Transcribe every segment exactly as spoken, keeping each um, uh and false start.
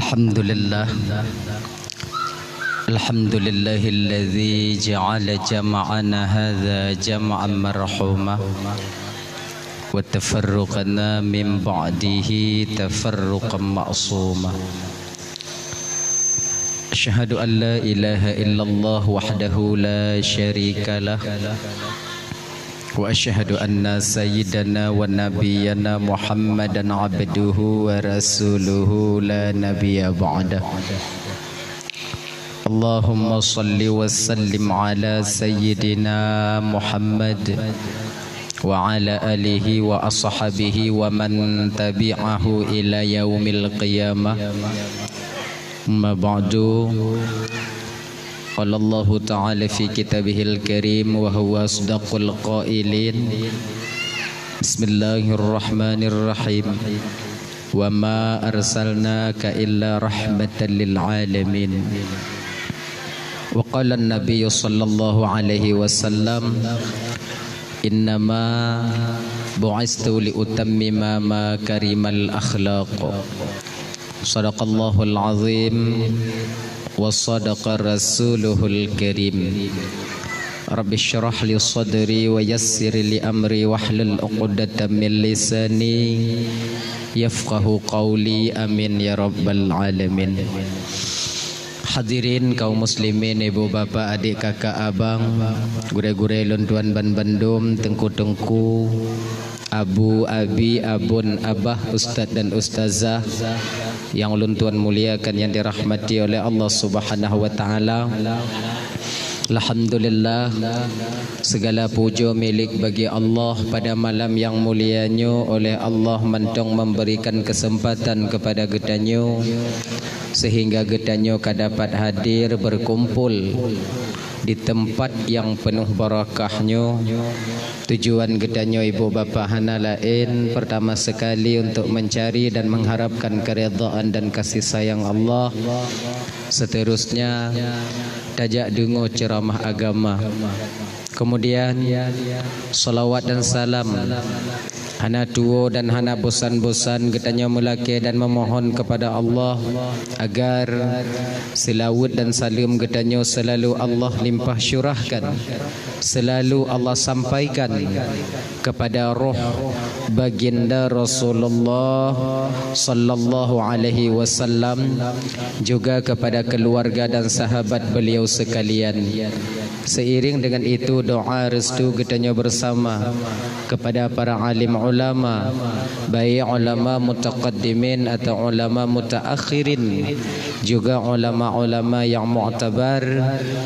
الحمد لله. الحمد لله الذي جعل جمعنا هذا جمعا مرحوما، وتفرقنا من بعده تفرقا معصوما. أشهد أن لا إله إلا الله وحده لا شريك له، وأشهد أن سيدنا ونبينا محمدا عبده ورسوله لا نبي بعده. اللهم صل وسلم على سيدنا محمد وعلى آله وأصحابه ومن تبعه إلى يوم القيامة. أما بعد، قال الله تعالى في كتابه الكريم وهو أصدق القائلين: بسم الله الرحمن الرحيم. وما أرسلناك إلا رحمة للعالمين. وقال النبي صلى الله عليه وسلم: إنما بعثت لأتمم مكارم الأخلاق. صدق الله العظيم وصدق رسوله الكريم. رب اشرح لي صدري ويسر لي أمري واحلل عقدة من لساني يفقهوا قولي. آمين يا رب العالمين. Hadirin kaum muslimin, ibu bapak, adik kakak abang, gurée-gurée lôn tuan ban bandum, teungku-teungku, abu, abi, abon, abah, ustaz dan ustazah nyang ulôn tuan muliakan, nyang dirahmati oleh Allah Subhanahu wa Ta'ala. Alhamdulillah, segala puja milik bagi Allah. Pada malam yang mulia nyoe, oleh Allah mantong memberikan kesempatan kepada geutanyoe sehingga geutanyoe ka dapat hadir berkumpul di tempat yang penuh barakah nyoe. Tujuan geutanyoe ibu bapak hana laén, pertama sekali untuk mencari dan mengharapkan keridhaan dan kasih sayang Allah. Seterusnya, tajak deungoe ceramah agama. Kemudian, salawat dan salam hana tuwoe dan hana bosan-bosan geutanyoe meulakée dan memohon kepada Allah agar seulaweuet dan saleuem geutanyoe selalu Allah limpah curahkan, selalu Allah sampaikan kepada roh baginda Rasulullah sallallahu alaihi wasallam, juga kepada keluarga dan sahabat beliau sekalian. Seiring dengan itu, doa restu geutanyoe bersama kepada para alim ulama, baik ulama mutaqaddimin atau ulama mutaakhirin, juga ulama-ulama yang muktabar,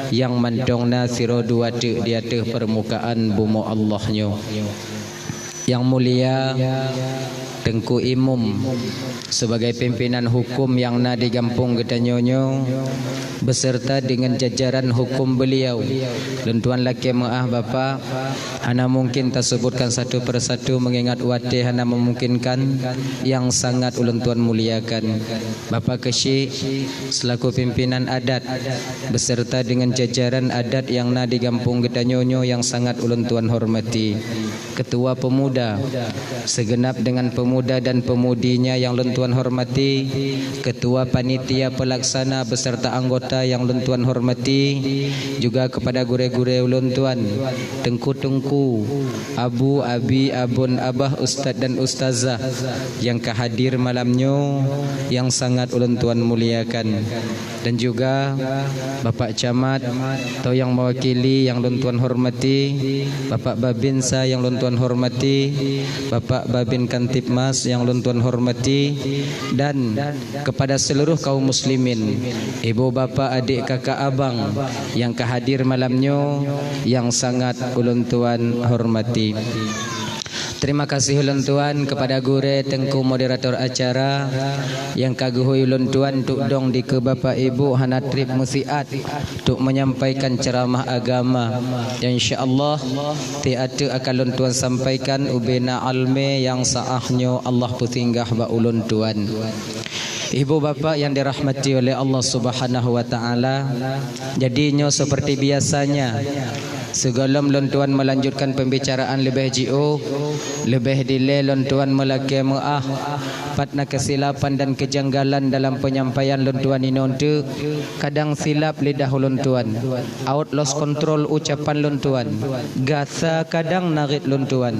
yang mantong na sidroe dua teuk di ateueh permukaan bumoe Allah nyoe. Yang mulia Teungku Imum, sebagai pimpinan hukum nyang na di gampông geutanyoe nyoe, beserta dengan jajaran hukum beliau. Lôn tuan lakée meuáh, Bapak, hana mungkin tasebutkan satu persatu, mengingat watée hana memungkinkan, nyang sangat ulôn tuan muliakan. Bapak Keuchik, selaku pimpinan adat, beserta dengan jajaran adat nyang na di gampông geutanyoe nyoe nyang sangat ulôn tuan hormati. Ketua Pemuda, segenap dengan pemuda dan pemudinya nyang lôn tuan hormati, Ketua Panitia Pelaksana beserta anggota nyang lôn tuan hormati, juga kepada gurée-gurée ulôn tuan, teungku-teungku, abu, abi, abon, abah, ustaz dan ustazah nyang ka hadir malam nyoe, nyang sangat ulôn tuan muliakan. Dan juga Bapak Camat atau nyang mewakili nyang lôn tuan hormati, Bapak Babinsa nyang lôn tuan hormati, Bapak Babin Kamtibmas nyang lôn tuan hormati, dan kepada seluruh kaum muslimin, ibu, bapak, adik, kakak, abang nyang ka hadir malam nyoe nyang sangat ulôn tuan hormati. Terima kasih ulôn tuan kepada gurée teungku moderator acara nyang ka geuhôi ulôn tuan untuk dong dikeue bapak ibu hana treb meusiat untuk menyampaikan ceramah agama. Dan insya Allah, tieb-tieb akan lôn tuan sampaikan ubena almé nyang saah nyoe Allah peusinggah bak ulôn tuan. Ibu bapak yang dirahmati oleh Allah Subhanahu wa Ta'ala, jadi nyoe seperti biasanya, Sigohlom lôn tuan meulanjutkan peumbicaraan leubeh jiôh, leubeh dilée lôn tuan meulakée meuáh. Pat na keusilapan dan keujanggalan dalam peunyampaian lôn tuan inoe teuk, kadang silap lidah lôn tuan, awot lost control ucapan lôn tuan, gasa kadang narit lôn tuan.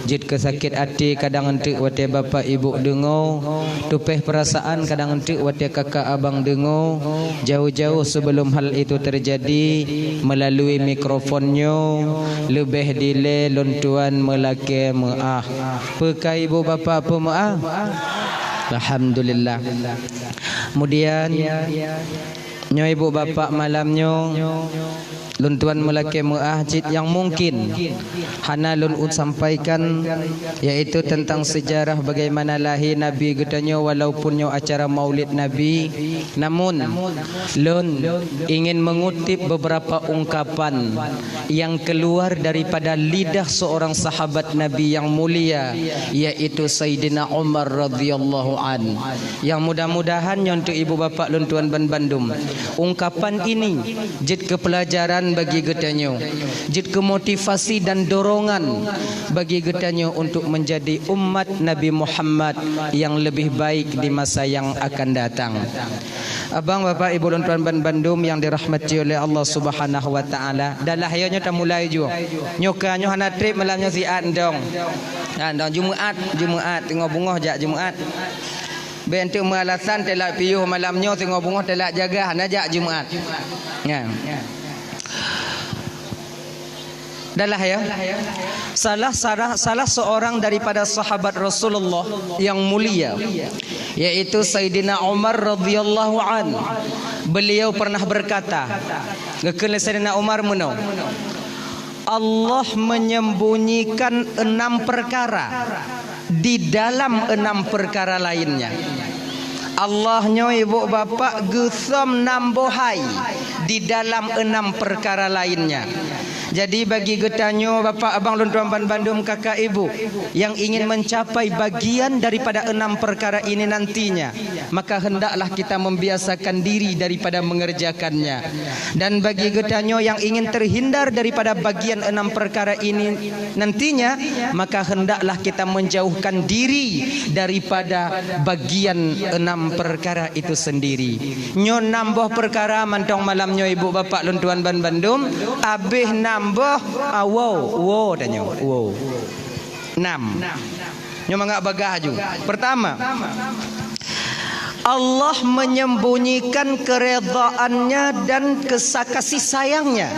Jeuet keu sakét até kadang eunteuk watée bapak ibu deungoe, tupéh peurasaan kadang eunteuk watée kakak abang deungoe. Jauh-jauh sebelum hal itu terjadi, melalui mikrofon nyoe, leubeh dilée lôn tuan meulakée meuáh. Peu ka ibu bapak peumeuáh? Alhamdulillah. Kemudian, nyoe ibu bapak malam nyoe, lôn tuan meulakée meuáh cit nyang mungkin hana lôn u-, sampaikan, yaitu tentang sejarah bagaimana lahé Nabi geutanyoe, walaupun nyoe acara Maulid Nabi, namun lôn ingin mengutip beberapa ungkapan yang keluar daripada lidah seorang sahabat Nabi yang mulia, yaitu Saidina Umar radhiyallahu an. Yang mudah-mudahan nyoe untuk ibu bapak lôn tuan ban bandum, ungkapan ini jeuet keu pelajaran bagi geutanyoe, jeuet keu motivasi dan dorongan bagi geutanyoe untuk menjadi umat Nabi Muhammad yang lebih baik di masa yang akan datang. Abang, bapak, ibu lôn tuan ban bandum yang dirahmati oleh Allah Subhanahu wa Taala, dalah ya nyoe tamulai ju. Nyoe ka nyoe hana treb malam nyoe siat ndong. Ha, ndong Jumaat, Jumaat, teungoh beungoh jak Jumaat. Bék enteuk meualasan telat piôh malam nyoe, teungoh beungoh telat jaga, hana jak Jumaat. Nyan. Dalah ya. Salah, salah, salah seorang daripada sahabat Rasulullah yang mulia, yaitu Saidina Umar radhiyallahu an. Beliau pernah berkata, geukheun lé Saidina Umar meunoe, Allah menyembunyikan enam perkara di dalam enam perkara lainnya. Allah nyoe, ibu bapak, geusom nam boh hai di dalam enam perkara lainnya. Jadi, bagi geutanyoe, bapak, abang lôn tuan ban bandum, kakak, ibu, yang ingin mencapai bagian daripada enam perkara ini nantinya, maka hendaklah kita membiasakan diri daripada mengerjakannya. Dan bagi geutanyoe yang ingin terhindar daripada bagian enam perkara ini nantinya, maka hendaklah kita menjauhkan diri daripada bagian enam perkara itu sendiri. Nyoe nam boh perkara mantong malam nyoe, ibu bapak lôn tuan ban bandum, abéh nam boh, ah, woe, woe tanyoe, woe. Nam. Nyoe mangat bagah aju. Pertama, Allah menyembunyikan keredaannya dan kesa-, kasih sayangnya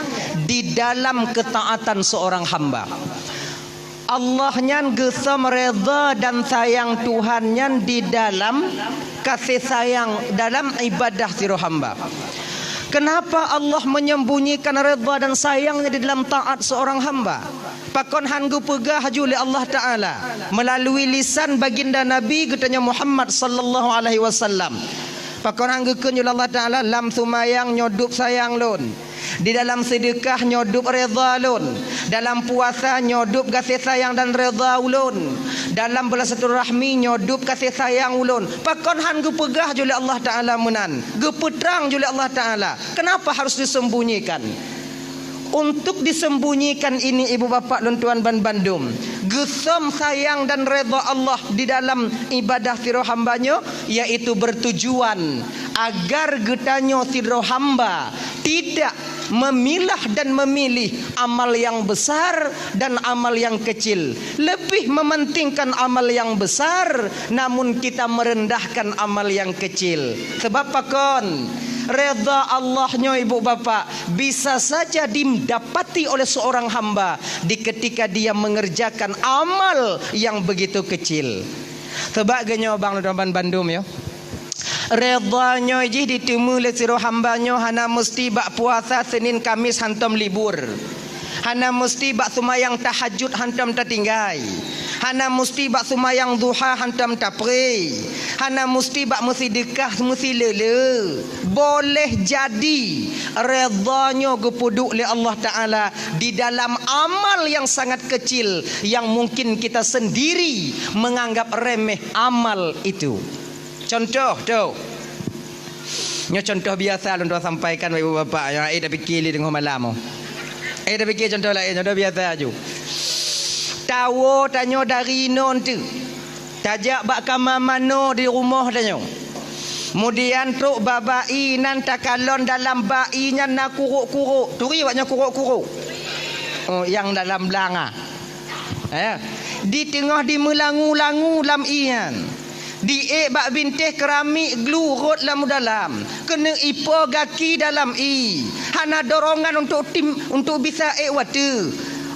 di dalam ketaatan seorang hamba. Allah nyan geusom reda dan sayang Tuhan nyan di dalam kasih sayang, dalam ibadah sidroe hamba. Kenapa Allah menyembunyikan reda dan sayangnya di dalam taat seorang hamba? Pakon han geupeugah ju lé Allah Ta'ala melalui lisan baginda Nabi geutanyoe Muhammad sallallahu alaihi wasallam? Pakon han geukheun ju lé Allah Ta'ala, lam seumayang nyoe dub sayang lôn, di dalam seudeukah nyoe dub reda lôn, dalam puasa nyoe dub gaséh sayang dan reda ulôn, dalam beulasilaturahmi nyoe dub gaséh sayang ulôn? Pakon han geupeugah ju lé Allah Ta'ala meunan, geupeutrang ju lé Allah Ta'ala? Kenapa harus disembunyikan? Untuk disembunyikan ini, ibu bapak lôn tuan ban bandum, geusom sayang dan reda Allah di dalam ibadah sidroe hamba nyoe, yaitu bertujuan agar geutanyoe sidroe hamba tidak memilah dan memilih amal yang besar dan amal yang kecil, lebih mementingkan amal yang besar, namun kita merendahkan amal yang kecil. Sebab pakon? Reda Allah nyoe, ibu bapak, bisa saja didapati oleh seorang hamba di ketika dia mengerjakan amal yang begitu kecil. Sebab geuh nyoe bang lôn tuan ban bandum, ya. Reda nyoe jih diteumé lé sidroe hamba nyoe hana meusti bak puasa Senin Kamis hantom libur. Hana meusti bak seumayang tahajud hantom tatinggai. Hana meusti bak seumayang duha hantom tapré. Hana meusti bak meusidikah meusileule. Boleh jadi reda nyoe geupeuduek lé Allah Ta'ala di dalam amal yang sangat kecil yang mungkin kita sendiri menganggap remeh amal itu. Contoh tu. Nyoe contoh biasa lôn tuan sampaikan bak ibu bapak nyang ai tapike lé teungoh malam. Eh, tapike contoh laén, contoh biasa aju. Tawoe tanyoe dari inoe teuk. Tajak bak kama manoe di rumoh tanyoe. Kemudian trok bak bak ie nan takalon dalam bak ie nyan na kurok-kurok. Turi awak nyoe kurok-kurok. Oh, nyang dalam blanga. Eh, di teungoh dimeulangu-langu lam ie nyan. Diék bak bintéh keramik glu rot lam dalam. Keuneuk ipo gaki dalam ie. Hana dorongan untuk tim, untuk bisa ék watée.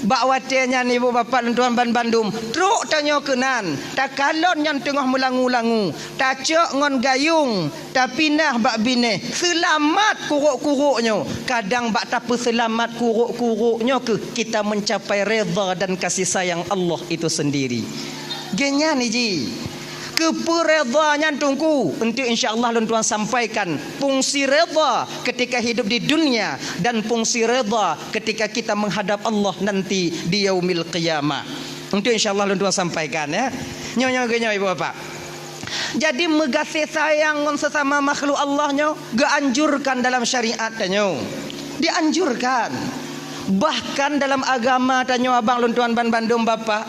Bak watée nyan, ibu bapak lôn tuan ban bandum, trok tanyoe keunan. Takalon nyan teungoh meulangu-langu. Tacok ngon gayung. Tapinah bak binéh, seulamat kurok-kurok nyoe. Kadang bak tapeuseulamat kurok-kurok nyoe keuh kita mencapai redha dan kasih sayang Allah itu sendiri. Geuhnyan iji. Keupeue redha nyan Teungku? Enteuk insya Allah lôn tuan sampaikan fungsi redha ketika hidup di dunia dan fungsi redha ketika kita menghadap Allah nanti di yaumil qiyamah. Enteuk insya Allah lôn tuan sampaikan, ya. Nyoe, nyoe, nyoe, ibu bapak. Jadi, meugaséh sayang ngon sesama makhluk Allah nyoe geuanjurkan dalam syariat tanyoe. Dianjurkan. Bahkan dalam agama tanyoe, abang lôn tuan ban bandum bapak,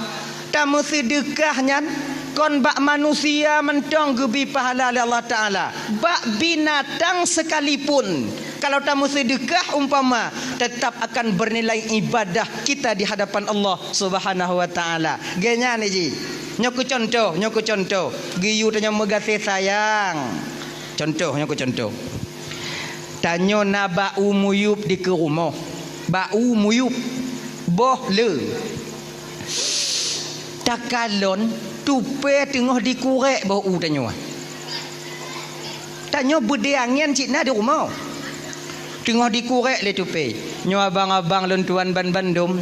tameuseudeukah nyan kon bak manusia mantong geubri pahala lé Allah Taala, bak binatang sekalipun. Kalau tameuseudeukah umpama, tetap akan bernilai ibadah kita di hadapan Allah Subhanahu wa Taala. Geuhnyan ji. Nyoe keuh contoh, nyoe keuh contoh. Geuyue tanyoe meugaséh sayang. Contoh, nyoe keuh contoh. Tanyoe na bak u muyueb dikeue rumoh. Bak u muyueb. Boh le. Takalon tupée teungoh dikurek boh u tanyoe. Tanyoe beudée angén cit na di rumoh. Teungoh dikurek lé tupée. Nyoe abang-abang lôn tuan ban bandum,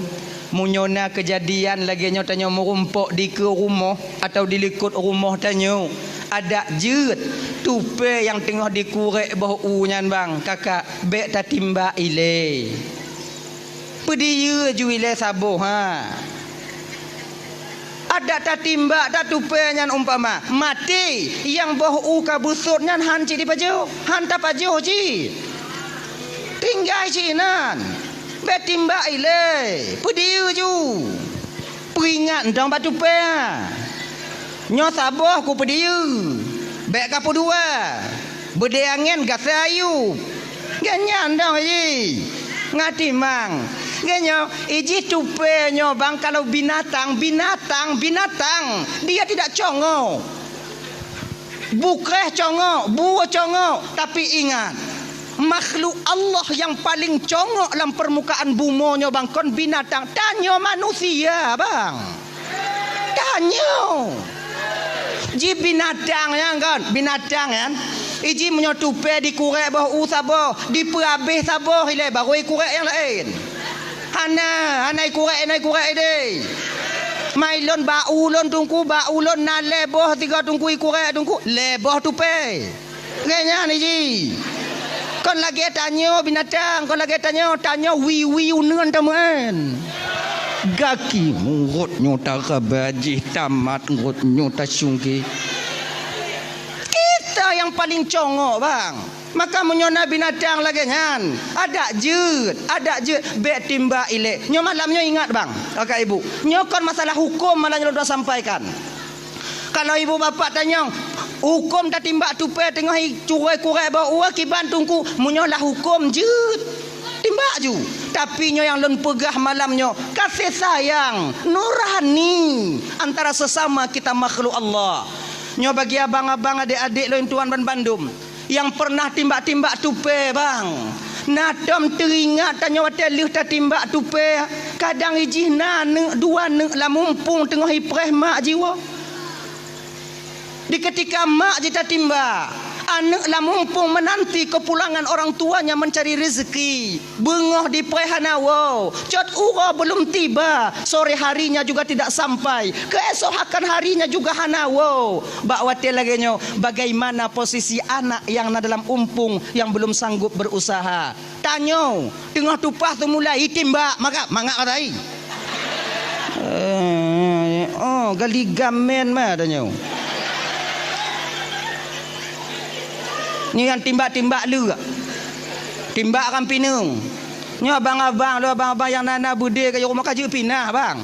meunyoe na keujadian lagée nyoe tanyoe meurumpok dikeue rumoh atawa dilikot rumoh tanyoe, adak jeuet tupée nyang teungoh dikurek boh u nyan bang, kakak, bék tatimbak ilée. Peudiyeu ju ilée saboh, ha. Adak tatimbak that tupée nyan umpama maté, nyang boh u ka beusôt nyan han cit dipajoh, han tapajoh cit. Tinggai cit inan. Bék timbak ilée, peudiyeu ju. Peuingat dong bak tupée. Nyoe saboh kupeudiyeu. Bék kapeudua. Beudée angén gaséh ayue. Geuhnyan dong ji. Ngatimang. Geuhnyoe, ijih tupée nyoe bang kalau binatang, binatang, binatang. Dia tidak congok. Bukréh congok, bue congok, tapi ingat, makhluk Allah nyang paleng congok lam peurmukaan bumoe nyoe bang kon binatang, tanyoe manusia bang. Tanyoe. Ji binatang nyan kon, binatang nyan. Iji meunyoe tupée dikurek boh u saboh, dipeuabéh saboh ilée baru ikurek nyang laén. Hana, hana ikurek, hana ikurek ideh. Mai lôn bak u lôn Teungku, bak u lôn na lhée boh tiga Teungku ikurek Teungku, lhée boh tupée. Geuhnyan ji. Kon lagée tanyoe binatang, kon lagée tanyoe, tanyoe wie-wie uneuen tameuén. Gaki murot nyoe taraba jih tamat rot nyoe tasungke. Kita nyang paleng congok bang. Maka meunyoe na binatang lagée nyan, adak jeuet, adak jeuet, bék timbak ilée. Nyoe malam nyoe ingat bang, kakak ibu. Nyoe kon masalah huköm malam nyoe lôn sampaikan. Kalau ibu bapak tanyong, huköm tatimbak tupée teungoh icurée kurek boh u kiban Teungku, meunyoe lah huköm jeuet, timbak ju. Tapi nyoe nyang lôn peugah malam nyoe, kasih sayang nurani antara sesama kita makhluk Allah. Nyoe bagi abang-abang, adék-adék lôn tuan ban bandum. Nyang pernah timbak-timbak tupée, bang. Na tom teuingat tanyoe watée lheueh tatimbak tupée, kadang ijih na aneuk dua aneuk lam mumpung teungoh ipreh mak jiwoe. Di keutika mak jitatimbak, aneuk lam mumpung meunanti keupulangan orang tuanya meuncari reuzeuki. Beungoh dipreh hana woe, cot uroe beulom tiba, sore harinya juga tidak sampai, keuesokan harinya juga hana woe. Bak watée lagée nyoe, bagaimana posisi anak nyang na dalam umpung nyang beulom sanggob berusaha? Tanyoe, teungoh tupah teumulai itimbak, maka mangat matai. Eh, oh, gali gamen ma tanyoe. Nyan timbak-timbak leuk. Timbak ram pineung. Nyoe abang-abang lôn, abang-abang nyang na-na beudé ka jeuet rumoh ka jeuet pinah, bang.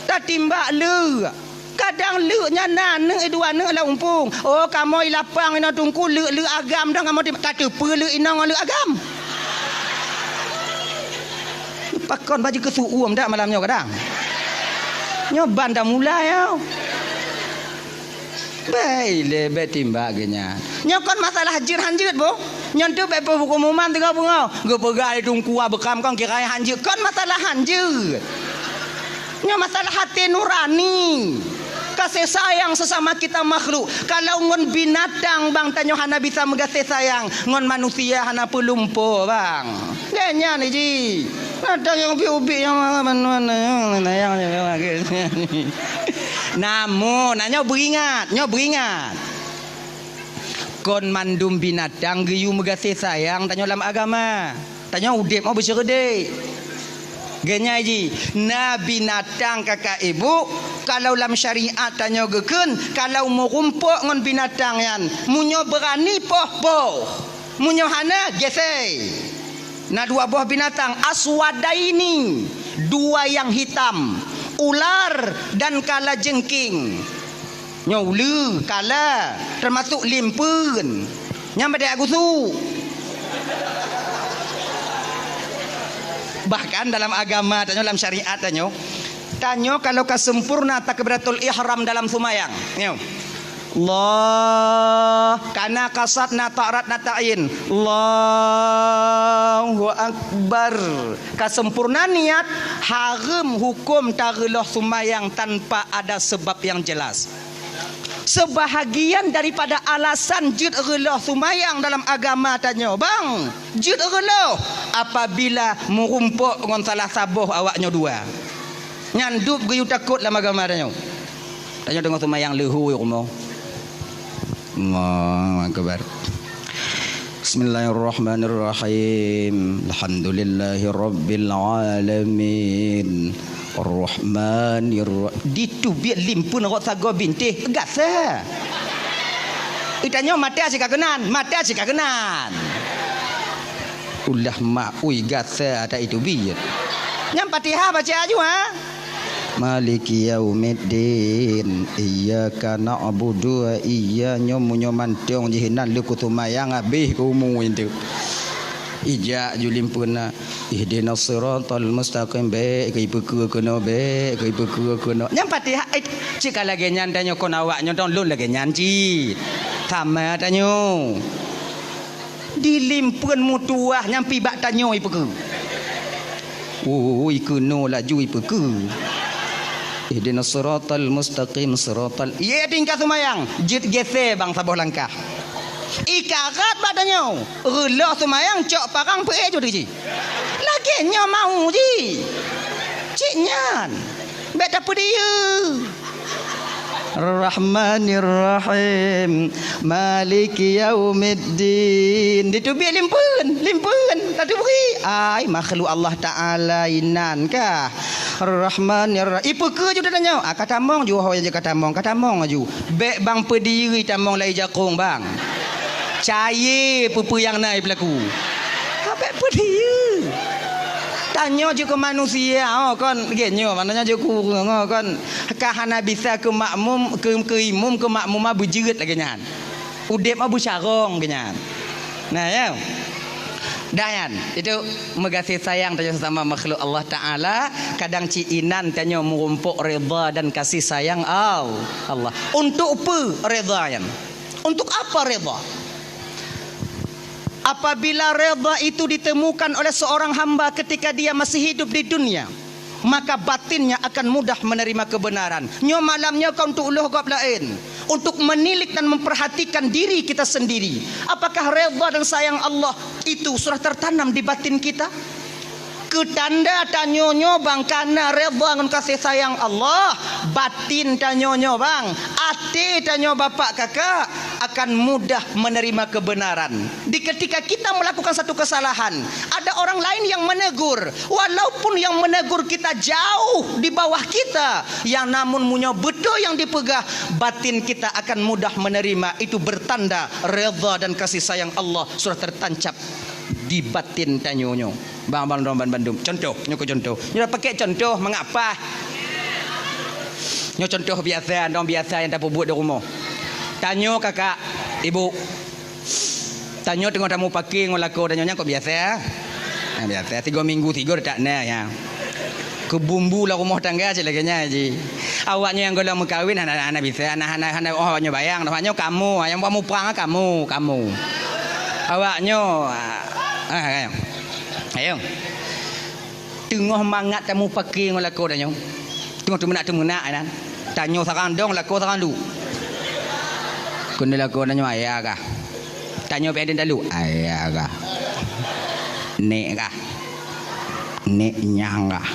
Tatimbak leuk. Kadang leuk nyan na aneuk, eh, dua aneuk lam umpung. Oh, kamoe i lapang inoe Teungku, leuk-leuk agam dong kamoe timbak. Tateupeue leuk inong ngon leuk agam. Pakon baju keusu'uem dak malam nyoe kadang. Nyoe ban dah mulai, oh. Bèk ilèe, bèk timbak geuh nyan. Nyoe kon masalah jeuet han jeuet, boh. Nyan tu bèk peuhukôm-hukôman teungoh beungoh. Geupeugah lé Teungku Abukam kon kira han jeuet. Kon masalah han jeuet. Nyoe masalah até nurani. Kasih sayang sesama kita makhluk. Kalau ngon binatang, bang, tanyoe hana bisa meugaséh sayang, ngon manusia hana peulumpo, bang. Lé nyan ji. Ada nyang ubit-ubit nyang mana-mana nyang, nyang, nyang. Namun, nah, nyoe beuingat, nyoe beuingat. Kon mandum binatang geuyue meugaséh sayang tanyoe lam agama. Tanyoe udép mau beuseureude. Geunyai ji, na binatang kakak ibu, kalau lam syariat tanyoe geukheun, kalau meurumpok ngon binatang nyan, meunyoe beurani poh-poh. Meunyoe hana, gesei. Na dua boh binatang, aswadaini, dua nyang hitam, ular dan kalajengking. Nyoe uleue, kala, teumasok limpeuen. Nyang padé agusu. Bahkan dalam agama tanyoe, dalam syariat tanyoe, tanyoe kalau ka sempurna takbiratul ihram dalam seumayang. Nyoe. Allah, kana kasat na ta'rat na ta'in. Allahu Akbar. Ka sempurna niat, hareuem hukôm tareuloh seumayang tanpa ada sebab yang jelas. Sebahagian daripada alasan jeuet reuloh seumayang dalam agama tanyoe, bang, jeuet reuloh apabila meurumpok ngon salah saboh awak nyoe dua. Nyan dub geuyue takot lam agama tanyoe. Tanyoe deungoe seumayang leuhô rumoh. Allahu Akbar. Bismillahirrahmanirrahim. Alhamdulillahirabbil alamin. Arrahmanirra-, diteubiet limpeuen rot sagoe bintéh gasa. Itanyoe mata sikakeunan, mata sikakeunan. Ulah maui gasa ata itu biet. Nyang Fatihah baca aju, ha? Maliki yaumiddin. Iyyaka na'budu wa iyya-, nyoe meunyoe mantong jih nan leuku seumayang habéh keu umu itu. Ijak ju limpeuna. Ihdinas siratal mustaqim, bèk keu ipeukeue keunoe, bèk keu ipeukeue keunoe. Nyang Fatihah, eh, cit ka lagèe nyan tanyoe kon awak nyoe dong lôn lagèe nyan cit. Sama tanyoe. Di limpeuen meutuwah nyang pibak tanyoe ipeukeue. Ui, keunoe laju ipeukeue. Ihdinas siratal mustaqim, siratal, ié tingkat seumayang, jeuet gesé bang saboh langkah. Ikarat bak tanyoe, reuloh seumayang cok parang peuék ju teuji. Lagèe nyoe mau ji. Cit nyan. Bèk tapeudiyeu. Rahmanirrahim. Maliki yaumiddin. Diteubiet limpeuen, limpeuen. Tateubiet. Ai, makhluk Allah Taala inan kah. Rahmanirrahim. Ipeukeue ju tanyoe. Ah, ka tamong ju, ho nyang ka tamong, ka tamong ju. Bèk bang peudiyeu tamong lai jakong, bang. Cayée peue-peue nyang na ipeulaku. Habéh peudiyeu. Tanyoe jeuet keu manusia, oh, kon, lagèe nyoe, maknanya jeuet keu ureueng, oh, kon, ka hana bisa keu makmum, keu, keu imum, keu makmuma beujeuet lagèe nyan. Udép mah beucarông lagèe nyan. Nah, ya. Dah nyan, itu meugaséh sayang tanyoe sesama makhluk Allah Taala, kadang cit inan tanyoe meurumpok redha dan kasih sayang Al-, Allah. Untuk peue redha nyan? Untuk apa redha? Apabila redha itu ditemukan oleh seorang hamba ketika dia masih hidup di dunia, maka batinnya akan mudah menerima kebenaran. Nyoe malam nyoe ka untuk uloh gob laén, untuk menilik dan memperhatikan diri kita sendiri. Apakah redha dan sayang Allah itu sudah tertanam di batin kita? Keu tanda tanyoe nyoe bang kana redha ngon kasih sayang Allah, batin tanyoe nyoe bang, até tanyoe bapak kakak akan mudah menerima kebenaran. Di ketika kita melakukan satu kesalahan, ada orang lain yang menegur, walaupun yang menegur kita jauh di bawah kita, yang namun meunyoe beutôi nyang dipeugah, batin kita akan mudah menerima. Itu bertanda redha dan kasih sayang Allah sudah tertancap di batin tanyoe nyoe. Bang, bang, dong ban bandum. Contoh, nyoe keu contoh. Nyoe pakai contoh mangat paih. Nyoe contoh biasa, dong biasa nyang tapeubuet di rumoh. Tanyoe kakak, ibu. Tanyoe teungoh tamupake ngon lakoe tanyoe nyan kok biasa. Nah, biasa tiga minggu tiga tak na ya. Keubumbu lam rumoh tangga cit lagèe nyan ji. Awaknyoe nyang gohlom meukawen hana, hana bisa, hana, hana, hana, oh, awaknyoe bayang, awaknyoe kamoe, nyang buat muprang kamoe, kamoe. Awaknyoe, ah, ah, ayo. Teungoh mangat tamupake ngon lakoe tanyoe. Teungoh teumeunak-teumeunak nyan. Tanyoe sarang dong, lakoe sarang duek. Keuneuk lakoe tanyoe, ayah kah? Tanyoe pih talu, ayah kah? Nek kah? Nek nyang kah?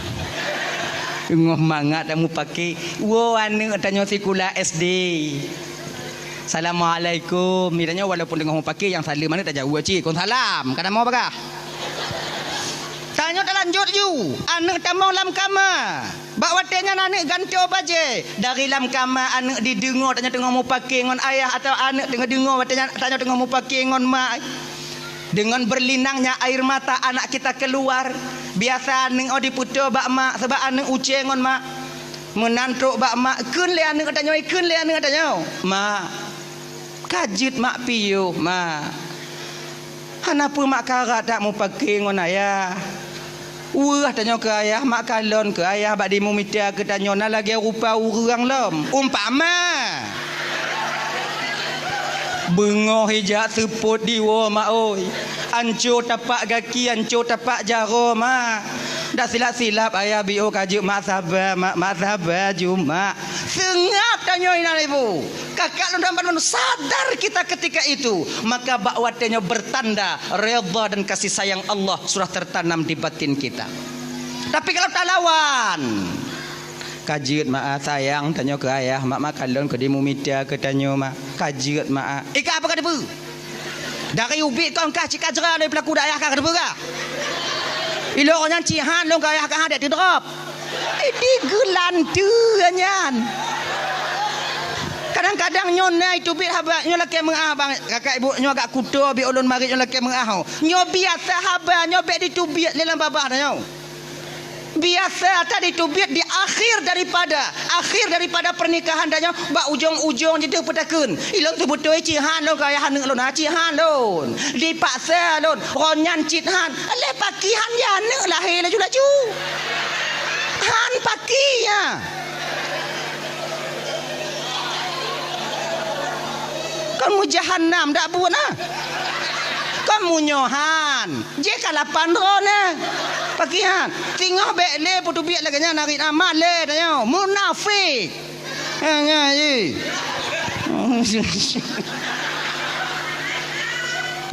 Teungoh mangat tamupake, woe aneuk tanyoe sikula S D. Assalamualaikum. Mitanyoe walaupun teungoh mupake nyang saleuem aneuk tajaweueb cit, kon salam. Ka na mo bagah. Tanyoe talanjut ju, aneuk tamong lam kama. Bak watèe nyan aneuk gantoe bajèe. Dari lam kama aneuk dideungoe tanyoe teungoh mupake ngon ayah atawa aneuk teungoh deungoe watèe nyan tanyoe teungoh mupake ngon mak. Dengan berlinangnya air mata anak kita keluar. Biasa aneuk oh dipeutoe bak mak sabab aneuk ucèe ngon mak. Meunan trok bak mak, kheun lé aneuk tanyoe, kheun lé aneuk tanyoe. Mak, ka jeuet mak piôh, mak. Hana peue mak karat that mupake ngon ayah. Weueh tanyoe keu ayah, mak kalon keu ayah bak dimumita keu tanyoe na lagèe rupa ureueng lom. Umpama. Beungoh ijak seupôt diwoe mak oi. Anco tapak gaki, anco tapak jaroe mak. Dak silap-silap ayah biôh ka jeuet mak saba, mak, mak saba ju mak. Seungab tanyoe inan ibu. Kakak lôn dan bandum sadar kita ketika itu, maka bak watèe nyoe bertanda redha dan kasih sayang Allah sudah tertanam di batin kita. Tapi kalau talawan, ka jeuet mak ah, sayang tanyoe keu ayah, mak, mak kalon keu dimumita keu tanyoe mak, ka jeuet mak ah. Ika apa ka teupeue? Dari ubit kon kah cit ka jra lé peulaku dak ayah kah ka teupeue kah? Ilôn nyan cit han lôn keu ayah kah han dek teudrop. Di geulanteue nyan. Kadang-kadang nyoe na iteubiet haba, nyoe lakèe meu'ah bang, kakak ibu nyoe agak kuto bi ulôn marit nyoe lakèe meu'ah ho. Nyoe biasa haba nyoe bèk diteubiet lé lam babah tanyoe. Biasa that diteubiet di akhir daripada, akhir daripada pernikahan tanyoe bak ujong-ujong jideuh peutakheun. Ilôn seubeutôi cit han lôn keu ayah aneuk lôn, ha, cit han lôn. Dipaksa lôn, ron nyan cit han. Lé paki han ya aneuk lahé laju-laju. Han paki ya. Kon meujahannam dak buet na. Kon meunyoe han, jih ka lapan droe na. Paki han. Teungoh bèk lé peuteubiet lagèe nyan narit amat lé tanyoe. Munafik. Ha, nyan, ye.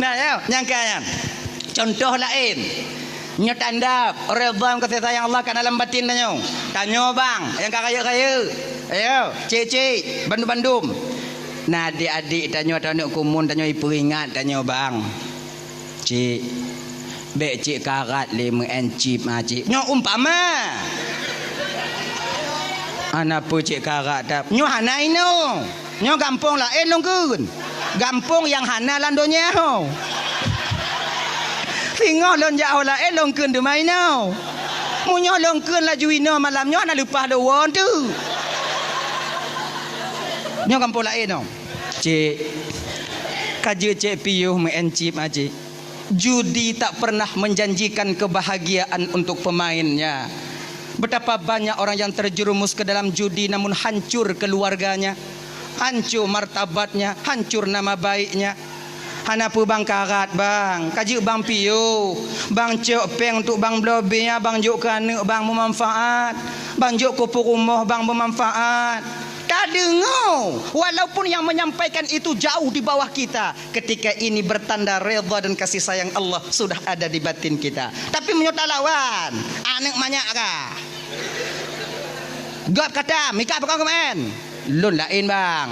Nah, ya, nyang ka nyan. Contoh laén. Nyoe tanda redha kasih sayang Allah ka dalam batin tanyoe. Tanyoe bang, nyang ka rayeuk-rayeuk. Ayo, cik-cik, bandum-bandum. Nah, adik-adik tanyoe, tanyoe kumun, tanyoe ipeuingat tanyoe bang. Cik, bèk cik karat lé meu'en cip ma cik. Nyoe umpama. Hana peue cik karat that. Nyoe hana inoe. Nyoe gampông laén lôn kheun. Gampông nyang hana lam donya ho. Singoh lôn jak ho laén lôn kheun teuma inoe. Meunyoe lôn kheun laju inoe malam nyoe hana leupah lôn woe teuk. Nyoe gampông laén ho. Cik, ka jeuet cik piôh meu'en cip ma cik. Judi tak pernah menjanjikan kebahagiaan untuk pemainnya. Betapa banyak orang yang terjerumus ke dalam judi namun hancur keluarganya, hancur martabatnya, hancur nama baiknya. Hana peue bang karat bang, ka jeuet bang piôh, bang cok péng untuk bang bloe bia, bang jok keu aneuk bang meumanfaat, bang jok keu peurumoh bang meumanfaat. Tadeungoe, walaupun yang menyampaikan itu jauh di bawah kita, ketika ini bertanda redha dan kasih sayang Allah sudah ada di batin kita. Tapi meunyoe talawan, aneuk manyak kah? Gob kata, mika pakon keumaén? Lôn laén bang.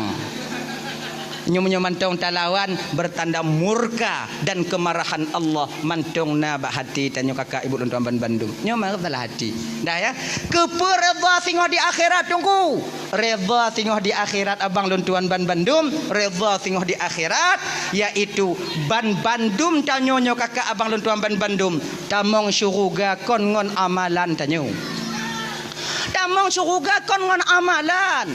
Nyoe meunyoe mantong talawan, bertanda murka dan kemarahan Allah mantong na bak hati tanyoe kakak ibu lôn tuan ban bandum. Nyoe meusalah hati. Dah ya. Keupeue redha singoh di akhirat, Teungku? Redha singoh di akhirat abang lôn tuan ban bandum, redha singoh di akhirat, yaitu ban bandum tanyoe nyoe kakak abang lôn tuan ban bandum, tamong syuruga kon ngon amalan tanyoe. Tamong syuruga kon ngon amalan.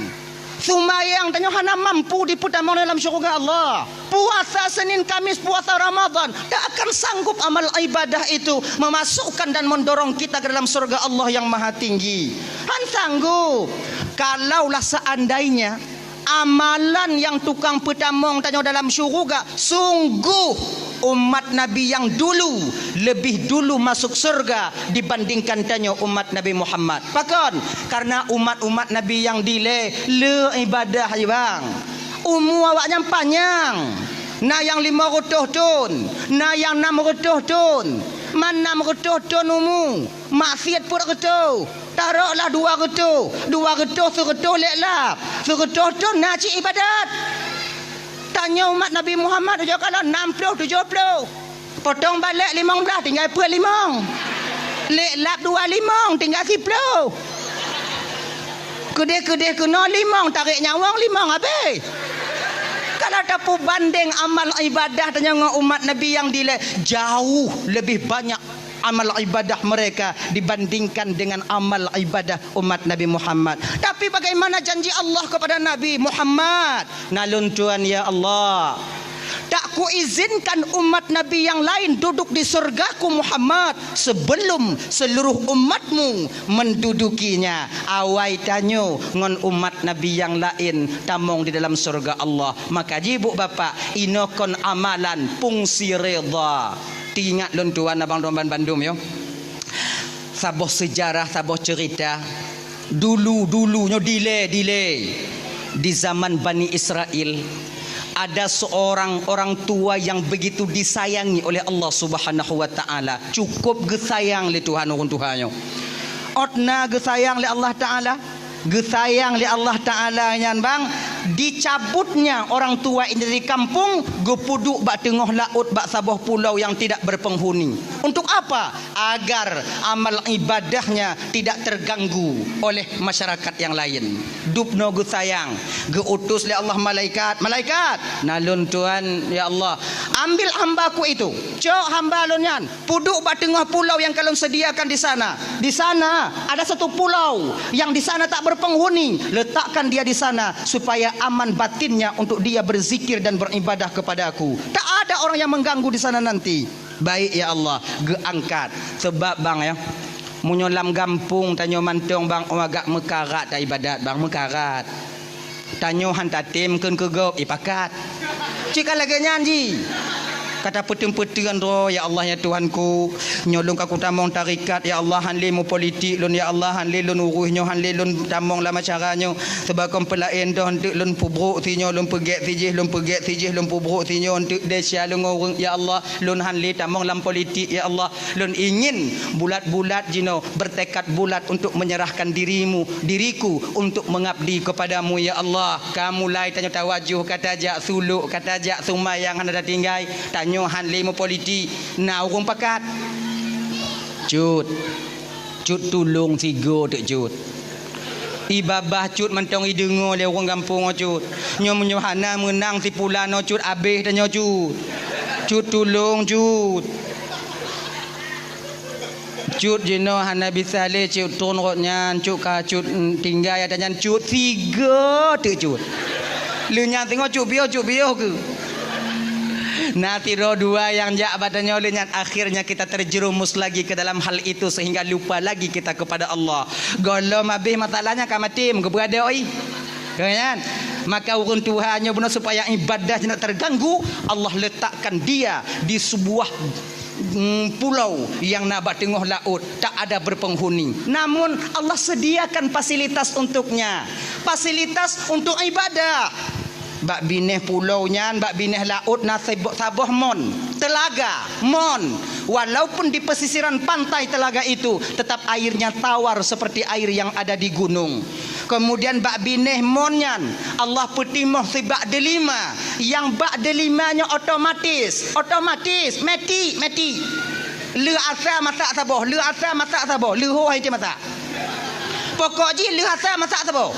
Seumayang tanyoe hana mampu dipeutamong dalam syuruga Allah. Puasa Senin Kamis, puasa Ramadan, tak akan sanggup amal ibadah itu memasukkan dan mendorong kita ke dalam syurga Allah yang Maha Tinggi. Han sanggup. Kalaulah seandainya amalan yang tukang peutamong tanyoe dalam syuruga, sungguh umat Nabi yang dulu lebih dulu masuk syurga dibandingkan tanyoe umat Nabi Muhammad. Pakon? Karena umat-umat Nabi yang dilée le ibadah, bang. Umu awaknyan panyang. Na nyang limong reutôh thon, na nyang nam reutôh thon. Man nam reutôh thon umu, maksiat peuet reutôh. Taroklah dua reutôh, dua reutôh seureutôh lé lap. Seureutôh thon na cit ibadat. Tanyoe umat Nabi Muhammad ujoe kalon nam ploh tujoh ploh. Potong balek limong blaih tinggai peuet limong. Lé lap dua limong tinggai siploh. Keudeh-keudeh keunoe limong, tarek nyawöng limong habéh. Kalau tapeubandeng amal ibadah tanyoe ngon umat Nabi nyang dilée, jauh lebih banyak amal ibadah mereka dibandingkan dengan amal ibadah umat Nabi Muhammad. Tapi bagaimana janji Allah kepada Nabi Muhammad? Na lôn tuan, ya Allah, tak kuizinkan umat Nabi yang lain duduk di surgaku Muhammad sebelum seluruh umatmu mendudukinya. Awai tanyoe ngon umat Nabi yang lain tamong di dalam surga Allah. Maka jibuk bapak, inoe kon amalan fungsi redha. Teuingat lôn tuan abang lôn ban bandum yo. Saboh seujarah, saboh ceurita. Dulu-dulu nyoe dilée-dilée, di zaman Bani Israel, ada seorang orang tua yang begitu disayangi oleh Allah Subhanahu wa Taala. Cukup geusayang lé Tuhan ureuëng tuha nyoe. Ôt na geusayang lé Allah Taala, geusayang lé Allah Taala nyan bang, dicabutnya orang tua ini dari kampung, geupeuduek bak teungoh laôt bak saboh pulau yang tidak berpenghuni. Untuk apa? Agar amal ibadahnya tidak terganggu oleh masyarakat yang lain. Dubnoe geusayang, geuutus lé Allah malaikat, "Malaikat, na lôn tuan, ya Allah, ambil hambaku itu, cok hamba lôn nyan, peuduek bak teungoh pulau yang ka lôn sediakan di sana. Di sana ada satu pulau yang di sana tak berpenghuni, letakkan dia di sana supaya aman batinnya untuk dia berzikir dan beribadah kepada-Ku. Tak ada orang yang mengganggu di sana nanti." Baik, ya Allah, geuangkat. Sebab, bang, ya, meunyoe lam gampông tanyoe mantong, bang, oh, agak meukarat ibadat, bang, meukarat. Tanyoe han tatem kheun keu gob, ipakat. Cit ka lagée nyan jih. Ka tapeuteun-peuteun droe, "Ya Allah, ya Tuhanku, nyoe lôn ka kutamong tarekat, ya Allah, han lé meupolitik lôn, ya Allah, han lé lôn urus nyoe, han lé lôn tamong lam acara nyoe. Sebab kon peulaén doh, eunteuk lôn peubrok si nyoe, lôn peugét si jih, lôn peugét si jih, lôn peubrok si nyoe, eunteuk desya lôn ngon ureuëng, ya Allah." Lôn han lé tamong lam politik, ya Allah. Lôn ingin bulat-bulat jinoe, bertekad bulat untuk menyerahkan dirimu, diriku untuk mengabdi kepada-Mu, ya Allah. Ka mulai tanyoe tawajoh, ka tajak suluk, ka tajak seumayang hana tatinggai, tanyoe han lé meupolitik, na ureuëng pakat. Cut. Cut tulông sigoe teuk Cut. Ié babah Cut mantong ideungoe lé ureuëng gampông nyoe Cut. Nyoe meunyoe hana meunang si pulan nyoe Cut, abéh tanyoe Cut. Cut tulông Cut. Cut jinoe hana bisa lé Cut tron rot nyan, Cut ka Cut, mm, tinggai ata nyan Cut, sigoe teuk Cut. Lheueh nyan singoh Cut piôh, Cut piôh keuh. Na sidroe dua nyang jak bak tanyoe lheueh nyan, akhirnya kita terjerumus lagi ke dalam hal itu sehingga lupa lagi kita kepada Allah. Gohlom abéh masalahnya ka maté, meugeubeuadoi. Ka nyan? Maka ureuëng tuha nyoe bunoe supaya ibadah jih hana terganggu, Allah letakkan dia di sebuah, mm, pulau yang na bak teungoh laôt, tak ada berpenghuni. Namun Allah sediakan fasilitas untuknya. Fasilitas untuk ibadah. Bak binéh pulau nyan, bak binéh laôt na sebo-, saboh mon, telaga, mon. Walaupun di pesisiran pantai telaga itu, tetap airnya tawar seperti air yang ada di gunung. Keumudian bak binéh mon nyan, Allah peutimoh sibak deulima. Nyang bak deulima nyoe otomatis, otomatis, meuti, meuti. Lheueh asa masak saboh, lheueh asa masak saboh, lheueh ho hai masak. Pokok jih lheueh asa masak saboh.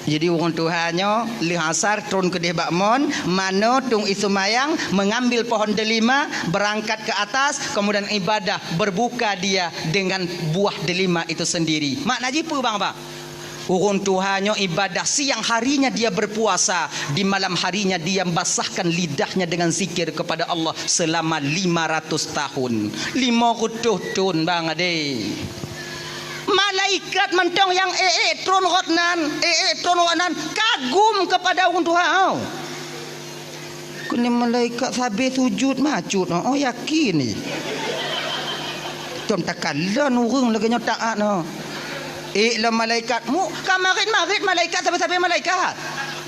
Jadi, ureuëng tuha nyoe lheueh asar tron keudeh bak mon, manoe tueng ie seumayang, mengambil pohon delima, berangkat ke atas, kemudian ibadah, berbuka dia dengan buah delima itu sendiri. Makna jih peue, bang, bang? Ureuëng tuha nyoe ibadah, siang harinya dia berpuasa, di malam harinya dia membasahkan lidahnya dengan zikir kepada Allah selama lima ratus tahun. Lima ratus thon, bang, adé. Malaikat mantong nyang ék-ék tron rot nan, ék-ék tron rot nan, kagum kepada ureuëng tuha nyoe. Keuneuk malaikat sabe sujud macut, oh, yakin ni. Tom takalon ureuëng lagée nyoe taat nyoe. Ék lom malaikat, mu ka marit-marit malaikat sabe-sabe malaikat.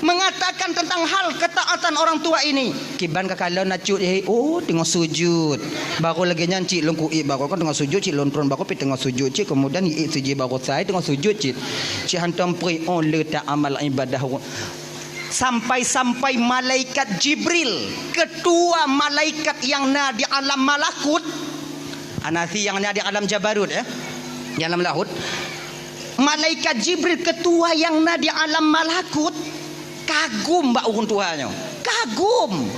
Mengatakan tentang hal ketaatan orang tua ini. Kiban ka kalon acut, eh, oh, teungoh sujud. Baru lagée nyan cit lôn kuék, baru kan teungoh sujud cit lôn tron, baru pi teungoh sujud cit, kemudian iék sijih baru sai teungoh sujud cit. Cit hantom pri, oh, le ta amal ibadah. Sampai-sampai malaikat Jibril, ketua malaikat yang na di alam malakut, anasi yang na di alam jabarut, ya, di alam lahut. Malaikat Jibril, ketua yang na di alam malakut, kagum bak ureuëng tuha nyoe. Kagum.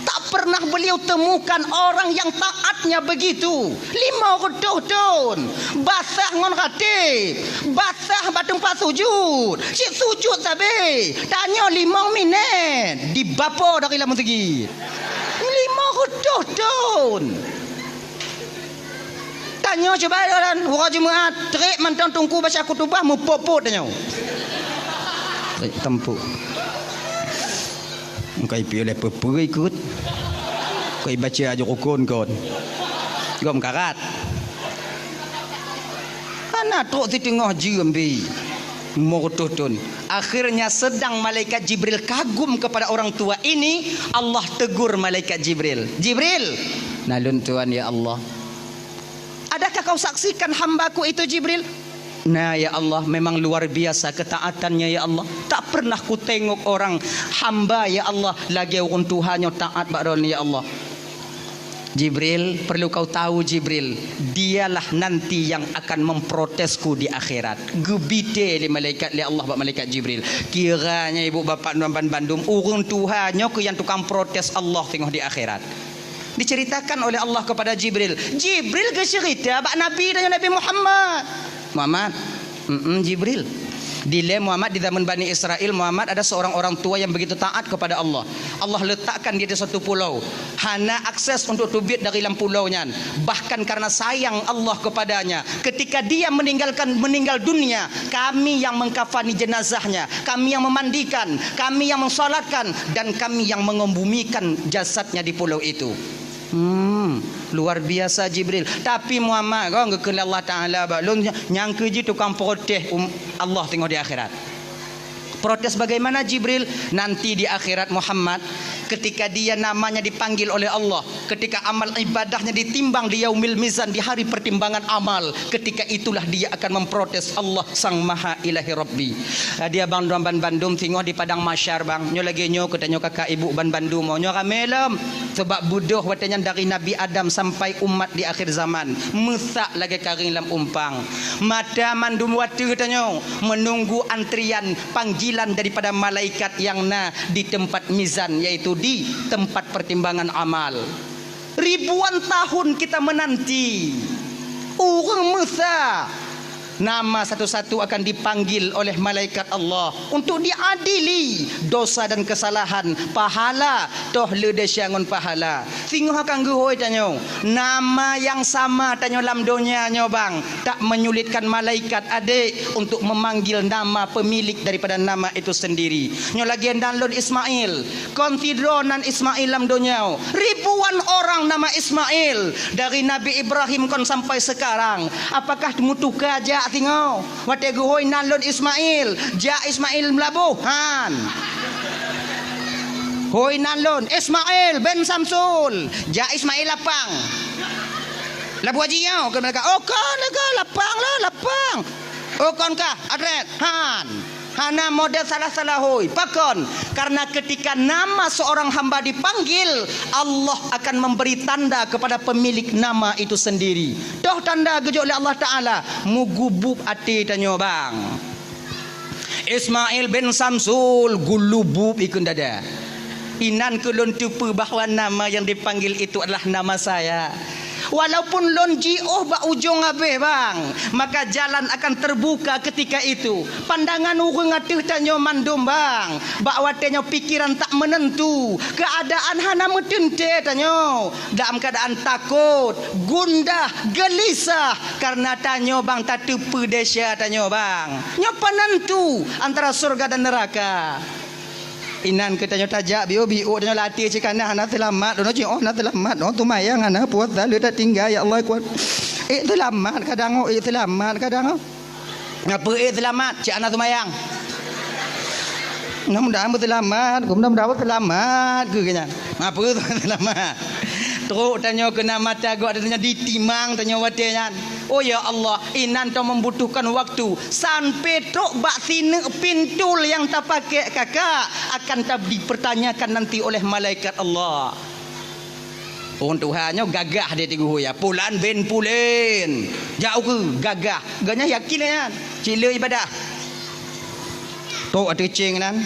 Tak pernah beliau temukan orang yang taatnya begitu. Lima ratus thon. Basah ngon ratib. Basah bak teumpat sujud. Cit sujud sabe. Tanyoe limong minét. Dibapo dari lam meuseujid. Lima ratus thon. Tanyoe cuba, uroe Jumat, trek mantong teungku baca khutubah, meupot-pot tanyoe. Trek teumpu. Engkai piôh lé peue-peue ikot. Kai baca aju rukun kon. Gom karat. Hana trok siteungoh jeuem bi. Lima ratus thon. Akhirnya sedang malaikat Jibril kagum kepada orang tua ini, Allah tegur malaikat Jibril, "Jibril!" "Na lôn tuan, ya Allah." "Adakah kau saksikan hambaku itu, Jibril?" "Na, ya Allah, memang luar biasa ketaatannya, ya Allah. Tak pernah kutengok orang hamba, ya Allah, lagée ureuëng tuha nyoe taat bak droeneuh, ya Allah." "Jibril, perlu kau tahu, Jibril, dialah nanti yang akan memprotesku di akhirat." Geubite lé malaikat, lé Allah bak malaikat Jibril. Kiranya ibu bapak nuan ban bandum, ureuëng tuha nyoe keuh nyang tukang protes Allah teungoh di akhirat. Diceritakan oleh Allah kepada Jibril. Jibril geuceurita bak Nabi dan Nabi Muhammad. Muhammad, mm Jibril. Dilée Muhammad di zaman Bani Israel, Muhammad ada seorang orang tua yang begitu taat kepada Allah. Allah letakkan dia di satu pulau. Hana akses untuk teubiet dari lam pulau nyan. Bahkan karena sayang Allah kepadanya, ketika dia meninggalkan, meninggal dunia, kami yang mengkafani jenazahnya, kami yang memandikan, kami yang mensolatkan, dan kami yang mengembumikan jasadnya di pulau itu. Hmm, luar biasa Jibril. Tapi Muhammad, kon geukheun lé Allah Taala bak lôn, nyang keuh jih tukang protes um, Allah teungoh di akhirat. Protes bagaimana Jibril? Nanti di akhirat Muhammad, ketika dia namanya dipanggil oleh Allah, ketika amal ibadahnya ditimbang di yaumil mizan, di hari pertimbangan amal, ketika itulah dia akan memprotes Allah Sang Maha Ilahi Rabbi. Dia bang droe ban bandum singoh di padang mahsyar bang. Nyoe lagée nyoe keu tanyoe kakak ibu ban bandum, nyoe ramé lom. Sebab beudôh watée nyan dari Nabi Adam sampai umat di akhir zaman, meusak lagée karéng lam umpang. Mata mandum watée tanyoe menunggu antrian panggilan daripada malaikat nyang na di tempat mizan, yaitu di tempat pertimbangan amal. Ribuan tahun kita menanti. Ureuëng meusa nama satu-satu akan dipanggil oleh malaikat Allah untuk diadili dosa dan kesalahan, pahala, toh le desya ngon pahala. Singoh akan geuhôi tanyoe, nama nyang sama tanyoe lam donya nyoe bang, tak menyulitkan malaikat adek untuk memanggil nama pemilik daripada nama itu sendiri. Nyoe lagée nan lôn Ismail, kon sidroe nan Ismail lam donya. Ribuan orang nama Ismail, dari Nabi Ibrahim kon sampai sekarang. Apakah meutuka jak singoh? Watée geuhôi nan lôn Ismail, jak Ismail Meulaboh, han. Hôi nan lôn Ismail bin Samsul, jak Ismail Lapang. Laboh Haji nyoe, keu malaikat, "Oh, kon lagée lapang lah, lapang." Oh, kon kah, adret, han. Hana model salah-salah, hôi. Pakon? Karena ketika nama seorang hamba dipanggil, Allah akan memberi tanda kepada pemilik nama itu sendiri. Toh tanda geujok lé Allah Taala, mugubub até tanyoe, bang. Ismail bin Samsul gulubub ikun dada. Inan keu lôn teupeue bahwa nama yang dipanggil itu adalah nama saya. Walaupun lôn jiôh bak ujong abéh, bang, maka jalan akan terbuka ketika itu. Pandangan ureuëng ateueh tanyoe mandum, bang. Bak watée nyoe pikiran tak menentu, keadaan hana meuteuntée tanyoe. Dalam keadaan takot, gundah, gelisah, karena tanyoe, bang, tateupeue desya tanyoe, bang. Nyoe penentu antara surga dan neraka. Inan keu tanyoe tajak biôh-biôh tanyoe latih cit kana hana seulamat, droeneuh cit oh hana seulamat, oh teumayang hana puasa le tatinggai, ya Allah kuat. Eh seulamat kadang oh, eh seulamat kadang oh. Ngapa eh seulamat cit hana teumayang? Mudah-mudahan beuseulamat, mudah-mudahan beuseulamat keu nyan. Ngapa seulamat? Trok tanyoe keu na mata gob tanyoe ditimang tanyoe watée nyan. Oh ya Allah, inan ta membutuhkan waktu sampai trok bak sineuk pintul nyang tapakék kakak akan ta dipertanyakan nanti oleh malaikat Allah. Ureuëng tuha nyoe gagah dia tigu ya, pulan bin pulen. Jak ukeue gagah. Ganya yakin nyan. Cile ibadah. Tok ateueh ceng nan.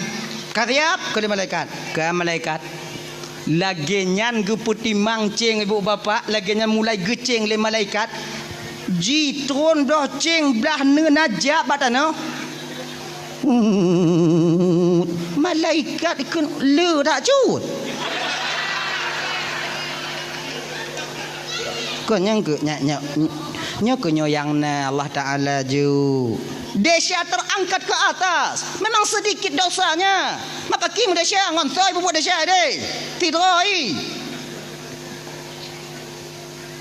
Ka siap keu lé malaikat. Ka malaikat. Lagée nyan geupeutimang ceng ibu bapak, lagée nyan mulai geuceng lé malaikat. Jitron bloh ceng blah neun najak bak tanoh. Hmm, malaikat ikun le tak cut. Kok nyang ke nyak nyak nyoe keu nyoe nyang na Allah Taala ju. Desya terangkat ke atas. Memang sedikit dosanya. Maka kim desya ngon soi bubuet desya deh. Tidroi.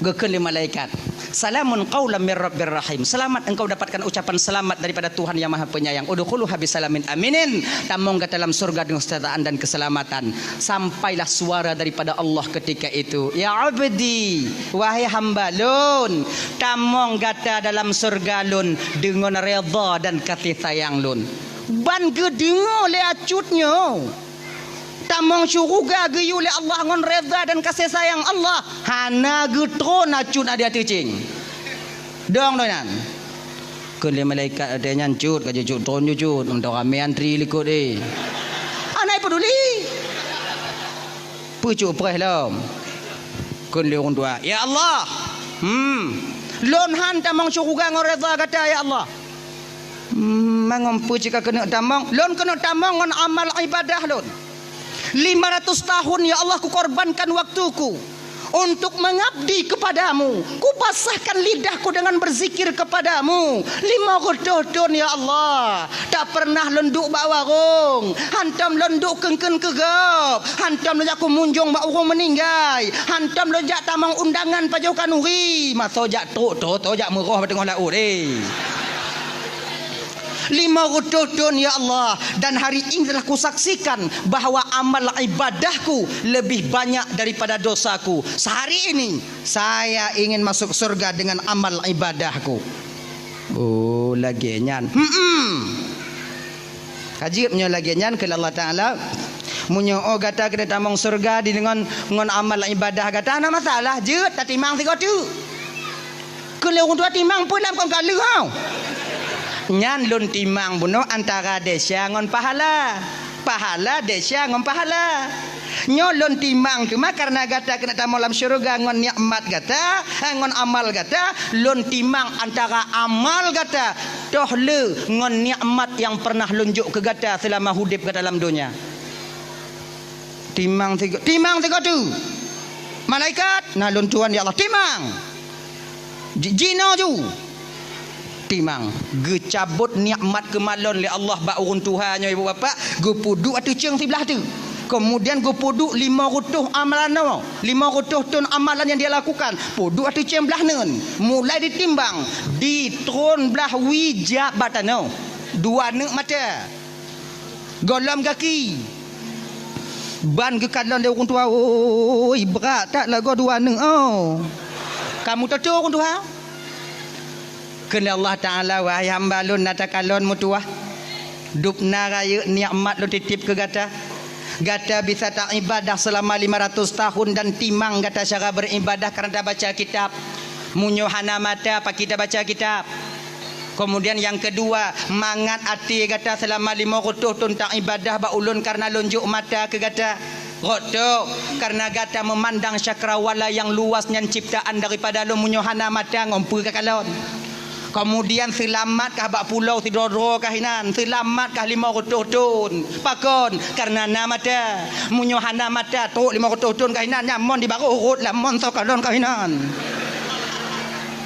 Geukheun lé malaikat, "Salamun qaulam mir rabbir rahim." Selamat engkau dapatkan ucapan selamat daripada Tuhan yang Maha Penyayang. "Udkhuluha bisalamin aminin." Tamong gata dalam surga dengan kesejahteraan dan keselamatan. Sampailah suara daripada Allah ketika itu, "Ya abdi, wahai hamba lôn, tamong gata dalam surga lôn deungon redha dan kasih sayang lôn." Ban geudeungoe lé acut nyoe. Tamong syuruga geuyue lé Allah ngon redha dan kasih sayang Allah, hana geutron acut na di ateueh ceng. Dong doh nyan. Kheun lé malaikat watée nyan, "Cut, ka jeuet cut tron jeuet cut, meudoh ramé antri likot eh." Hana peuduli. Peucok preh lom. Kheun lé ureuëng tuha, "Ya Allah, hmm, lôn han tamong syuruga ngon redha gata ya Allah." Hmm, mangon peue cit ka keuneuk tamong? Lôn keuneuk tamong ngon amal ibadah lôn. Lima ratus tahun, ya Allah, kukorbankan waktuku untuk mengabdi kepadamu. Kupasahkan lidahku dengan berzikir kepadamu. Lima reutôh thon, ya Allah, tak pernah lôn duek bak warong. Hantom lôn duek keun-keun keu gob. Hantom lôn jak kumunjong bak ureuëng meuninggai. Hantom lôn jak tamong undangan pajoh khanuri. Masoe jak trok, to, to jak meuroh bak teungoh laôt, eh. Lima reutôh thon, ya Allah, dan hari ini telah kusaksikan bahwa amal ibadahku lebih banyak daripada dosaku. Sehari ini, saya ingin masuk surga dengan amal ibadahku. Oh, lagée nyan. Hmm. Ka jeuet meunyoe lagée nyan, kheun Allah Taala, "Meunyoe oh gata keuneuk tamong surga di deungon ngon amal ibadah gata, hana masalah, jeuet tatimang sigoe teuk." Kheun lé ureuëng tuha, "Timang peue lam kon ka lheueh hau?" "Nyan lôn timang bunoe antara desya ngon pahala. Pahala desya ngon pahala. Nyoe lôn timang teuma kareuna gata keuneuk tamong lam syeuruga ngon nikmat gata, eh, ngon amal gata, lôn timang antara amal gata toh le ngon nikmat nyang pernah lôn jok keu gata seulama udeb gata lam donya." Timang sigo-, timang sigoe teuk. Malaikat, "Na lôn tuan, ya Allah." "Timang." Ji-, jinoe ju. Timang. Geucabot nikmat keumalon lé Allah bak ureuëng tuha nyoe, ibu bapak, geupeuduek ateueh ceueng siblah teuk. Kemudian geupeuduek lima reutôh amalan nyoe, lima reutôh thon amalan yang dia lakukan. Peuduek ateueh ceueng blah neun. Mulai ditimbang, di tron blah wie jak bak tanoh. Dua neuk mata. Gohlom gaki. Ban geukalon lé ureuëng tuha, "Oi, brat that lagoe dua neuk, oh." Kamu toto ureuëng tuha? Kheun lé Allah Taala, "Wahai hamba Lôn, na takalon meutuwah? Dub na rayeuk nikmat Lôn titip keu gata? Gata bisa taibadah seulama lima ratus tahun dan timang gata cara beribadah karena tabaca kitab. Meunyoe hana mata, pakri tabaca kitab? Kemudian nyang keudua, mangat até gata seulama lima reutôh thon taibadah bak Ulôn karena Lôn jok mata keu gata." Rot tok, karena gata meumandang cakrawala nyang luas nyan ciptaan daripada Lôn, meunyoe hana mata ngon peue kakalon. Kemudian seulamat kah bak pulo sidroe-droe kah inan, seulamat kah lima reutôh thon. Pakon? Karena na mata. Meunyoe hana mata, trok lima reutôh thon kah inan, nyan mon di barôh rot lam mon soe kalon kah inan.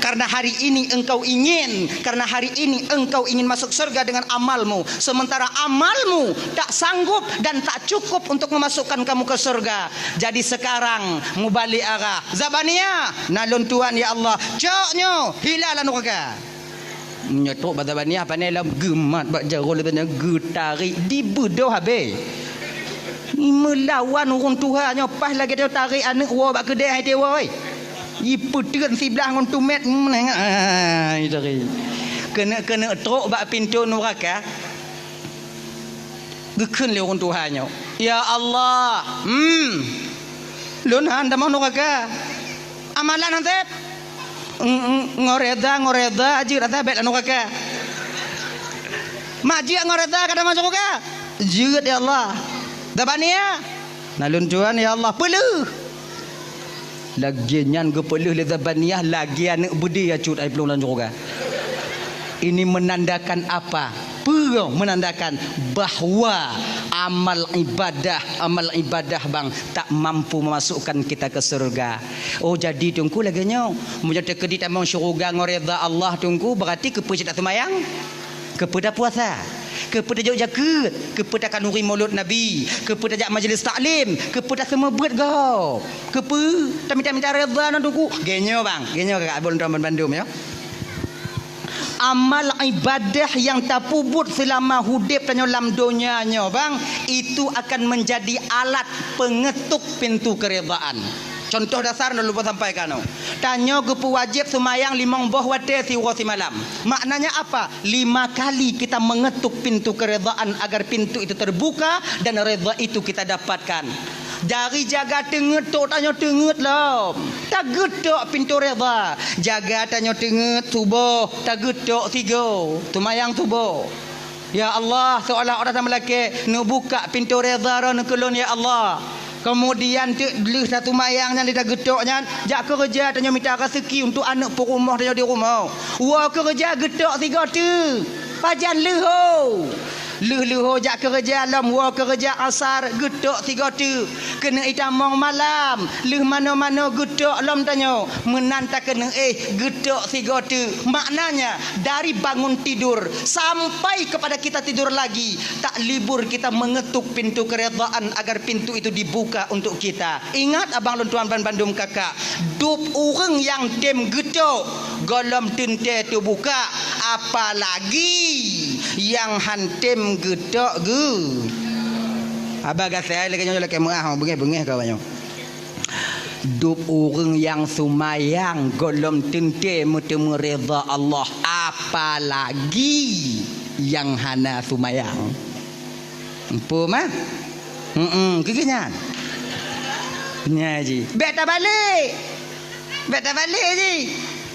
Karena hari ini engkau ingin, karena hari ini engkau ingin masuk surga dengan amalmu, sementara amalmu tak sanggup dan tak cukup untuk memasukkan kamu ke surga. Jadi sekarang mubalek arah. Zabaniah, na Lôn tuan ya Allah. Cok nyoe, hila lam nuraka. Nyoe trok bak Zabaniah, pane lom geumat bak jaroe lé tanyoe, geutarek, dibeudôh habéh. Meulawan ureuëng tuha nyoe, paih lagée nyoe tarek aneuëk woe bak keudée hai teuwoe. Jipeuteun siblah ngon tumét, meunengah, ah, jitari. Keuneuk-keuneuk trok bak pintoe nuraka. Geukheun lé ureuëng tuha nyoe, "Ya Allah, hmm, Lôn han tamong nuraka. Amalan han sép. Ng-, ng-, ngon reda, ngon reda jeuet rasa bék lam nuraka. Mak jeuet ngon reda ka tamong syeuruga?" "Jeuet, ya Allah." "Zabaniah?" "Na Lôn tuan, ya Allah." "Peuleueh." Lagée nyan geupeuleueh lé Zabaniah lagée aneuëk beudé ya cut ai plueng lam syeuruga. Ini menandakan apa? Peue menandakan bahwa amal ibadah, amal ibadah bang tak mampu memasukkan kita ke surga. Oh, jadi Teungku lagée nyoe, meunyoe teukeudi tamong syeuruga ngon reda Allah Teungku, berarti keupeue cit taseumayang? Keupeue tapuasa? Keupeue tajok jakeuet? Keupeue takhanuri mulod Nabi? Keupeue tajak majlis taklim? Keupeue taseumeubeuet gob? Keupeue tamita-mita reda ngon Teungku? Geunyoe bang, geunyoe ka abon droe bandum nyoe. Amal ibadah nyang tapeubuet seulama udeb tanyoe lam donya nyoe bang, itu akan menjadi alat pengetuk pintu keredaan. Contoh dasar na lôn sampaikan nyoe. Tanyoe geupeuwajéb seumayang limong boh watée siuroe simalam. Maknanya apa? Lima kali kita mengetuk pintu keredaan agar pintu itu terbuka dan reda itu kita dapatkan. Dari jaga teungeut tok tanyoe teungeut lom. Tageutok pintoe reda. Jaga tanyoe teungeut suboh, tageutok sigoe. Seumayang suboh. Ya Allah, seolah-olah tameulakée, neubuka pintoe reda droeneuh keu lôn, ya Allah. Keumudian teuk lheueh taseumayang nyan di tageutok nyan, jak keureuja tanyoe mita raseuki untuk aneuëk peurumoh tanyoe di rumoh. Woe keureuja geutok sigoe teuk. Pajan leuho. Leuh-leuho jak keureuja lom woe keureuja asar geutok sigoe teuk. Keuneuk itamong malam, leuh mano-mano geutok lom tanyoe. Meunan takeuneuk éh geutok sigoe teuk. Maknanya, dari bangun tidur sampai kepada kita tidur lagi, tak libur kita mengetuk pintu keredaan agar pintu itu dibuka untuk kita. Ingat abang lôn tuan ban bandum kakak, dub ureuëng nyang tem geutok, gohlom teuntée teubuka, apalagi nyang han tem geutok geu. Haba gasai lagée nyoe lakée meuáh, beungéh-beungéh ka nyoe. Dub ureuëng nyang seumayang gohlom teuntée meuteumé reda Allah, apalagi nyang hana seumayang. Empu mah? Heeh, keu nyan. Nya ji. Bék tabalek. Bék tabalek ji.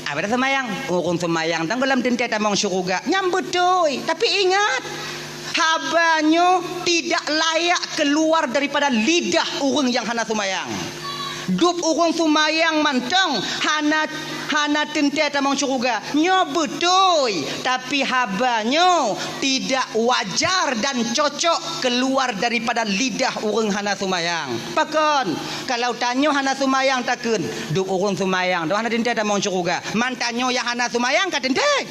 Abada seumayang. Ureuëng seumayang tan gohlom teuntée tamong syeuruga. Nyan beutôi. Tapi ingat, haba nyoe tidak layak keluar daripada lidah ureuëng nyang hana seumayang. Dub ureuëng seumayang mantong hana, hana teuntée tamong syeuruga. Nyoe beutôi, tapi haba nyoe tidak wajar dan cocok keluar daripada lidah ureuëng hana seumayang. Pakon? Kalau tanyoe hana seumayang takheun, dub ureuëng seumayang, dub hana teuntée tamong syeuruga. Man tanyoe nyang hana seumayang ka teuntée.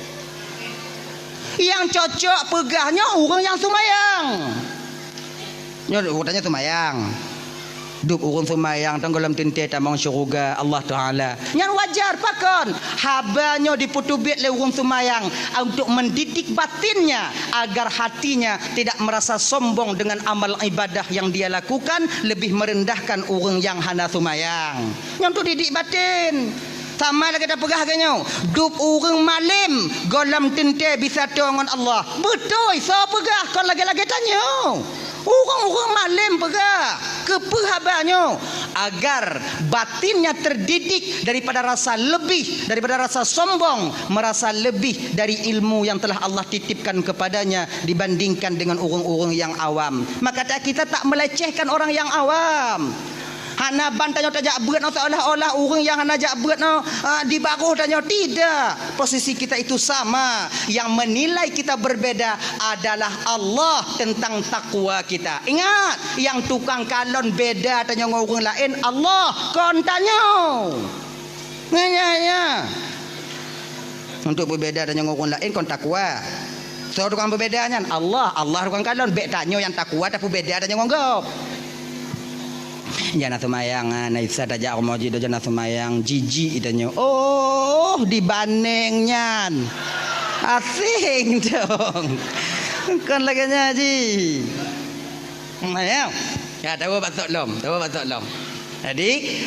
Nyang cocok peugah nyoe ureuëng nyang seumayang. Nyoe urotannya seumayang. Dub ureuëng seumayang tan gohlom teuntée tamong syeuruga Allah Taala. Nyan wajar pakon? Haba nyoe dipeuteubiet lé ureuëng seumayang untuk mendidik batinnya agar hatinya tidak merasa sombong dengan amal ibadah yang dia lakukan, lebih merendahkan ureuëng nyang hana seumayang. Nyan tu didik batin. Sama lagée tapeugah lagée nyoe, dub ureuëng malem gohlom teuntée bisa toe ngon Allah. Beutôi, soe peugah kon lagée-lagée tanyoe. Ureuëng-ureuëng malem peugah, keupeue haba nyoe? Agar batinnya terdidik daripada rasa lebih, daripada rasa sombong, merasa lebih dari ilmu yang telah Allah titipkan kepadanya dibandingkan dengan ureuëng-ureuëng yang awam. Maka ta-, kita tak melecehkan orang yang awam. Hana ban tanyoe tajak beuet nyoe seolah-olah ureuëng nyang hana jak beuet nyoe, ah, di baroh tanyoe. Tidak. Posisi kita itu sama. Yang menilai kita berbeda adalah Allah tentang takwa kita. Ingat, yang tukang kalon beda tanyoe ngon ureuëng laén, Allah, kon tanyoe. Nyan, nyan, nyan. Untuk beubeda tanyoe ngon ureuëng laén kon takwa. Soe tukang beubeda nyan? Allah. Allah tukang kalon. Bék tanyoe nyang takwa tapeubeda tanyoe ngon gob. Jana seumayang, ah, na Isa tajak rumoh jih, jana seumayang, jijik tanyoe. Oh, dibandeng nyan. Asing dong. Kon lagée nyan jih. Nah, ya. Ya, tahu batok lom, tahu batok lom. Jadi,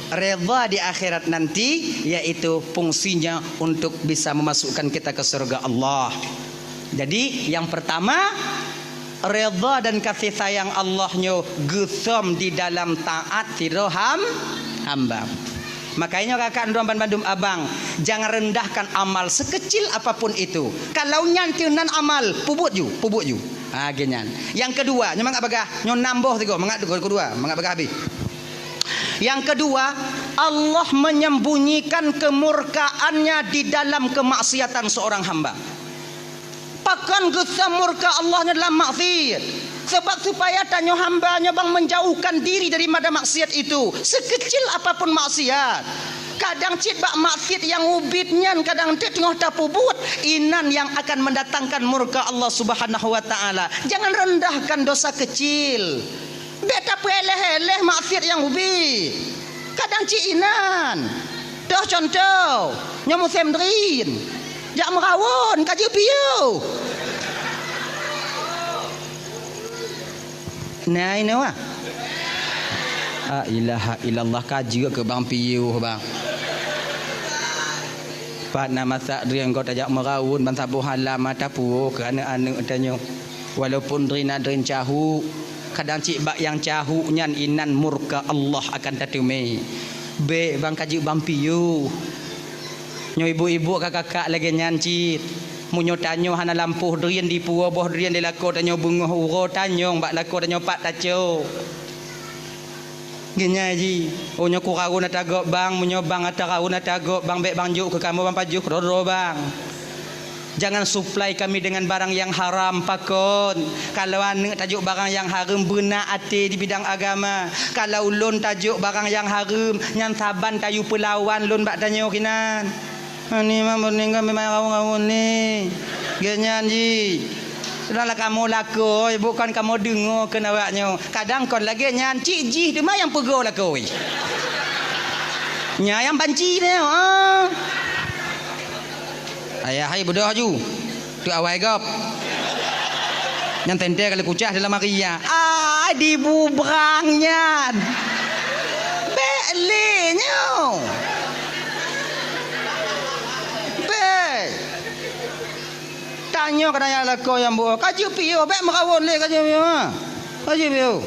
redha di akhirat nanti yaitu fungsinya untuk bisa memasukkan kita ke surga Allah. Jadi, yang pertama, redha dan kasih sayang Allah nyoe geusom di dalam taat sidroe ham-, hamba. Makanya kakak droe bandum abang, jangan rendahkan amal sekecil apapun itu. Kalau nyan teuh nan amal, pubuet ju, pubuet ju. Ha, geuh nyan. Yang kedua, nyoe mangat bagah, nyoe nam boh sigoe, mangat sigoe, kedua, mangat bagah habéh. Yang kedua, Allah menyembunyikan kemurkaannya di dalam kemaksiatan seorang hamba. Pakon geusom murka Allah nyoe dalam maksiat? Sebab supaya tanyoe hamba nyoe bang menjauhkan diri daripada maksiat itu, sekecil apapun maksiat. Kadang cit bak maksiat nyang ubit nyan kadang teuk teungoh tapubuet, inan nyang akan mendatangkan murka Allah Subhanahu wa Ta'ala. Jangan rendahkan dosa kecil. Bék tapeuéléh-éléh maksiat nyang ubit. Kadang cit inan. Toh contoh, nyoe musém drien. Jak meurawon, ka jeuet piôh. Nah, inoe wah. La ilaha illallah, ka jeuet keu bang piôh, bang. Pat na masak drien gob tajak meurawon, ban saboh halam mata puoh keu aneuk-aneuk tanyoe. Walaupun drien na drien cahuk, kadang cit bak nyang cahuk nyan inan murka Allah akan tateumé. Bék bang ka jeuet bang piôh. Nyoe ibu-ibu ka kakak lagée nyan cit. Meunyoe tanyoe hana lampôh drien dipuwoe boh drien di lakoe tanyoe beungoh uroe tanyong bak lakoe tanyoe pat tacok. Geunyai jih, oh nyoe kurawon ata gob bang, meunyoe bang ata rawon ata gob bang, bék bang jok keu kamoe bang pajoh keudroe-droe bang. Jangan suplai kami dengan barang yang haram, pakon. Kalau aneuk tajok barang yang hareuem beuna até di bidang agama. Kalau lôn tajok barang yang hareuem, nyan saban tayue peulawan lôn bak tanyoe kinan. Ani mak meuneuk kami mai rawon-rawon ni. Geuh nyan jih. Sudahlah kamoe lakoe, bukan kamoe deungoe keu awak nyoe. Kadang kon lagée nyan, cit jih teuma nyang peugoe lakoe. Nyan nyang banci nyoe, ah. Ayah hai beudôh aju. Tu awai gob. Nyang teuntée kali kucah dalam hari ya. Ah, dibubrang nyan. Bék lé nyoe. Bék. Tanyoe keunan nyang lakoe nyang buet. Ka jeuet piôh, bék meurawon lé ka jeuet piôh, ha. Ka jeuet piôh.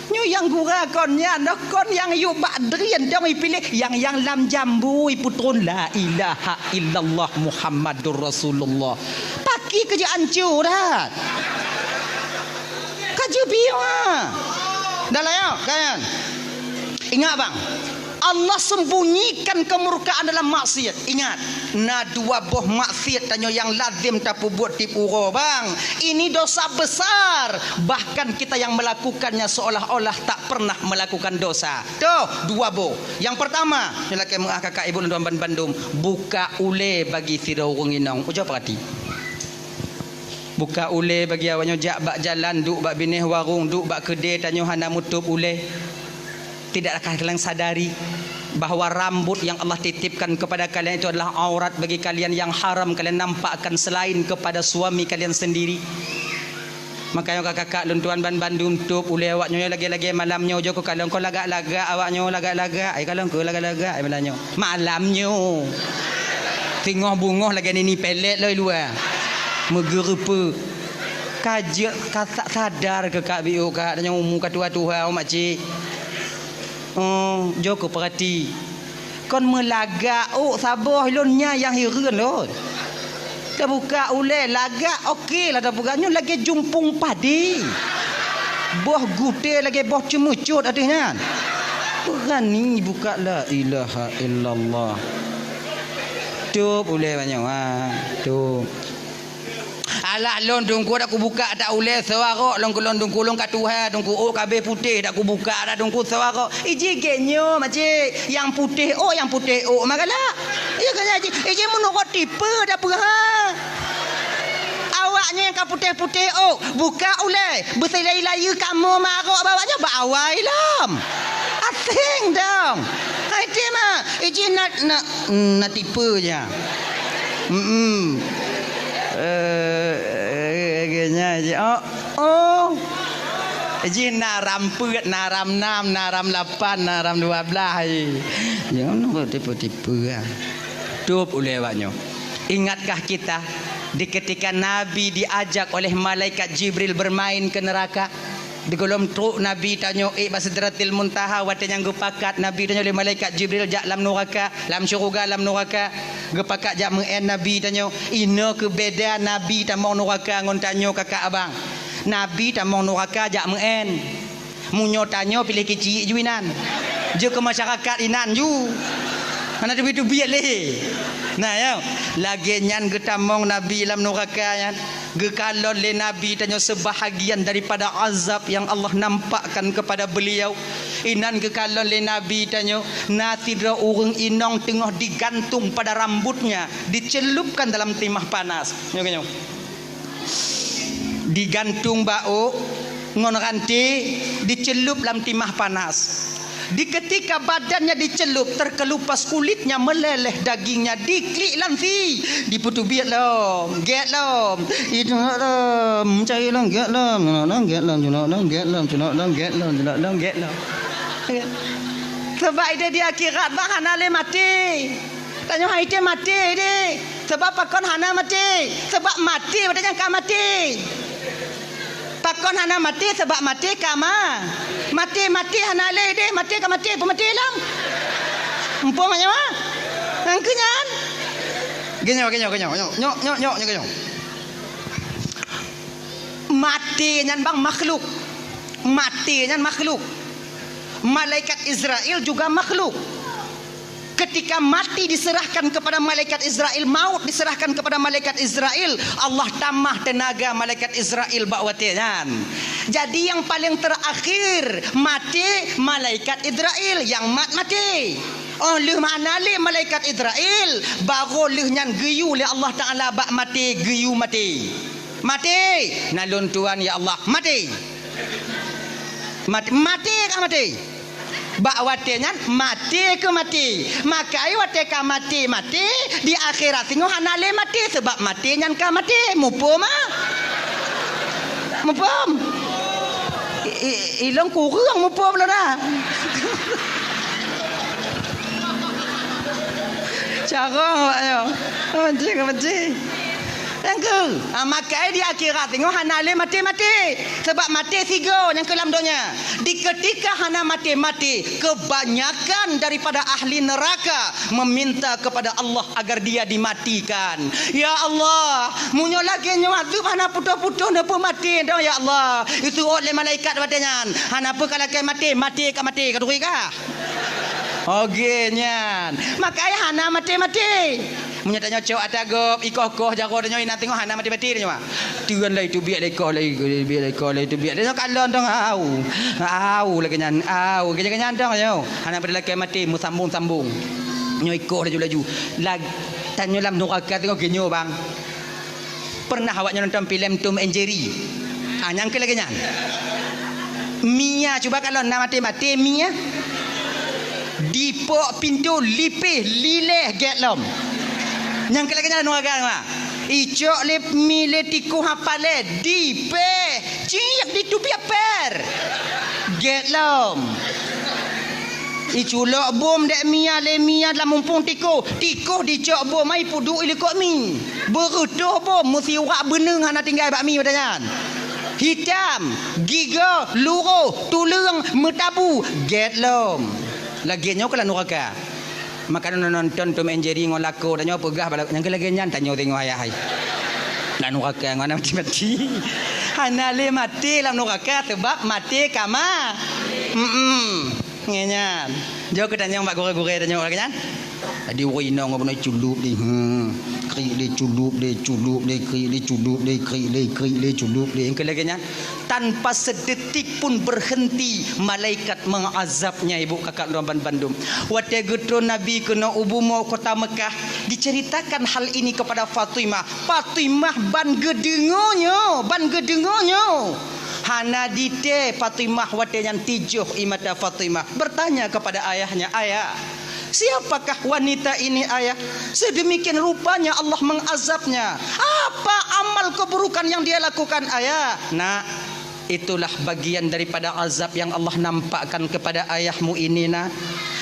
Nyoe nyang gura kon nyan, noh kon nyang yue bak drien dong ipiléh, nyang, nyang lam jambu ipeutron la ilaha illallah Muhammadur Rasulullah. Paki keu jeuet anco that. Ka jeuet piôh, ha. Dah lah, ya, kan? Ingat, bang. Allah sembunyikan kemurkaan dalam maksiat. Ingat, na dua boh maksiat tanyoe nyang lazem tapubuet tiep uroe, bang. Ini dosa besar. Bahkan kita yang melakukannya seolah-olah tak pernah melakukan dosa. Toh, dua boh. Yang pertama, nyoe lakée meuah kakak ibu dan tuan bandum, buka ulée bagi sidroe ureuëng inong. Ujoe peurati. Buka ulée bagi awak nyoe jak bak jalan, duek bak binéh warong, duek bak keudée tanyoe hana mutôb ulée. Tidakkah kalian sadari bahwa rambut yang Allah titipkan kepada kalian itu adalah aurat bagi kalian yang haram kalian nampakkan selain kepada suami kalian sendiri? Makajih kakak-kakak lôn tuan ban bandum, tôb ulée awak nyoe lagée-lagée malam nyoe, jok keu kalon kon lagak-lagak awak nyoe lagak-lagak, ai kalon keu lagak-lagak ai malam nyoe. Malam nyoe. Teungoh beungoh lagée nini pelet lom i luwa. Meugeureupeuk. Ka jeuet ka sa-, sadar keu kak biôh kak, tanyoe umu ka tuha-tuha, oh makcik. Oh, jok keu peurati. Kon meulagak ôk saboh lôn nyan nyang hireuen lôn. Tabuka ulée lagak, oke lah tapeugah nyoe lagée jumpung padi. Boh gutée lagée boh ceumeucot ateueh nyan. Beurani buka, la ilaha illallah. Tôb ulée banyoe, ha, tôb. Alah lôn Teungku dak kubuka dak ulée suarok lôn keu lôn Teungku, lôn ka tuha Teungku, ôk ka abéh putéh dak kubuka dak Teungku suarok. Iji gét nyoe makcik, nyang putéh ôk, nyang putéh ôk mah galak. Iya kan, iji, iji meunurot tipe dak peue ha. Awak nyoe nyang ka putéh-putéh ôk, buka ulée, beusilai-layeue kamoe marok bak awak nyoe bak awai lom. Aséng dong. Hai ti mah, iji na, na, na tipe ja. Hmm. Eh, eh, eh, nya, ji, oh, oh. Jih na ram peuet, na ram nam, na ram lapan, na ram dua belas, ji. Jangan tipu-tipu, ah. Tôb ulée awak nyoe. Ingatkah kita di ketika Nabi diajak oleh malaikat Jibril bermain ke neraka? Di gohlom trok Nabi tanyoe ék bak Sidratil Muntaha, watée nyang geupakat Nabi tanyoe lé malaikat Jibril jak lam nuraka, lam syeuruga lam nuraka, geupakat jak meu'én Nabi tanyoe. Inoe keuh beda Nabi tamong nuraka ngon tanyoe kakak abang. Nabi tamong nuraka jak meu'én. Meunyoe tanyoe piléh keuchik ju inan. Jeuet keu masyarakat inan ju. Hana teubiet-teubiet lé. Nah, ya. Lagée nyan geutamong Nabi lam nuraka nyan. Geukalon lé Nabi tanyoe sebahagian daripada azab yang Allah nampakkan kepada beliau. Inan geukalon lé Nabi tanyoe, na sidroe ureuëng inong teungoh digantung pada rambutnya, dicelupkan dalam timah panas. Nyoe, nyoe. Digantung bak ôk ngon ranté, dicelup lam timah panas. Di ketika badannya dicelup, terkelupas kulitnya, meleleh dagingnya, diklik lam sie, dipeuteubiet lom, gét lom, iduek lom, cai lom, gét lom, cunok lom, gét lom, cunok lom, gét lom, cunok lom, gét lom, cunok lom, gét lom. Sabab ideh di akhirat bah hana lé maté. Tanyoe hai tém maté deh. Sabab pakon hana maté? Sabab maté watée nyan ka maté. Pakon hana maté? Sabab maté ka ma-, maté, maté hana lé deh, maté ka maté, peumaté lom. Muphom nyoe? Nyang keu nyan. Geunyoe, geunyoe, geunyoe, nyoe, nyoe, nyoe, nyoe, geunyoe. Maté nyan bang makhluk. Maté nyan makhluk. Malaikat Israel juga makhluk. Ketika mati diserahkan kepada malaikat Israel, maut diserahkan kepada malaikat Israel, Allah tamah teunaga malaikat Israel bak watée nyan. Jadi nyang paleng terakhir maté malaikat Israel, nyang mat maté. Oh lheueh hana lé malaikat Israel, barô lheueh nyan geuyue lé Allah Taala bak maté, geuyue maté. Maté, na lôn tuan ya Allah, maté. Mat-, maté ka maté. Bak watée nyan maté keu maté. Makai watée ka maté, maté, di akhirat singoh hana lé maté, sabab maté nyan ka maté. Muphom ah? Muphom? I, i, ilong kureueng muphom lôn ah. Carong awak nyoe. Maté ka maté. Nyang keu, ah, makai di akhirat singoh hana lé maté-maté. Sabab maté sigoe nyang keu lam donya. Di ketika hana maté-maté, kebanyakan daripada ahli neraka meminta kepada Allah agar dia dimatikan. Ya Allah, meunyoe lagée nyoe azeub hana putôh-putôh neupeumaté dong ya Allah. Iseuôt lé malaikat watée nyan. Hana peue ka lakée maté, maté ka maté, ka turi kah? Oke nyan. Makai hana maté-maté. Meunyoe tanyoe cok ata gob, ikoh-koh jaroe tanyoe inan teungoh hana maté-maté tanyoe. Teun lé teubiet lé ikoh lé, teubiet lé ikoh lé, teubiet lé nyoe kalon dong au. Au lagée nyan, au lagée nyan dong nyoe. Hana pada lakée maté meusambong-sambong. Nyoe ikoh laju-laju. Lag-, tanyoe lam nuraka teungoh geunyoe bang. Pernah awak nyoe nonton filem Tom and Jerry? Ah, nyang keu lagée nyan. Mia cuba kalon na maté-maté Mia. Dipok pintoe lipéh lileh gét lom. Nyang keu lagée nyan nuraka mah. Icok lé mi lé tikôh hapalé dipéh Ciek diteubiet per. Gét lom. Iculok bom dek mia lé mia lam mumpung tikoh. Tikoh dicok bom ai peuduek ilikot mi. Beureutoh bom meusiwak beuneueng hana tinggai bak mi watée nyan. Hitam, gigoe, luroh, tuleueng, meutabu. Gét lom. Lagée nyoe keuh lam nuraka. Maka nonton Tom and Jerry ngon lakoe tanyoe peugah bala nyang keu lagée nyan tanyoe singoh ayah hai. Lam nuraka ngon mati-mati. Hana lé maté lam nuraka sebab maté kama. Hmm. Ngenyan. Jok keu tanyoe bak gurée-gurée tanyoe lagée nyan. Jadi ureuëng inong beuna culup deh. Hmm. Krik deh culup deh, culup deh, krik deh culup deh, krik deh, krik deh culup deh. Nyang keu lagée nyan. Tanpa sedetik pun berhenti malaikat mengazabnya, ibu kakak droe ban bandum. Watée geutron Nabi keunoe u bumoe kota Mekah, diceritakan hal ini kepada Fatimah. Fatimah ban geudeungoe nyoe, ban geudeungoe nyoe. Hana ditée Fatimah watée nyan tijoh i mata Fatimah. Bertanya kepada ayahnya, "Ayah, siapakah wanita ini, Ayah? Sedemikian rupanya Allah mengazabnya. Apa amal keburukan yang dia lakukan, Ayah?" "Nak, itulah bagian daripada azab yang Allah nampakkan kepada ayahmu ini, Nak.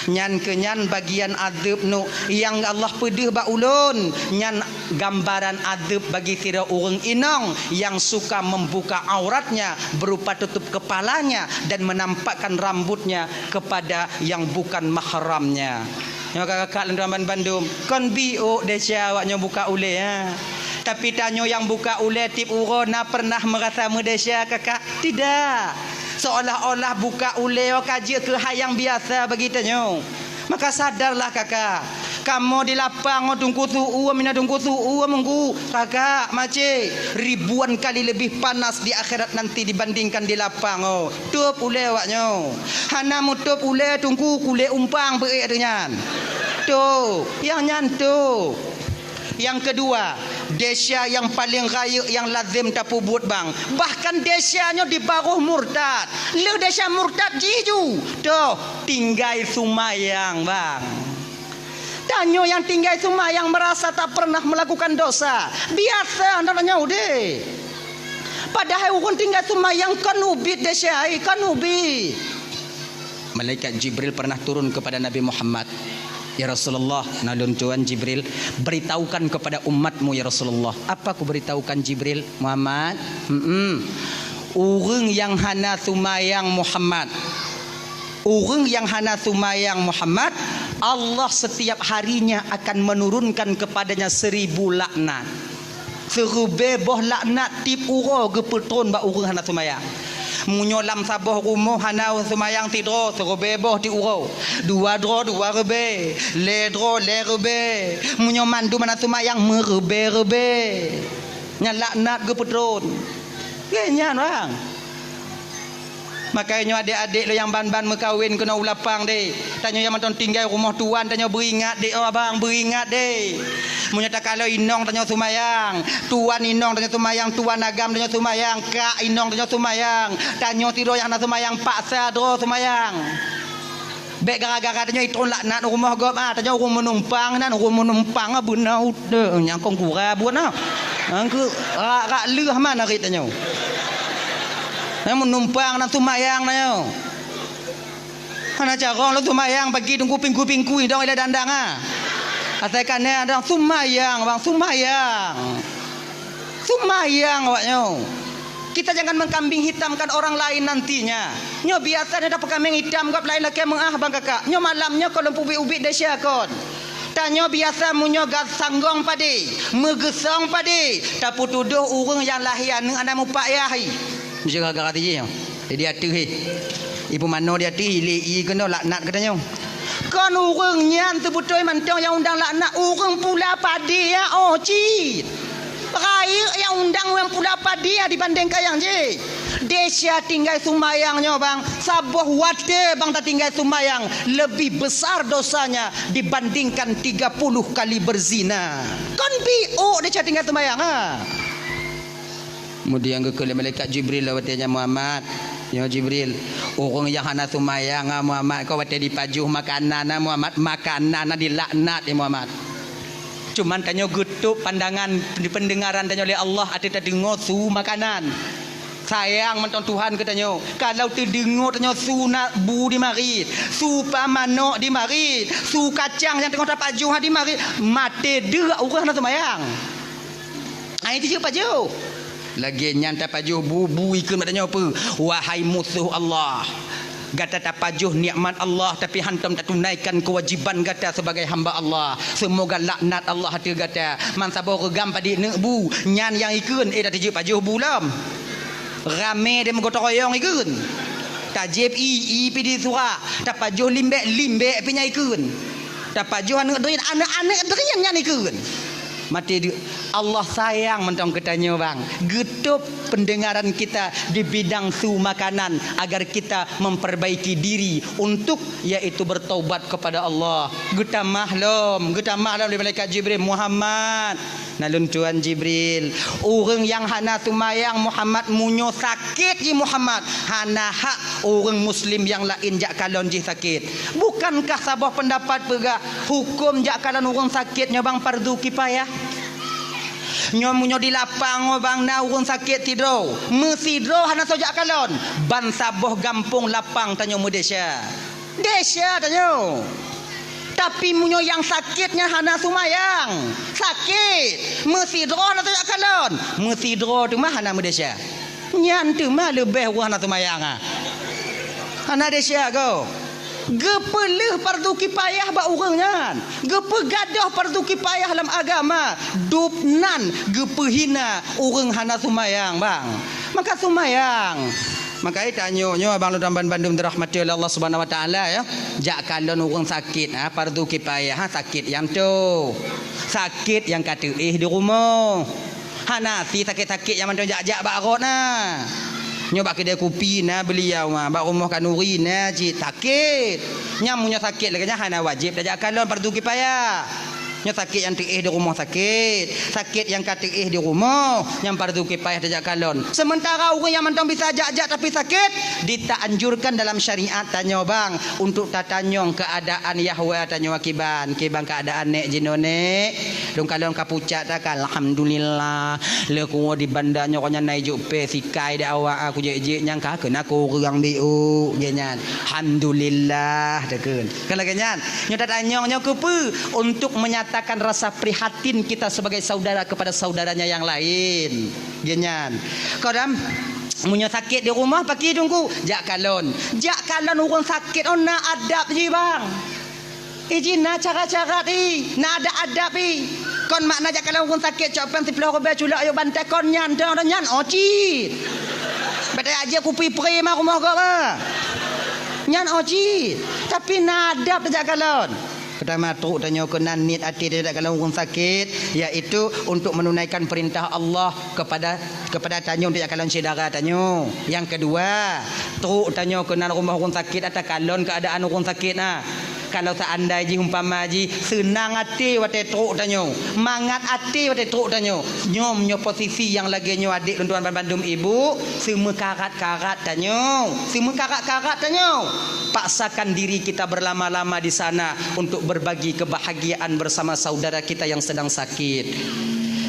Nyan keuh nyan bagian azab nu nyang Allah peudeuh bak ulôn. Nyan gambaran azab bagi sidroe ureuëng inong yang suka membuka auratnya berupa tutup kepalanya dan menampakkan rambutnya kepada yang bukan mahramnya." Nyoe kakak-kakak lôn ban bandum, kon biôk desya awak nyoe buka ulée, ha. Tapi tanyoe nyang buka ulée tieb uroe na pernah meurasa meudesya, kakak? Tidak. Seolah-olah buka ulée ka jeuet keu hai nyang biasa bagi tanyoe. Maka sadarlah, kakak. Kamoe di lapang ngon teungku su-uem, mina teungku su-uem, teungku, kakak, makcik, ribuan kali lebih panas di akhirat nanti dibandingkan di lapang, oh. Tôb ulée awak nyoe. Hana meutôb ulée teungku kulét umpang beuék ateueh nyan. Tôb, nyang nyan tôb. Nyang keudua, desya nyang paleng rayeuk nyang lazem tapeubuet bang. Bahkan desya nyoe dibaroh murtad. Lheueh desya murtad jih ju, toh tinggai seumayang bang. Tanyoe nyang tinggai seumayang meurasa tak pernah meulakukan dosa. Biasa ndak tanyoe udeh. Padahai ureuëng tinggai seumayang kon ubit desya, kon ubit. Malaikat Jibril pernah turun kepada Nabi Muhammad, "Ya Rasulullah, na lôn tuan Jibril, beritahukan kepada umatmu ya Rasulullah." "Apa kuberitahukan Jibril?" "Muhammad, hmm, ureuëng nyang hana seumayang Muhammad, ureuëng nyang hana seumayang Muhammad, Allah setiap harinya akan menurunkan kepadanya seribu laknat." Seureubée boh laknat tieb uroe geupeutron bak ureuëng hana seumayang. Meunyoe lam saboh rumoh hana seumayang sidroe, seureubée boh tieb uroe. Dua droe, dua reubée. Lhée droe, lhée reubée. Meunyoe mandum hana seumayang, meureubée-reubée. Nyan laknat geupeutron. Lheueh nyan, bang. Makajih nyoe adék-adék lôn nyang ban-ban meukawen keunoe u lapang deh. Tanyoe nyang mantong tinggai rumoh tuan, tanyoe beuingat deh, oh abang, beuingat deh. Meunyoe takalon inong tanyoe seumayang, tuan inong tanyoe seumayang, tuan agam tanyoe seumayang, kak inong tanyoe seumayang. Tanyoe sidroe nyang hana seumayang, paksa droe seumayang. Bék gara-gara tanyoe itron laknat rumoh gob, ah, tanyoe ureuëng meunumpang nan, ureuëng meunumpang, ah, beuna udeueng nyang kong kura buet na. Nyang keu rak-rak leuh man arit tanyoe. Nyang meunumpang nan seumayang tanyoe. Hana carông lôn seumayang pagi teungku pingkui-pingkui dong ilée dandang, ah. Asai ka na dong seumayang, bang, seumayang. Seumayang awak nyoe. Kita jangan mengkambing hitamkan orang lain nantinya. Nyoe biasa nyoe tapeukameng itam gob laén lakée meuáh bang kakak. Nyoe malam nyoe kon lôn peubiet-ubiet desya kon. Tanyoe biasa meunyoe ga sanggong padé, meugeusong padé, tapeutudôh ureuëng nyang lahé aneuëk hana mupak yah. Meuseuh gara-gara tijih nyoe. Jadi ateueh, eh. Ipeumanoe di ateueh, ilée ie keunoe laknat geutanyoe. Kon ureuëng nyan teubeutôi mantong nyang undang laknat, ureuëng pula padé, ya, oh, cit. Rayeuk nyang undang nyang pula padé dibandingkan nyang jih. Desya tinggai seumayang nyoe, bang, saboh watée bang tatinggai seumayang, lebih besar dosanya dibandingkan tiga puluh kali berzina. Kon biôk desya tinggai seumayang, ha. Kemudian geukheun lé malaikat Jibril lom watée nyan, "Muhammad, nyoe Jibril, ureuëng nyang hana seumayang, ha, Muhammad, kon watée jipajoh makanan, ha, Muhammad, makanan na dilaknat, ya Muhammad." Cuman tanyoe geutôb pandangan, peundeungaran tanyoe lé Allah ateueh tadeungoe su makanan. Sayang mantong Tuhan keu tanyoe. Kalau teudeungoe tanyoe su na bu di marit, su pa manok di marit, su kacang nyang teungoh tapajoh di marit, maté deuk ureuëng hana seumayang. Ai tijeuet pajoh. Lagée nyan tapajoh bu, bu ikheun bak tanyoe peue? Wahai musoh Allah, gata tapajoh nikmat Allah, tapi hantom tatunaikan keuwajiban gata sebagai hamba Allah. Seumoga laknat Allah ateueh gata. Mansaboh reugam padit neuk bu, nyan nyang ikheun, eh, dak tijeuet pajoh bu lom. Ramé deh meugotong royong ikheun. Tajieb ié, ié pih di surak. Tapajoh limbek, limbek pih nyan ikheun. Tapajoh aneuëk drien, aneuëk-aneuëk drien nyan ikheun. Maté deuk. Allah sayang mantong keu tanyoe, bang. Geutôb pendengaran kita di bidang su makanan agar kita memperbaiki diri untuk, yaitu, bertaubat kepada Allah. Geutamah lom, geutamah lom lé malaikat Jibril, Muhammad. Na lôn tuan Jibril, ureuëng nyang hana seumayang Muhammad, meunyoe sakét jih Muhammad, hana hak ureuëng muslim nyang laén jak kalon jih sakét. Bukankah saboh peundapat peugah hukôm jak kalon ureuëng sakét nyoe bang fardu kifayah? Nyoe meunyoe di lapang nyoe bang na ureuëng sakét sidroe, meusidroe hana soe jak kalon, ban saboh gampông lapang tanyoe meudesya. Desya tanyoe. Tapi meunyoe nyang sakét nyan hana seumayang, sakét, meusidroe hana tajak kalon, meusidroe teuma hana meudesya. Nyan teuma leubeh ureuëng hana seumayang, ah. Hana desya goe. Geupeuleueh fardu kifayah bak ureuëng nyan. Geupeugadôh fardu kifayah lam agama. Dub nan geupeuhina ureuëng hana seumayang, bang. Maka seumayang. Maka tanyoe nyoe abang lôn bandum dirahmati oleh Allah Subhanahu Wa Taala, ya. Jak kalon ureuëng sakét, ha, fardu kifayah, ha, sakét nyang toe. Sakét nyang ka teuéh di rumoh. Hana si sakét-sakét nyang mantong jak-jak bak rot na. Nyoe bak keudè kupi na beuliau ma, bak rumoh khanuri na cit sakét. Nyang meunyoe sakét lagée nyan hana wajéb tajak kalon fardu kifayah. Nyoe sakét nyang teuéh di rumoh sakét, sakét nyang ka teuéh di rumoh, nyang fardu kifayah tajak kalon. Sementara ureuëng nyang mantong bisa jak-jak tapi sakét, ditaanjurkan dalam syariat tanyoe bang untuk tatanyong keuadaan yahwa tanyoe kiban, kiban keuadaan nék jinoe nék. Lôn kalon ka pucak takan, alhamdulillah. Leukuwoe di banda nyoe nyan na ijok pé sikai dak awak aku jek-jek nyang ka keunan kureueng biuk gét nyan. Alhamdulillah takheun. Kan lagée nyan. Nyoe tatanyong nyoe keupeue? Untuk menyatakan rasa prihatin kita sebagai saudara kepada saudaranya yang lain. Gét nyan. Kadang meunyoe sakét di rumoh paki teungku, jak kalon. Jak kalon ureuëng sakét oh na adab jih bang. Iji na cara-cara ti, na adab-adab ti. Kon makna jak kalon ureuëng sakét cok péng siploh ribée culok ayok bantai kon nyan, dong nyan oh cit. Bèk tajak kupi pri ma rumoh gob, ah. Nyan oh cit. Tapi na adab tajak kalon. Peutama trok tanyoe keunan niet até tajak kalon ureuëng sakét, yaitu untuk menunaikan perintah Allah kepada, kepada tanyoe tajak kalon syedara tanyoe. Nyang keudua, trok tanyoe keunan rumoh ureuëng sakét atawa kalon keuadaan ureuëng sakét na. Kalau seandai jih umpama jih seunang até watée trok tanyoe, mangat até watée trok tanyoe. Nyoe, nyoe posisi nyang lagée nyoe adék lôn tuan bandum ibu, seumeukarat-karat tanyoe, seumeukarat-karat tanyoe. Paksakan diri kita berlama-lama di sana untuk berbagi kebahagiaan bersama saudara kita yang sedang sakit.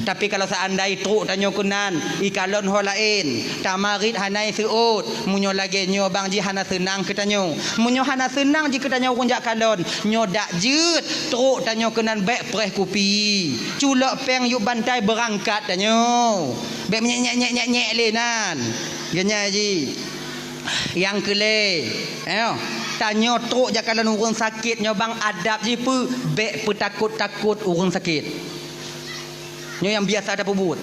Tapi kalau seandai trok tanyoe keunan, ikalon ho laén, tamarit hana iseuôt, meunyoe lagée nyoe bang jih hana seunang keu tanyoe. Meunyoe hana seunang jih keu tanyoe ureuëng jak kalon, nyoe dak jeuet trok tanyoe keunan bèk preh kupi. Culok péng yub bantai beurangkat tanyoe. Bèk menyek-nyek-nyek-nyek lé nan. Geunya jih. Nyang keulhèe, eh, tanyoe trok jak kalon ureuëng sakét nyoe bang adab jih peue, bèk peutakot-takot ureuëng sakét. Nyoe nyang biasa tapeubuet.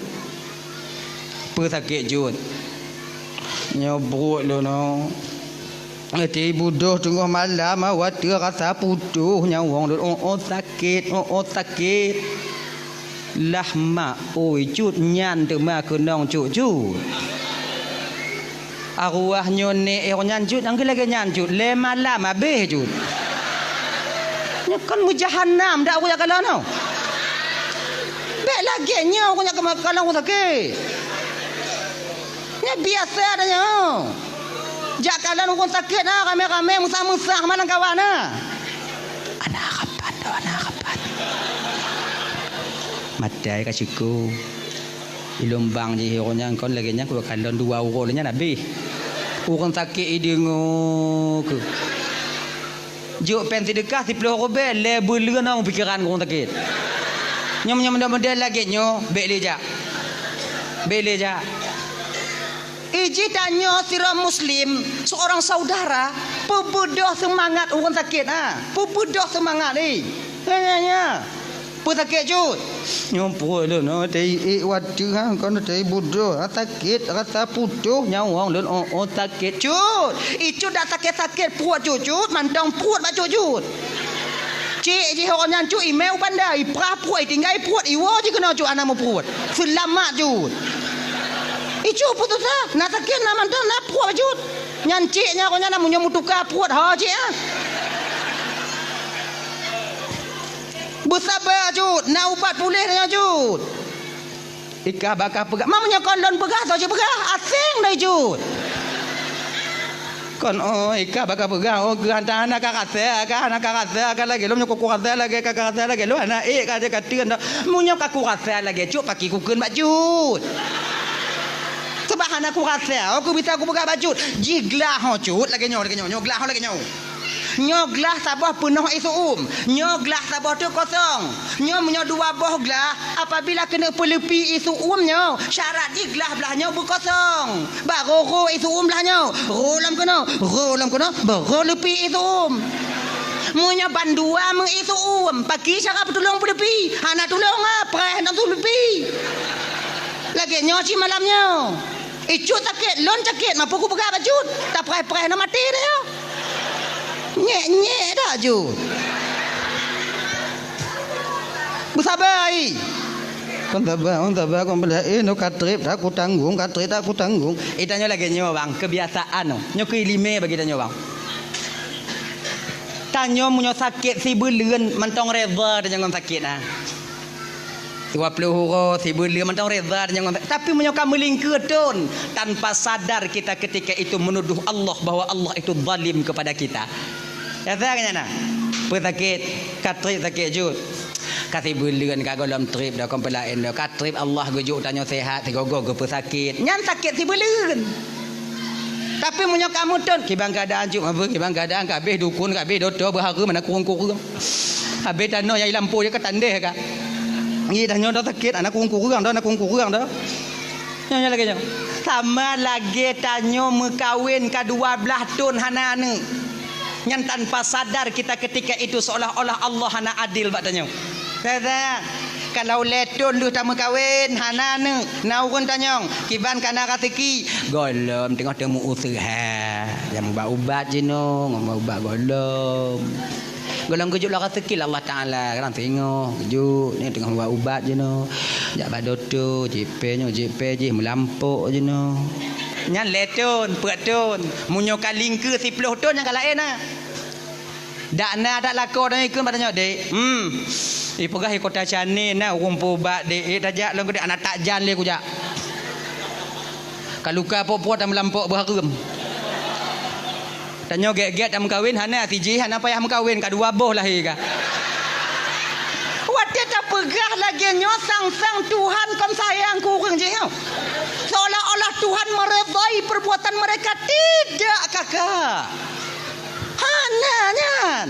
Peue sakét jeuet? Nyoe bruek lôn nyoe. Ati budôh teungoh malam, watèe rasa putôh nyawöng lôn, oh, oh, sakét, oh, oh, sakét. Lah mak, oi, cut nyan teuma keunong cut-cut. Arwah nyoe nék eh nyan cut, nyang lagèe nyan cut, lhèe malam habéh cut. Nyoe kan meujahanam dak ureueng jak kalon nyoe. Bèk lagèe nyoe ureueng jak kalon ureueng sakét. Nyoe biasa dah nyoe. Jak kalon ureueng sakét na ramè-ramè, meusah-meusah malam kawan na. Ana harapan dah, ana harapan. Maté ka syukur. Di Lumbang jih ureueng nyan kon lagèe nyan, kukalon dua uroe lé nyan habéh. Ureueng sakét i deungoe keuh. Jok péng seudeukah siplôh rubèe, lé buleuen na pikeran ureueng sakét. Nyoe, nyoe, model-model lagèe nyoe, bèk lé jak. Bèk lé jak. Iji tanyoe sidroe muslim, seorang saudara, peubeudoh seumangat ureueng sakét, ha. Peubeudoh seumangat, eh. Nya, nya, nya. Peue sakét, Cut? Nyoe pruet lôn, oh, teuiek watèe, ha, kon teuiek budoh, ha, sakét, rasa putôh nyawöng lôn, oh, oh, sakét, Cut. I Cut dak sakét-sakét pruet Cut, Cut, mantong pruet bak Cut, Cut. Cék jih awak nyan, Cut, imè u banda, iprah pruet, itinggai pruet, iwoe jih keunoe, Cut, hana meupruet. Seulamat, Cut. I Cut, peue susah, na sakét, na mantong, na pruet bak Cut. Nyan cék nyan, awak nyan, meunyoe meutuka pruet, ho cék, ah. Beusaba, Cut, na ubat puléh nyan, Cut. Ikah bak ka peugah, ma meunyoe kon lôn peugah, soe jipeugah, aséng dai, Cut. Kon, oh, ikah bak ka peugah, oh, keu hana, hana ka rasa, ka hana ka rasa, ka lagèe lôn nyoe, ku rasa lagèe, ka, ka rasa lagèe lôn, hana ék ka, ka teun dah. Meunyoe ka kurasa lagèe Cut, pakri kukheun bak Cut. Sabab hana kurasa, oh, ku bisa kupeugah bak Cut. Jih glah ho, Cut, lagèe nyoe, lagèe nyoe, nyoe glah ho lagèe nyoe. Nyoe glah saboh peunoh ie seu-uem, nyoe glah saboh teuk kosong. Nyoe meunyoe dua boh glah, apabila keuneuk peuleupi ie seu-uem nyoe, syarat jih glah blah nyoe beukosong. Barô rô ie seu-uem blah nyoe, rô lom keunoe, rô lom keunoe, barô leupi ie seu-uem. Meunyoe bandua meu ie seu-uem, pakri cara peutulông peuleupi, hana tulông, ah, preh hana tuleupi. Lagèe nyoe cit malam nyoe. I Cut sakét, lôn sakét, ma peue kupeugah bak Cut? Tapreh-preh na maté dah nyoe. Nyék-nyék dah Cut. Beusaba, ai. Kon saba, kon saba, kon peuleueh, eh, nyoe ka trép, dak kutanggong, ka trép, dak kutanggong. Eh, tanyoe lagèe nyoe, Bang, keubiasaan nyoe. Nyoe keu ileumèe bagi tanyoe, Bang. Tanyoe meunyoe sakét sibuleuen mantong reda tanyoe ngon sakét, ah. Dua ploh uroe, sibuleuen mantong reda tanyoe ngon, tapi meunyoe ka meulingkeue thon, tanpa sadar kita ketika itu menuduh Allah bahwa Allah itu zalim kepada kita. Nyata kan nyata? Peue sakét, ka trép sakét Cut. Ka sibuleuen ka gohlom trép dah, kon peue laén dah. Ka trép Allah geujok tanyoe sehat, sigoe-goe geupeusakét. Nyan sakét sibuleuen. Tapi meunyoe ka meuthon, kiban keuadaan Cut, apa kiban keuadaan, ka habéh dukon, ka habéh dokto, beuhareuem, hana kureueng-kureueng. Habéh tanoh nyang i lampôh jih ka tandeh ka. Ngieng tanyoe dah sakét, hana kureueng-kureueng dah, hana kureueng-kureueng dah. Nyoe, nyoe lagèe nyoe. Sama lagèe tanyoe meukawen ka dua blaih thon hana aneuk. Nyan tanpa sadar kita ketika itu seolah-olah Allah hana adil bak tanyoe. Teuka, kalau lhèe thon lheueh tameukawen, hana aneuk, na ureueng tanyong, kiban ka na raseuki, gohlom teungoh teumeuuseuha. Nyang ubat-ubat jinoe, ngon ubat gohlom. Gohlom geujok lom raseuki lé Allah Taala, kadang teungoh geujok, nyoe teungoh ubat-ubat jinoe. Jak bak dokto, jipe nyoe, jipe jih, meulampok jinoe. Nyan lhèe thon, peuet thon. Meunyoe ka lingkeue siploh thon, nyan ka laén na. Dak na, dak lakoe tanyoe ikheun bak tanyoe, "Dek, hmm, ipeugah i Kota Canee na ureueng peuubat, Dek. Eh, tajak lôn keu Dek, hana tajak lé kujak. Ka luka pok-pok tameulampok beuhareuem." Tanyoe gèt-gèt tameukawen, hana, sijih hana payah meukawen, ka dua boh lahé ka. Watèe tapeugah lagèe nyoe, sang-sang Tuhan kon sayang keu ureueng jih nyoe. Seolah-olah Tuhan meredai perbuatan mereka. Tidak, Kakak. Hana nyan.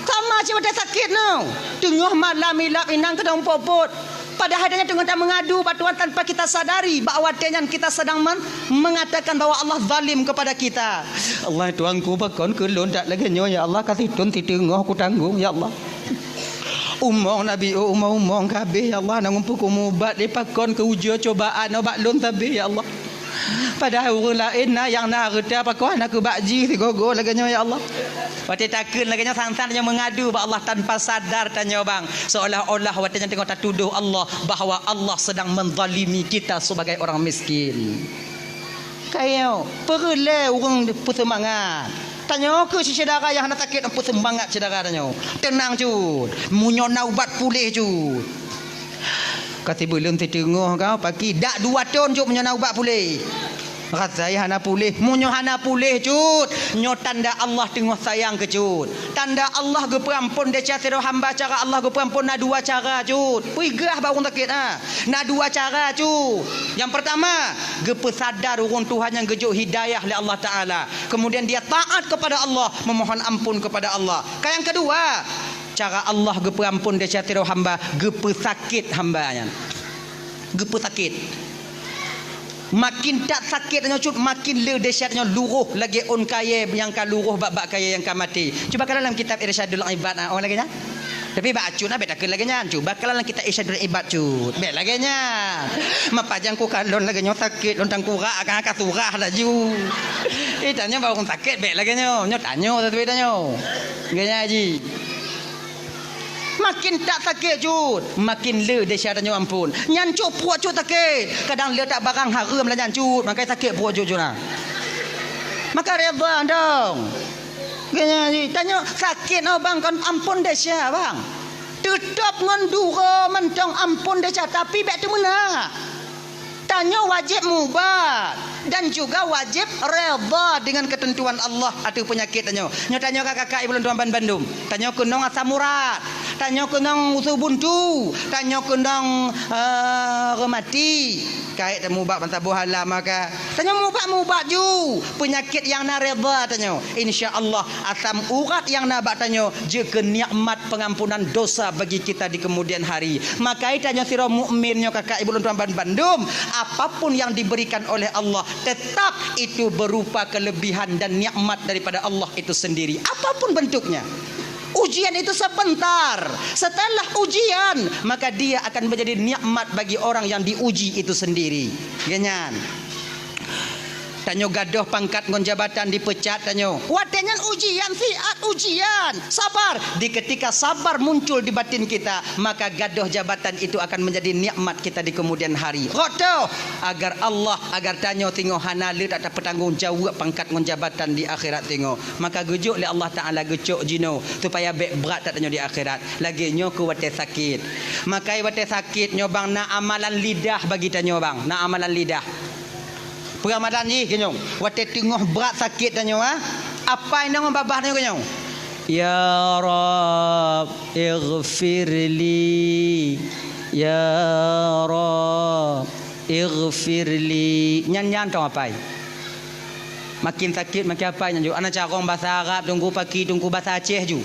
Sama cit watèe sakét nyoe. Teungoh malam ilap inong keudong pot-pot. Padahai tanyoe teungoh tameungadu bak Tuhan tanpa kita sadari bahwa watèe nyan kita sedang men-, mengatakan bahwa Allah zalim kepada kita. Allah Tuhanku, pakon keu lôn dak lagèe nyoe, ya Allah, ka sithon siteungoh kutanggong, ya Allah. Umong Nabi, oh, umong-umong ka habéh, ya Allah, na ureueng peukumeubat lé pakon keu ujoe cobaan bak lôn sabé, ya Allah. Padahai ureueng laén na nyang na hareuta pakon hana keu bak jih sigoe-goe lagèe nyoe, ya Allah. Watèe takheun lagèe nyoe, sang-sang tanyoe meungadu bak Allah tanpa sadar tanyoe bang, seolah-olah watèe nyan teungoh tatudoh Allah bahwa Allah sedang menzalimi kita sebagai orang miskin. Kayo, peureulèe ureueng peuseumangat. Tanyoe keuh syedara nyang hana sakét, peuseumangat syedara tanyoe. Teunang cut, meunyoe na ubat puléh cut. Ka sibuleuen siteungoh ka, paki dak dua thon cut meunyoe na ubat puléh. Rasai hana puléh. Meunyoe hana puléh, cut, nyoe tanda Allah teungoh sayang keu cut. Tanda Allah geupeuamphon desya sidroe hamba. Cara Allah geupeuamphon na dua cara, cut. Peugah bak ureuëng sakét, ha. Na dua cara, cut. Nyang peurtama, geupeusadar ureuëng tuha nyang geujok hidayah lé Allah Taala. Kemudian dia taat kepada Allah, memohon ampun kepada Allah. Ka nyang keudua, cara Allah geupeuamphon desya sidroe hamba, geupeusakét hamba nyan. Geupeusakét. Makin that sakét nyoe cut, makin le desya nyoe luroh lagée ôn kayée nyang ka luroh bak-bak kayée nyang ka maté. Cuba kalon lam kitab Irsyadul Ibad, ah, oh, lagée nyan. Tapi bak acut na bék takheun lagée nyan. Cuba kalon lam kitab Irsyadul Ibad cut. Bék lagée nyan. Mapajang ku kalon lagée nyoe sakét lôn tangkurak ka, ka surah laju. Eh, tanyoe bak ureuëng sakét bék lagée nyoe. Nyoe tanyoe, tapi tanyoe. Lagée nyan ji. Makin that sakét cut, makin le desya tanyoe ampon. Nyan cut pruet cut sakét. Kadang le that barang hareuem lah nyan cut, mangkai sakét pruet cut cut na. Maka redha dong. Geunya ji, tanyoe sakét oh bang kon ampon desya bang. Teutap ngon duro mantong ampon desya, tapi bék teumeuna. Tanyoe wajéb mubat dan juga wajéb redha dengan keuteuntuan Allah ateueh peunyakét tanyoe. Nyoe tanyoe ka kakak ibu lôn tuan ban bandum. Tanyoe keunong asam urat, tanyoe keunong usu buntu, tanyoe keunong, eh, reumati. Kait mubat ban saboh alam maka. Tanyoe mubat-mubat ju peunyakét nyang na redha tanyoe. Insya Allah asam urat nyang na bak tanyoe jeuet keu nikmat pengampunan dosa bagi kita di kemudian hari. Maka tanyoe sidroe mukmin nyoe kakak ibu lôn tuan ban bandum, apapun yang diberikan oleh Allah, tetap itu berupa kelebihan dan nikmat daripada Allah itu sendiri. Apapun bentuknya. Ujian itu sebentar. Setelah ujian, maka dia akan menjadi nikmat bagi orang yang diuji itu sendiri. Geunya nyan. Tanyoe gadôh pangkat ngon jabatan dipeucat tanyoe. Watée nyan ujian, siat ujian. Sabar. Di ketika sabar muncul di batin kita, maka gadôh jabatan itu akan menjadi nikmat kita di kemudian hari. Rot toh, agar Allah, agar tanyoe singoh hana le that tapeutanggong jaweueb pangkat ngon jabatan di akhirat singoh. Maka geujok lé Allah Taala geucok jinoe supaya bék brat that tanyoe di akhirat. Lagée nyoe keu watée sakét. Maka watée sakét nyoe bang na amalan lidah bagi tanyoe bang. Na amalan lidah. Peuramadan jih keunyoe, watée teungoh brat sakét tanyoe, ha? Apai nang babah tanyoe keunyoe, "Ya Rabb, ighfirli. Ya Rabb, ighfirli." Nyan, nyan tong apai. Makin sakét, makin apai nyan ju. Ana carông basa Arab, teungku paki, teungku basa Aceh ju.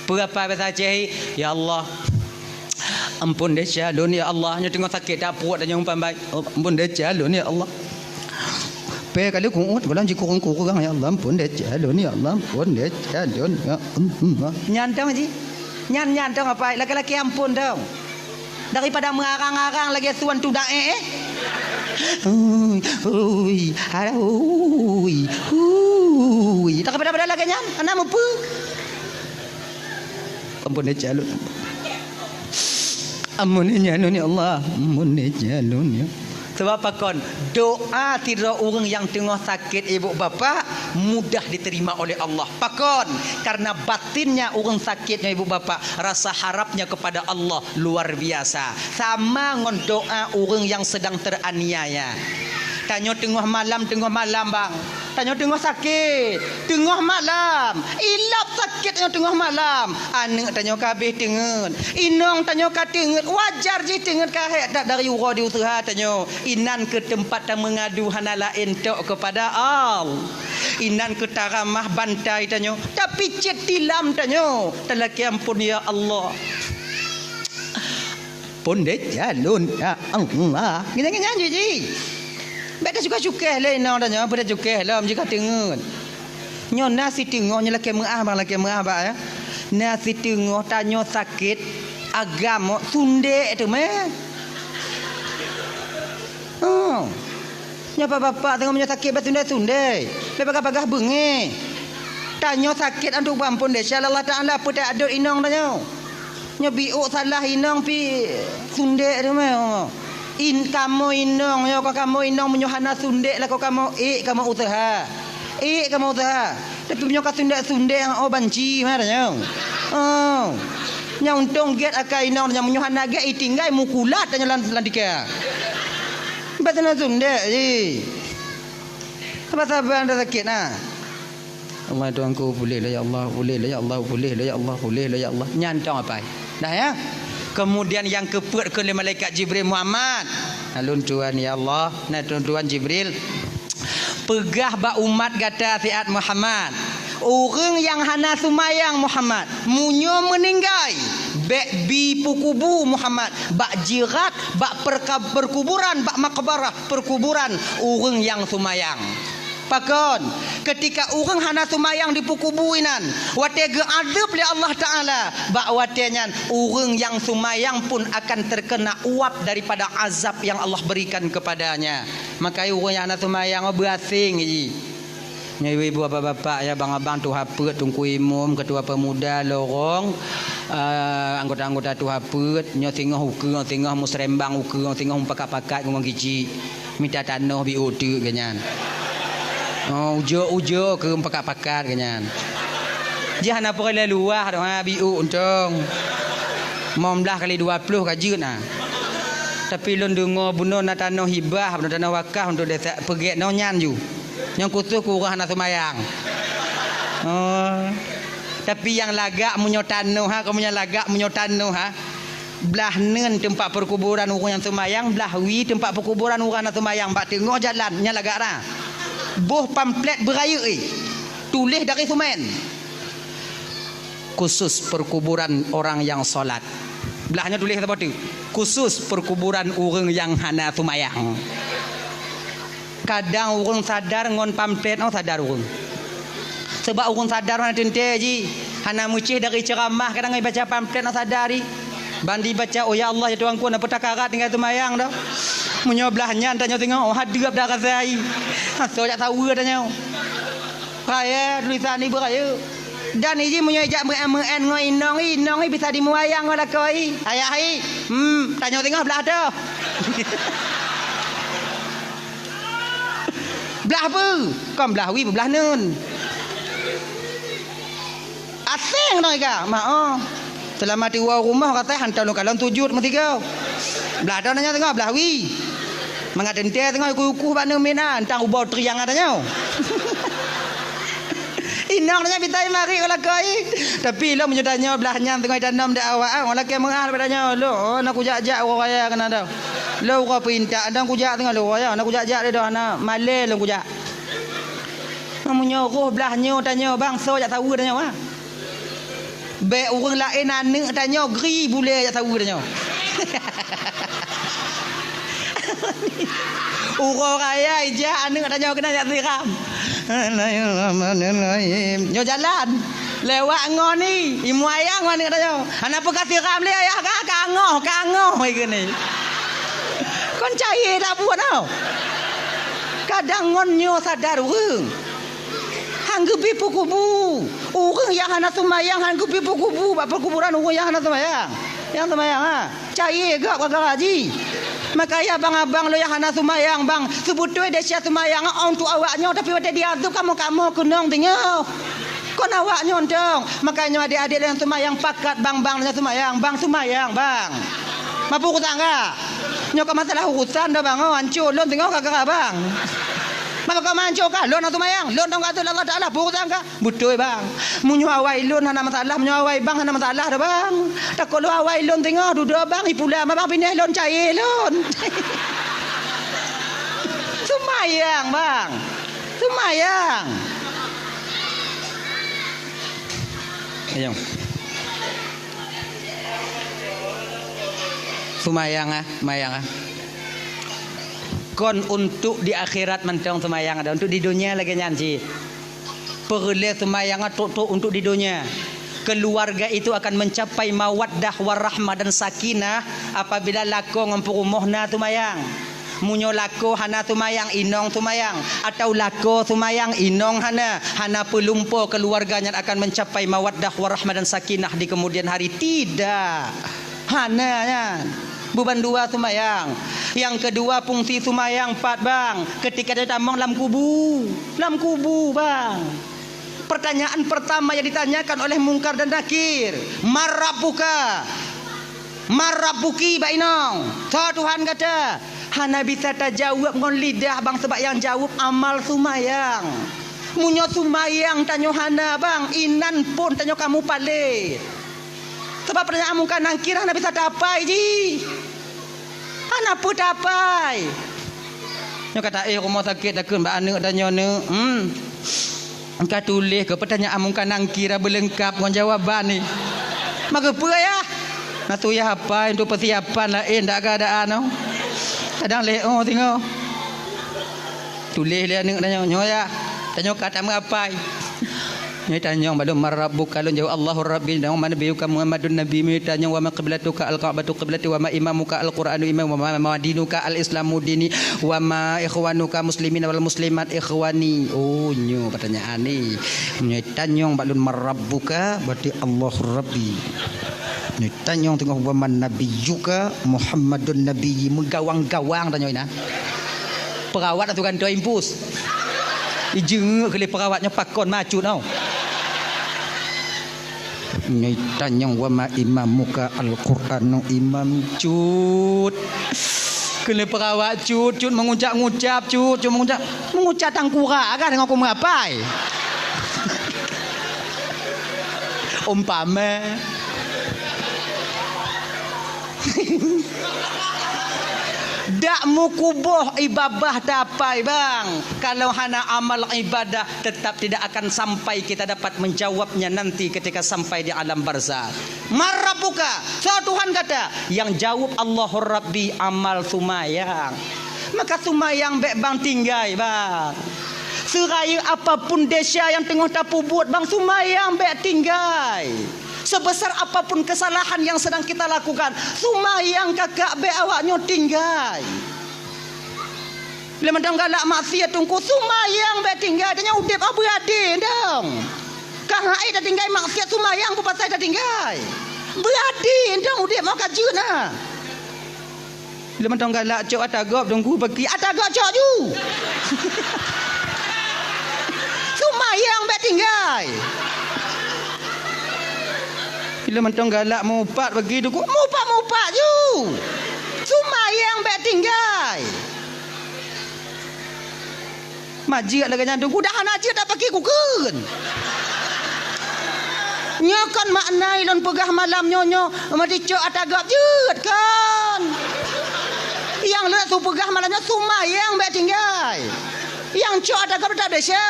Peue apai basa Aceh, "Ya Allah, ampon desya lôn ya Allah." Nyoe teungoh sakét that pruet tanyoe umpan bai. "Oh, ampon desya lôn ya Allah." Pé kali ku'uet, gohlom jikurong-kurong, "Ya Allah, ampon desya lôn ya Allah, ampon desya lôn ya Allah." Nyan tong ji. Nyan, nyan tong apai, laki-laki ampon tong. Daripada meurarang-arang lagée suan tudak eh, eh. Ui, ui, alah, ui, ui. Daripada-pada lagée nyan, hana meupeue. Ampon desya lôn. Ampun ya lôn ya Allah. Ampun ya lôn ya. Sebab pakon, doa sidroe ureuëng nyang teungoh sakét ibu bapak mudah diterima oleh Allah. Pakon, karena batinnya ureuëng sakét nyan ibu bapak rasa harapnya kepada Allah luar biasa. Sama ngon doa ureuëng nyang sedang teraniaya. Tanyoe teungoh malam, teungoh malam bang. Tanyoe teungoh sakét, teungoh malam. Ilab sakét tanyoe teungoh malam. Aneuëk tanyoe ka habéh teungeut. Inong tanyoe ka teungeut. Wajar jih teungeut ka hék that dari uroe di useuha tanyoe. Inan keuh teumpat tameungadu hana laén tok keupada Allah. Inan keuh taramah bantai tanyoe. Tapicét tilam tanyoe. Talakée ampon ya Allah. Pondét jalon ya Allah. Nyan, nyan, nyan, ji, ji. Bék tacukéh-cukéh lé inong tanyoe, bék tacukéh lom jih ka teungeut. Nyoe na siteungoh nyoe lakée meuáh bang, lakée meuáh bak, ya. Na siteungoh tanyoe sakét agam sundek teumé. Oh. Nyoe bapak-bapak teungoh meunyoe sakét basundai-sundai. Lé bagah-bagah beungéh. Tanyoe sakét antuk beuampôn desya lé Allah Taala, peue teuadot inong tanyoe. Nyoe biôk salah inong pih sundek teumé. In kamoe inong nyoe ka kamoe inong meunyoe hana sundek lakoe kamoe ék kamoe useuha. Ék kamoe useuha. Tapi meunyoe ka sundek-sundek, oh, banci meunan tanyoe. Oh. Nyang untông gét akai inong tanyoe, meunyoe hana gét itinggai mukulat tanyoe lam, lam tika. Bah sundek-sundek ji. Saban-saban dah sakét na. Allah Tuhanku, puléh lah ya Allah, puléh lah ya Allah, puléh lah ya Allah, puléh lah ya Allah. Nyan tong apai. Dah ya. Kemudian nyang keupeuet keu lé malaikat Jibril, Muhammad. Alun Tuhan ya Allah, na Tuhan Jibril. Peugah bak umat gata siat Muhammad. Ureuëng nyang hana seumayang Muhammad, meunyoe meuninggai, bék bi peukubu Muhammad, bak jirat, bak perka-, perkuburan, bak makbarah, perkuburan ureuëng nyang seumayang. Pakon? Keutika ureuëng hana seumayang dipeukubu inan, watée geuadeueb lé Allah Taala, bak watée nyan ureuëng nyang seumayang pun akan terkena uap daripada azab yang Allah berikan kepadanya. Maka ureuëng nyang hana seumayang beuaséng jih. Nyoe ibu-ibu, bapak-bapak, ya, abang-abang, tuha peuet, teungku imum, ketua pemuda, lorong, eh, anggota-anggota tuha peuet, nyoe singoh ukeue, singoh musrembang ukeue, singoh mupakat-pakat ngon giji. Mita tanoh biôh teuk geuh nyan. Oh, ujoe-ujoe keu mupakat-pakat geuh nyan. Jih hana peureulée luwah doh, ha, biôh untông. Limong blaih kali dua puluh ka jeuet na. Tapi lôn deungoe bunoe na tanoh hibah, bunoe tanoh wakaf untuk desa peugét nyoe nyan ju. Nyang khusos keu ureuëng hana seumayang. Oh. Tapi nyang lagak meunyoe tanoh ha, kamoe nyang lagak meunyoe tanoh ha. Blaih neun teumpat peukuburan ureuëng nyang seumayang, blaih wie teumpat peukuburan ureuëng hana seumayang bak teungoh jalan, nyan lagak ra. Boh pamflet beurayeuk, eh. Tuléh dari semen. Khusus perkuburan orang yang salat. Blaih nyoe tuléh saboh teuk. Khusus perkuburan ureuëng nyang hana seumayang. Kadang ureuëng sadar ngon pamflet, oh, sadar ureuëng. Sebab ureuëng sadar hana teuntée jih, hana meucéh dari ceuramah, kadang ibaca pamflet hana sadar jih. Ban dibaca, "Oh ya Allah, ya Tuhanku, na peutakarat tinggai seumayang doh." Meunyoe blaih nyan tanyoe singoh, oh, hadeueb dah rasa jih. Asoe jak saweue tanyoe. Raya tulisan ibu raya. Dan iji meunyoe jak meu'en-meu'en ngon inong i, inong i bisa dimuayang ngon lakoe i. Ayah i, hmm, tanyoe singoh blaih toh. Blaih peue? Kon blaih wie, blaih neun. Aséng ngon ika, ma oh. Seulama tiwoe rumoh katai hantom lôn kalon sujut meusigoe. Blaih toh tanyoe singoh blaih wie. Mangat teuntée singoh ikuh-ikuh bak neun miet na, entang ubau triang tanyoe. Inong tanyoe bitai marit u lakoe. Tapi lom meunyoe tanyoe blaih nyan teungoh itanom di awak, ah, lakée meu'ah bak tanyoe. Lôn, oh, na kujak-jak uroe raya keunan doh. Lôn uroe peuintat, na kujak teungoh lôn raya, na kujak-jak lé doh, na malée lôn kujak. Meunyoe roh blaih nyoe tanyoe bang, soe jak saweue tanyoe, ah. Bék ureuëng laén aneuëk tanyoe gri bulée jak saweue tanyoe. Uroe raya ijak aneuëk tanyoe keunan jak siram. Bismillahirrahmanirrahim. Nyoe jalan. Lewat ngon i, imuayang ngon aneuëk tanyoe. Hana peugah siram lé ayah ka, ka angoh, ka angoh, i keunoe. Kon cayée tabuet tau. Kadang ngon nyoe sadar ureuëng. Han geubri peukubu. Ureuëng nyang hana seumayang han geubri peukubu bak peukuburan ureuëng nyang hana seumayang. Nyang seumayang, ha, cayée gob gara-gara jih. Makanya abang-abang lôn nyang hana seumayang, bang, seubeutôi desya seumayang untuk awak nyoe, tapi watée diazeueb kamoe-kamoe keunong deungoe. Kon awak nyoe tong. Makanya adék-adék lôn nyang seumayang pakat, bang, bang, lôn nyang seumayang, bang, seumayang, bang. Mapu kutang ka? Nyoe ka masalah urusan dah, bang, oh, hancô lôn singoh gara-gara bang. Maka kau manco kah? Lôn hana seumayang. Lôn dong kata Allah Taala, peue urusan kah? Beutôi, bang. Meunyoe awai lôn hana masalah, meunyoe awai bang hana masalah dah, bang. Takot lôn awai lôn singoh dudoe bang, ipula ma bang pinah lôn cayée lôn. Seumayang, bang. Seumayang. Ayo. Seumayang, ah, seumayang, ah. Kon untuk di akhirat mantong seumayang ada, untuk di donya lagée nyan cit. Peureulée seumayang trok-trok untuk di donya. Keluarga itu akan mencapai mawaddah warahmah dan sakinah apabila lakoe ngon peurumoh na seumayang. Meunyoe lakoe hana seumayang, inong seumayang, atau lakoe seumayang, inong hana, hana peulumpoe keluarga nyan akan mencapai mawaddah warahmah dan sakinah di kemudian hari. Tidak. Hana nyan. Beuban dua seumayang. Nyang keudua fungsi seumayang pat, bang, keutika tatamong lam kubu. Lam kubu, bang. Pertanyaan pertama yang ditanyakan oleh Mungkar dan Nakir, "Man rabbuka?" "Man rabbuki?" bak inong. "Soe Tuhan gata?" hana bisa tajaweueb ngon lidah, bang, sabab nyang jaweueb amal seumayang. Meunyoe seumayang tanyoe hana, bang, inan phon tanyoe ka mupalét. Sabab peurtanyaan Mungkar Nakir hana bisa tapai jih. Hana peue tapai. Nyoe ka taéh rumoh sakét takheun bak aneuk tanyoe, "Neuk, hmm, ka tuléh keu peurtanyaan Mungkar Nakir beuleungkab ngon jawaban nyoe." Maka peue, Yah? Na su yah hapai untuk peusiapan laén dak keadaan nyoe. Kadang lé oh singoh. Tuléh lé aneuk tanyoe, nyoe, Yah. Tanyoe ka tameuapai. Nyoe tanyong bak lôn, "Man rabbuka?" Lôn jaweueb, "Allahu Rabbi." "Wa man nabiyyuka?" "Muhammadun nabiyyi." Nyoe tanyong, "Wa ma qiblatuka?" "Al-Ka'batu qiblati." "Wa ma imamuka?" "Al-Qur'anu imami." "Wa ma, ma dinuka?" "Al-Islamu dini." "Wa ma ikhwanuka muslimina wal muslimat ikhwani?" Oh, nyoe pertanyaan ni. Nyoe tanyong bak lôn, "Man rabbuka?" Berarti, "Allahu Rabbi." Nyoe tanyong teungoh, "Wa man nabiyyuka?" "Muhammadun nabiyyi." Meugawang-gawang tanyong inan. Perawat atau gantoe impus. Ijeungeuk keu lé perawat nyoe pakon macut tau. Nyoe tanyong, "Wa ma imamuka?" "Al-Qur'anu imami." Cut. Keu lé perawat cut, cut meungucap-ngucap, cut, cut meungucap. Meungucap tangkurak agak deungon ku meuapai. Umpama. Dak meukuboh ié babah tapai, bang. Kalau hana amal ibadah, tetap tidak akan sampai kita dapat menjawabnya nanti ketika sampai di alam barzakh. "Man rabbuka?" Soe Tuhan gata? Nyang jaweueb, "Allahu Rabbi," amal seumayang. Maka seumayang bék bang tinggai, bang. Seurayeuk apapun desya nyang teungoh tapeubuet, bang, seumayang bék tinggai. Sebesar apapun kesalahan yang sedang kita lakukan, seumayang kakak bék awak nyoe tinggai. Lé mantong galak maksiat teungku, seumayang bék tinggai, tanyoe udeb beuradi dong. Ka hai tatinggai maksiat, seumayang peue pasai tatinggai. Beuradi dong udeb meuh ka jeuet na. Lé mantong galak cok ata gob teungku, bagi ata gob cok ju. Seumayang bék tinggai. Bila mantong galak mupat bagi teungku, mupat-mupat ju. Seumayang bék tinggai. Mak jeuet lagée nyan teungku, dah hana jeuet dak paki kukheun. Nyoe kon makna ilôn peugah malam nyoe, nyoe meudicok ata gob jeuet kon. Nyang lôn su peugah malam nyoe seumayang bék tinggai. Nyang cok ata gob teutap desya.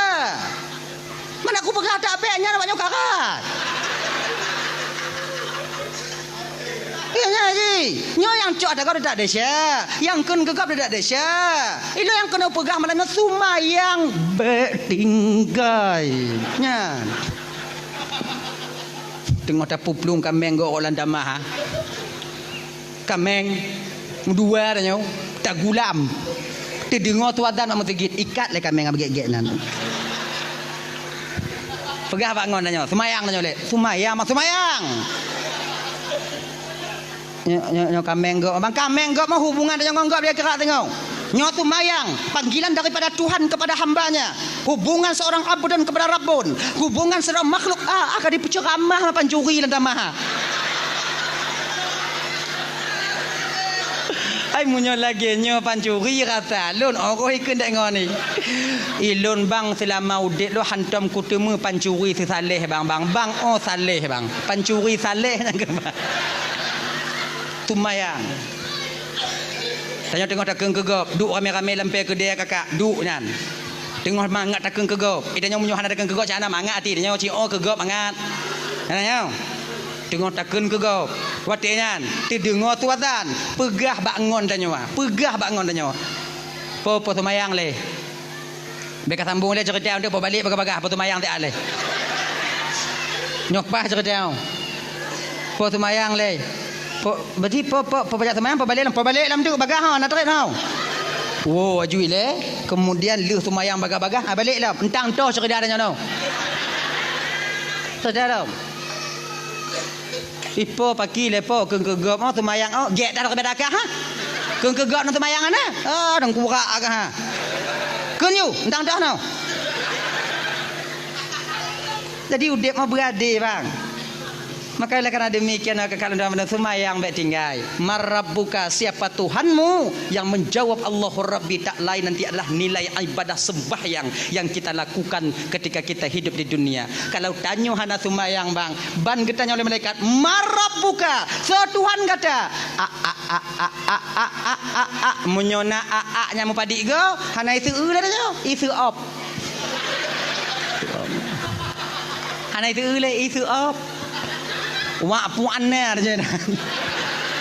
Mana kupeugah tabek nyan awak nyoe karat. Iya nyan ji. Nyoe nyang cok ata gob teutap desya, nyang kheun keu gob teutap desya. Ilôn nyang keuneuk peugah malam nyoe seumayang bék tinggai. Nyan. Teungoh tapeuplueng kaméng gob lam tamah, ha. Kaméng meudua tanyoe, tagulam. Teudeungoe su azan bak meuseujid, ikat lé kaméng nyang beugét-gét nyan. Peugah bak ngon tanyoe, seumayang tanyoe lé. Seumayang, mak seumayang. Nyoe, nyoe, nyoe kaméng gob. Bang, kaméng gob mah hubungan tanyoe ngon gob di akhirat tanyoe. Nyoe seumayang, panggilan daripada Tuhan kepada hamba-Nya. Hubungan seorang abdun kepada rabbun. Hubungan seorang makhluk, ah, akan dipeuceuramah pancuri lam tamah. Ai, meunyoe lagée nyoe pancuri rasa lôn, oh, roh ikeu ndék ngon ni. Ilôn bang, seulama udeb lôn hantom kuteumé pancuri seusaléh bang, bang, bang, oh, saléh bang. Pancuri saléh nyang keuba. Seumayang. Tanyoe teungoh takheun keu gob, duek ramé-ramé lam pée keudée kakak, duek nyan. Teungoh mangat takheun keu gob. Ita nyoe meunyoe hana takheun keu gob, cak hana mangat até. Tanyoe ciôh keu gob mangat. Hana nyoe. Teungoh takheun keu gob. Watée nyan, teudeungoe su azan, peugah bak ngon tanyoe. Peugah bak ngon tanyoe. Po, po seumayang lé. Bék ka sambong lé ceurita nyoe, po balek bak bagah, po seumayang siat lé. Nyoe paih ceurita nyoe. Po seumayang lé. Po, berarti po, po, po pajak seumayang, po balek lam, po balek lam tu bagah ha, na trép ha. Wo, aju lé. Kemudian lheueh seumayang bagah-bagah, ha, balek lam. Entang toh ceurita nyoe. Ceurita lom. Ipo paki lé po kheun keu gob, oh, seumayang, oh, gét dah keu beda kah, ha? Kheun keu gob nang seumayang ana? Oh, dang kurak kah, ha? Kheun yu, entang dah nang. Jadi udeb mah beuradi, bang. Maka oleh karena demikian, maka kalau dalam seumayang bèk tinggai. "Man rabbuka?" Siapa Tuhanmu? Yang menjawab, "Allahu Rabbi," tak lain nanti adalah nilai ibadah sembahyang yang kita lakukan ketika kita hidup di dunia. Kalau tanyoe hana seumayang, bang, ban geutanyong lé malaikat, "Man rabbuka?" Soe Tuhan gata? A, a, a, a, a, a, a, a, a. Meunyoe na a, a nyang meupadik go, hana iseu lé tanyoe, iseu op. Hana iseu lé, iseu op. Wak puan na je.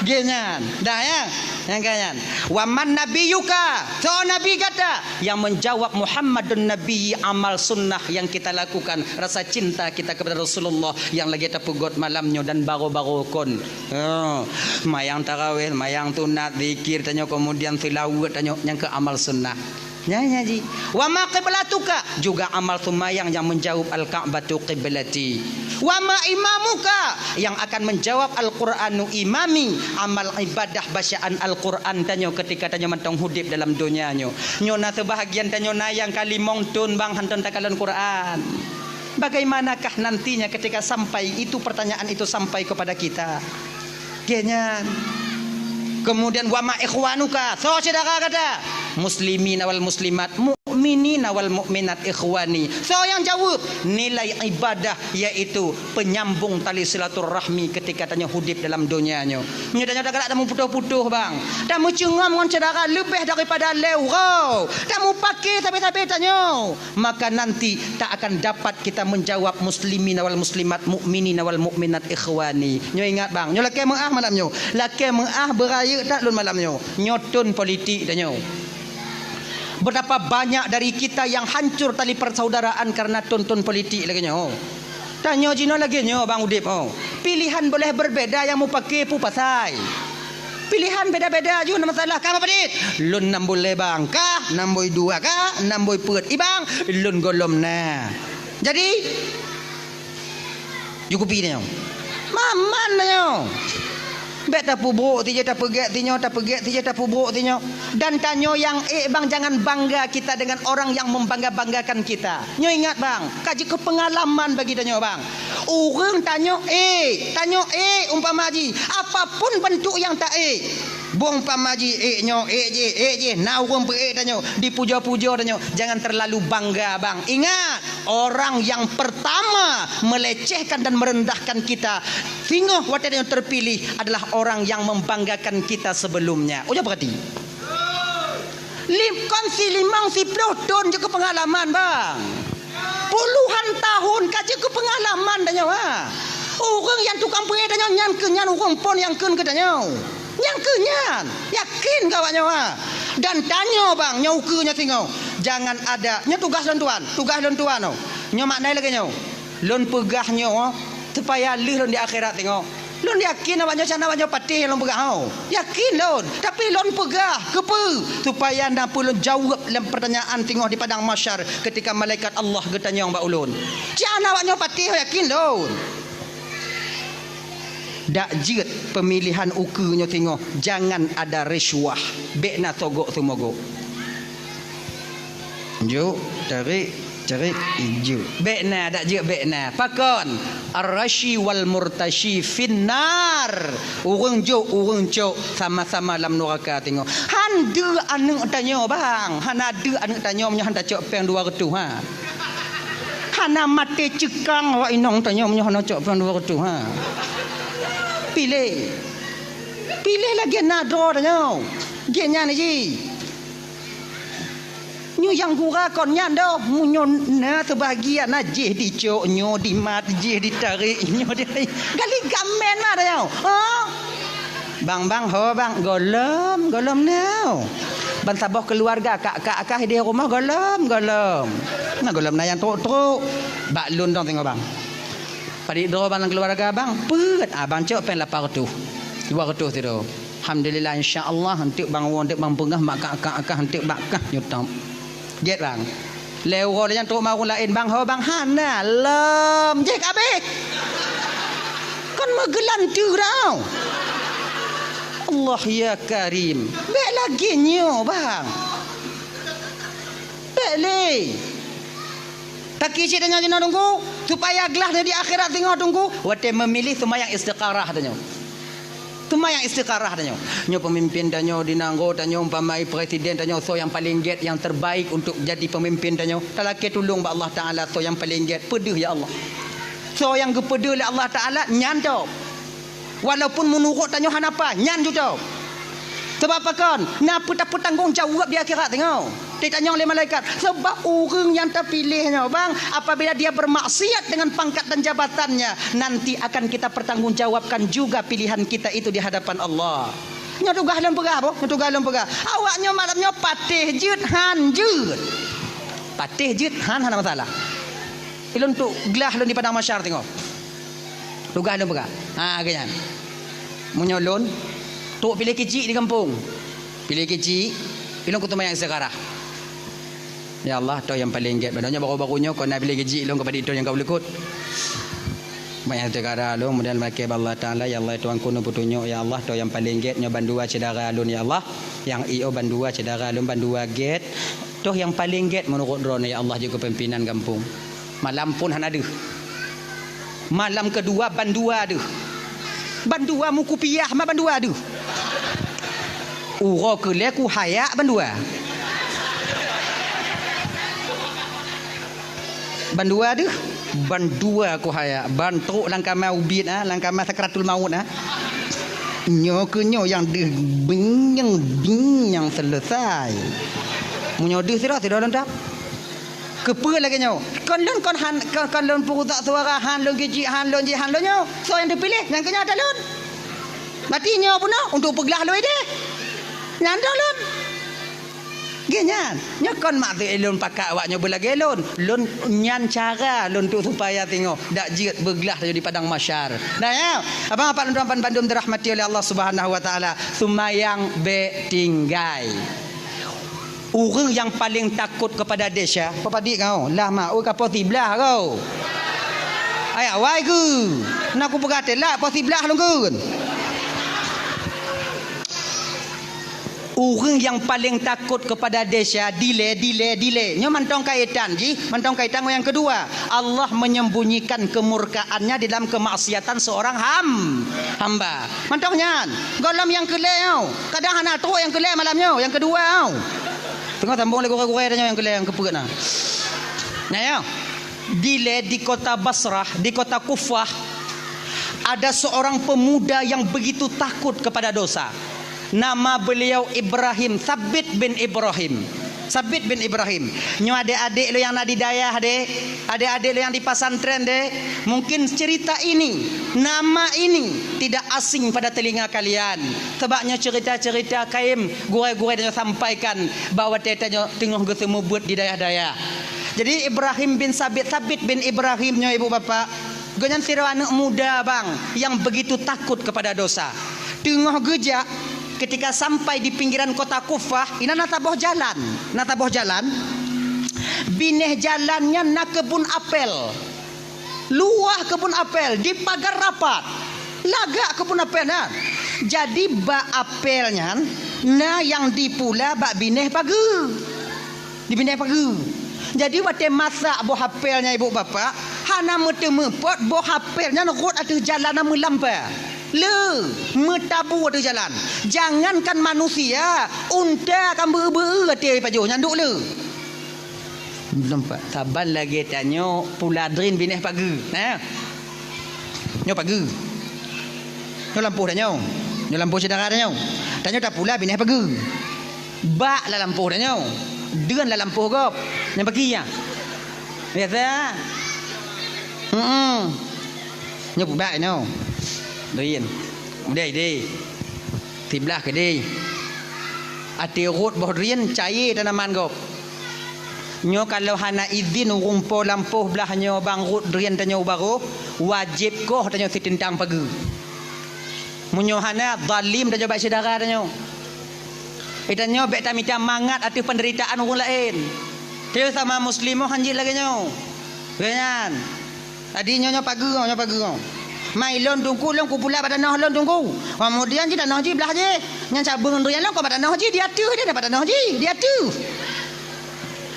Ge nyan. Dah ya? Nyang ka nyan. "Wa man nabiyyuka?" Soe nabi gata? Yang menjawab, "Muhammadun Nabi," amal sunnah yang kita lakukan, rasa cinta kita kepada Rasulullah yang lagi tapeugot malam nyoe dan baroe-baroe kon. Oh, mayang tarawih, mayang sunat, zikir tanyoe, kemudian seulaweuet tanyoe, nyang keu amal sunnah. Nyan, nyan ji. "Wa ma qiblatuka?" Juga amal seumayang yang menjawab, "Al-Ka'batu qiblati." "Wa ma imamuka?" Yang akan menjawab, "Al-Qur'anu imami." Amal ibadah bacaan Al-Qur'an tanyoe ketika tanyoe mantong hudép dalam donya nyoe. Nyoe na seubahagian tanyoe na nyang ka limong thon, bang, hantom takalon Qur'an. Bagaimanakah nantinya ketika sampai itu, pertanyaan itu sampai kepada kita? Ge nyan. Kemudian, "Wa ma ikhwanuka?" Soe syedara gata? "Muslimina wal muslimat, mukminina wal mukminat ikhwani." Soe nyang jaweueb? Nilai ibadah, yaitu penyambung tali silaturahmi ketika tanyoe hudép dalam donya nyoe. Meunyoe tanyoe tagalak tameuputoh-putoh, bang, tameucungom ngon syedara leubeh daripada lhèe uroe, tamupake sabe-sabe tanyoe, maka nanti tak akan dapat kita menjawab, "Muslimina wal muslimat, mukminina wal mukminat ikhwani." Nyoe ingat, bang, nyoe lakèe meu'ah malam nyoe. Lakèe meu'ah, beurayeuk that lôn malam nyoe. Nyoe thon politik tanyoe. Betapa banyak dari kita yang hancur tali persaudaraan karena thon-thon politik lagèe nyoe. Tanyoe jinoe lagèe nyoe, bang, udép, oh. Pilihan boleh berbeda, nyang mupake peue pasai. Pilihan beda-beda ju na masalah. Ka meupadit? Lôn nam buleue, bang. Ka nam bui dua, ka nam bui peuet. I, bang, lôn gohlom na. Jadi, ju kupi tanyoe. Maman tanyoe. Bèk tapeubrok sijeuh, tapeugèt sinyoe, tapeugèt sijeuh, tapeubrok sinyoe. Dan tanyoe nyang ék, bang, jangan bangga kita dengan orang yang membangga-banggakan kita. Nyoe ingat, bang, ka jeuet keu peungalaman bagi tanyoe, bang. Ureueng tanyoe ék, tanyoe ék umpama jih, apapun bentuk nyang ta ék. Boh umpama jih ék nyoe, ék jih, ék jih, na ureueng peuék tanyoe, dipujoe-pujoe tanyoe, jangan terlalu bangga, bang. Ingat, orang yang pertama melecehkan dan merendahkan kita, singoh watèe tanyoe terpilih, adalah orang yang membanggakan kita sebelumnya. Ujoe peurati. Lim-, kon si limong siploh thon jeuet keu peungalaman, bang. Puluhan tahun ka jeuet keu peungalaman tanyoe, ha. Ureueng nyang tukang peuék tanyoe nyan keuh nyan ureueng phôn nyang kheun keu tanyoe. Nyan keuh nyan. Yakin keu awak nyoe, ha. Dan tanyoe, bang, nyoe ukeue nyoe singoh. Jangan ada, nyoe tugaih lôn tuan, tugaih lôn tuan, oh. Nyoe makna lagèe nyoe. Lôn peugah nyoe supaya lheueh lôn di akhirat singoh. Lôn yakin awak nyoe, can awak nyoe patéh nyang lôn peugah, ho. Yakin lôn. Tapi lôn peugah, keupeue? Supaya na peue lôn jaweueb lam peurtanyaan singoh di padang mahsyar ketika malaikat Allah geutanyong bak ulôn. Can awak nyoe patéh, ho, yakin lôn. Dak jeuet peumilihan ukeue nyoe singoh, jangan ada risuah. Bèk na sogok seumogok. Jok, tarék, tarék, jok. Bèk na, dak jeuet bèk na. Pakon? Ar-rashi wal murtashi finnar. Ureueng jok, ureueng cok, sama-sama lam nuraka singoh. Han deuh aneuk tanyoe, bang. Hana deuh aneuk tanyoe meunyoe han tacok péng dua reutôh, ha. Hana maté ceukang awak inong tanyoe meunyoe hana cok péng dua reutôh, ha. Piléh. Piléh lagèe na droe tanyoe. Gét nyan jih. Nyoe nyang gura kon nyan doh, meunyoe na seubahagian na jih dicok, nyoe dimat, jih ditarék, nyoe di-, gali gamen mah tanyoe. Ha? Bang, bang, ho, bang, gohlom, gohlom na. Ban saboh keuluwarga, kak, kak, kak di rumoh gohlom, gohlom. Na gohlom na nyang trok-trok. Bak lôn dong singoh, bang. Padit droe bang lam keuluwarga bang, peuet, ah, bang cok péng lapan reutôh. Dua reutôh sidroe. Alhamdulillah, insya Allah, eunteuk bang woe, eunteuk bang peugah, mak kak, kak, kak, eunteuk bak kah nyoe tom. Gét bang. Lhèe uroe lé nyan trok ma ureueng laén, bang, ho bang, hana lom. Jih ka abéh. Kon meugeulanteue dah. Allah ya Karim. Bèk lagèe nyoe, bang. Bèk lé. Taki cit tanyoe jinoe Teungku, supaya glah tanyoe di akhirat singoh Teungku, watée meumilih seumayang istikharah tanyoe. Seumayang istikharah tanyoe. Nyoe peumimpin tanyoe di nanggroe tanyoe, umpama presiden tanyoe, soe nyang paleng gét, nyang terbaik untuk jadi peumimpin tanyoe. Talakée tulông bak Allah Taala, soe nyang paleng gét, peudeuh ya Allah. Soe nyang geupeudeuh lé Allah Taala, nyan tôb. Walaupun meunurot tanyoe hana paih, nyan ju tôb. Sabab pakon? Na peutapeutanggong jaweueb di akhirat singoh. Ditanyong lé malaikat, sabab ureuëng nyang tapiléh nyoe, bang, apabila dia bermaksiat dengan pangkat dan jabatannya, nanti akan kita pertanggungjawabkan juga pilihan kita itu di hadapan Allah. Nyoe tugaih lôn peugah, boh, nyoe tugaih lôn peugah. Awak nyoe malam nyoe patéh jeuet han jeuet. Patéh jeuet han hana masalah. Ilôn trok glah lôn di padang mahsyar singoh. Tugaih lôn peugah. Ha, lagée nyan. Meunyoe lôn, trok piléh keuchik di gampông. Piléh keuchik, ilôn kuteumayang istikharah. Ya Allah, toh nyang paleng gét. Padahai nyoe baru-baru nyoe, kon na piléh keuchik, ilôn keupada toh nyang ka ulukot. Banyak istikharah lôn, kemudian makai bak Allah Taala, ya Allah, Tuhanku, neupeutunyok, ya Allah, toh nyang paleng gét, nyoe bandua syedara lôn, ya Allah. Nyang i o bandua syedara lôn, bandua gét. Toh nyang paleng gét meunurot droeneuh, ya Allah, jeuet keu pimpinan gampông. Malam phon hana deuh. Malam keudua bandua deuh. Bandua meukupiah ma bandua deuh. Uroe keulhée kuhayak bandua. Bandua deuh, bandua kuhayak, ban trok lam kama ubit, ah, lam kama sakratul maut, ah. Nyoe keuh nyoe nyang deuh binyang-binyang seuleusai. Meunyoe deuh sidroe, sidroe lôn tôb. Keupeue lagée nyoe? Kon lôn kon han, kon, kon lôn peurusak suara han lôn keuchik han lôn jih han lôn nyoe. Soe nyang teupiléh? Nyang keu nyoe ata lôn. Berarti nyoe bunoe untuk peuglah lôn ideh. Nyan ata lôn. Geuh nyan. Nyoe kon maksud lôn pakat awak nyoe beulagée lôn. Lôn nyan cara lôn untuk supaya singoh dak jeuet beuglah di padang mahsyar. Nah, ya. Abang apak lôn tuan bandum dirahmati oleh Allah Subhanahu wa Taala. Seumayang bék tinggai. Ureuëng nyang paleng takot keupada desya, peue padit kau? Lah ma, ui ka poh siblaih kau. Ayak wai geu. Na kupeugah teulat poh siblaih lôn geun. Ureuëng nyang paleng takot keupada desya, dilée, dilée, dilée. Nyoe mantong kaitan jih, mantong kaitan ngon nyang keudua. Allah menyembunyikan kemurkaan-Nya di dalam kemaksiatan seorang ham-, hamba. Mantong nyan, gohlom nyang keu lhée nyoe. Kadang hana trok nyang keu lhée malam nyoe, nyang keudua nyoe. Teungoh sambong lé gurée-gurée tanyoe nyang keu lhée nyang keupeuet na. Nyan nyoe. Dilée di kota Basrah, di kota Kufah, ada seorang pemuda yang begitu takut kepada dosa. Nama beliau Ibrahim, Sabit bin Ibrahim. Sabit bin Ibrahim. Nyoe adék-adék lôn nyang na di dayah deh, adék-adék lôn nyang di pesantren deh, mungkin cerita ini, nama ini tidak asing pada telinga kalian. Sebab nyoe cerita-cerita kayém gurée-gurée tanyoe sampaikan bak watée tanyoe teungoh geuseumeubeuet di dayah-dayah. Jadi Ibrahim bin Sabit, Sabit bin Ibrahim nyoe ibu bapak, gobnyan sidroe aneuëk muda bang yang begitu takut kepada dosa. Teungoh geujak, ketika sampai di pinggiran kota Kufah, inan na saboh jalan. Na saboh jalan. Binéh jalan nyan na keubun apel. Luwah keubun apel, dipagar rapat. Lagak keubun apel nyan. Jadi bak apel nyan, na nyang dipula bak binéh pageue. Di binéh pageue. Jadi watée masak boh apel nyan ibu bapak, hana meuteumé pot boh apel nyan rhot ateueh jalan na meulampa. Le, meutabu ateueh jalan. Jangankan manusia, unta ka beu-beu ateueh pajoh nyan duek le. Nampak? Saban lagée tanyoe pula drin binéh pageue. Nah. Nyoe pageue. Nyoe lampôh tanyoe. Nyoe lampôh syedara tanyoe. Tanyoe tapula binéh pageue. Bak lam lampôh tanyoe. Deuen lam lampôh gob. Nyang bagi nyan. Biasa. Heeh. Nyoe peubak nyoe. Drin. Udeh ideh. Siblaih keudeh. Até rhot boh drin cayée tanaman gob. Nyoe kalau hana idhin ureuëng po lampôh blaih nyoe bang rhot drin tanyoe u barôh, wajéb koh tanyoe siteuntang pageue. Meunyoe hana, zalim tanyoe bak syedara tanyoe. Tanyoe bék tamita mangat ateueh peunderitaan ureuëng laén. Tanyoe sama muslim han jeuet lagée nyoe. Lagée nyan. Jadi nyoe, nyoe pageue, nyoe pageue. Mai lôn Teungku, lôn kupula bak tanoh lôn Teungku. Keumudian jih tanoh jih blaih jih. Nyan cabeueng drin lôn keu bak tanoh jih, di ateueh jih, bak tanoh jih, di ateueh.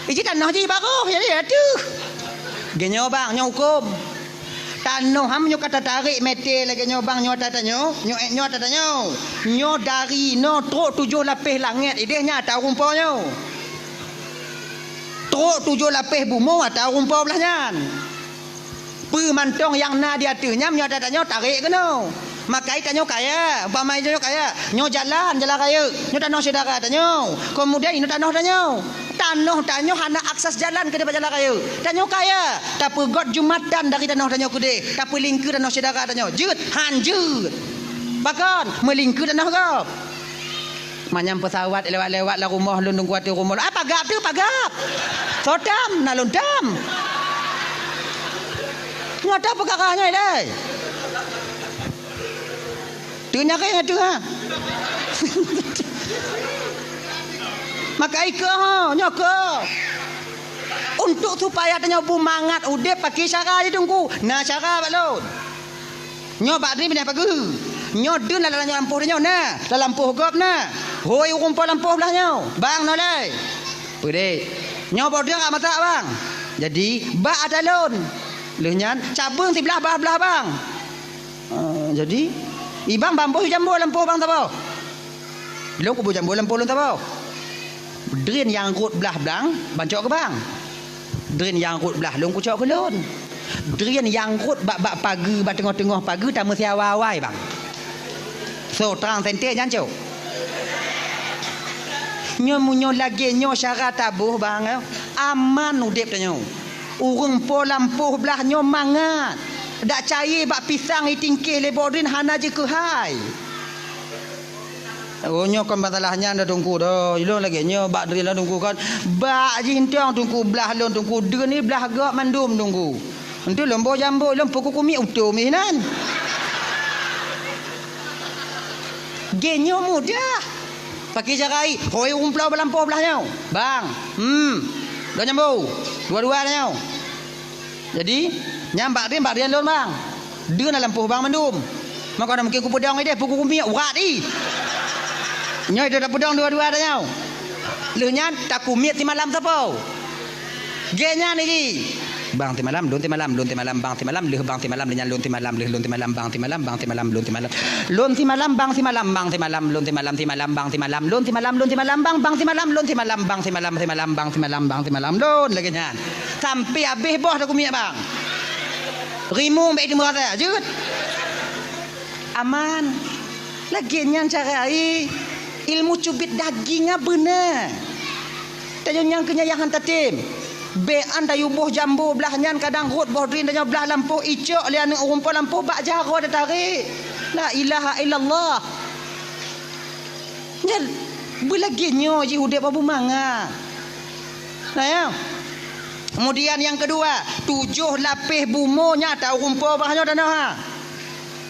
Iji tanoh jih barôh, jadi di ateueh. Geuh nyoe bang, nyoe huköm. Tanoh ham nyoe ka tatarek mete lagée nyoe bang, nyoe ata tanyoe, nyoe, nyoe ata tanyoe. Nyoe dari noe trok tujoh lapéh langét ideh nyan ata ureuëng po nyoe. Trok tujoh lapéh bumoe ata ureuëng po blah nyan. Peue mantong nyang na di ateueh nyan, nyoe ata tanyoe tarek keunoe. Makai tanyoe kaya, umpama tanyoe kaya, nyoe jalan, jalan rayeuk, nyoe tanoh syedara tanyoe, keumudian inoe tanoh tanyoe. Tanoh tanyoe hana akses jalan keu dipat jalan rayeuk. Tanyoe kaya, tapeugot jumatan dari tanoh tanyoe keudeh, tapeulingkeu tanoh syedara tanyoe. Jeuet, han jeuet. Pakon, meulingkeu tanoh gob. Manyang peusawat lewat-lewat lam rumoh lôn teungku ateueh rumoh lôn. Ah, pagab tu, pagab. Soe tam, na lôn tam. Nyoe ata peukara nyoe ilée. Teunyakét nyan teuh, ha. Maka ikeu ho, nyoe keu. Untuk supaya tanyoe beumangat udeb pakai cara jih teungku. Na cara bak lôn. Nyoe bak drin pinah pageue. Nyoe drin lam lampôh tanyoe na, lam lampôh gob na. Hôi ureuëng po lampôh blah nyoe, bang nolai. Peudeh. Nyoe boh drin ka masak bang. Jadi bak ata lôn. Lheueh nyan cabeueng siblah bah blah bang. Ah, jadi ibang bang boh jambo lampôh bang saboh. Lôn kuboh jambo lampôh lôn saboh. Drin nyang rhot blah blang, bang cok keu bang. Drin nyang rhot blah lôn kucok keu lôn. Drin nyang rhot bak-bak pageue, bak teungoh-teungoh pageue tameusiawa awai bang. So, trang sente nyan cok. Nyoe meunyoe lagée nyoe syara taboh bang, aman udeb tanyoe. Ureuëng po lampôh blah nyoe mangat. Dak cayée bak pisang itingkeh lé boh drin hana jikeuhai. Oh, nyoe kon masalah nyan dah teungku dah. Ilôn lagée nyoe bak drin lôn teungku kon. Bak jih entong teungku blah lôn teungku drin ni blah gob mandum teungku. Entu lôn boh jambo lôn pukul kumiek utom ih nan. Geuh nyoe mudah. Pakai cara ai, hôi ureuëng po lampôh blah nyoe. Bang, hmm, dua jambo, dua-dua nyoe. Jadi, nyang bak drin, bak drin lôn bang. Drin lam lampôh bang mandum. Maka na mungkin kupeudong ideh, pukul kumiek, urat i. Nyoe ideh tapeudong dua-dua ata nyoe. Lheueh nyan, takumiet simalam sapo. Geuh nyan i. Bang simalam, lôn simalam, lôn simalam, bang simalam, lheueh bang simalam, lheueh nyan lôn simalam, lheueh lôn simalam, bang simalam, bang simalam, lôn simalam. Lôn simalam, bang simalam, bang simalam, lôn simalam, bang simalam, lôn simalam, lôn simalam, bang simalam, bang simalam, lôn simalam, bang simalam, simalam, bang simalam, bang simalam, lôn lagée nyan. Sampai habéh boh takumiet bang. Rimueng bék teumeu rasa, jeuet. Aman. Lagée nyan cara ai. Ilmu cubit daging nyan beuna. Tanyoe nyang keu nyan nyang han tatem. Bék an tayue boh jambo blah nyan kadang rhot boh drin tanyoe blah lampôh icok lé aneuëk ureuëng po lampôh bak jaroe tatarek. La ilaha illallah. Nyan beulagée nyoe jih udeb beumangat. Nah, ya. Kemudian nyang keudua, tujoh lapéh bumoe nyan ata ureuëng po bak nyoe tanoh ha.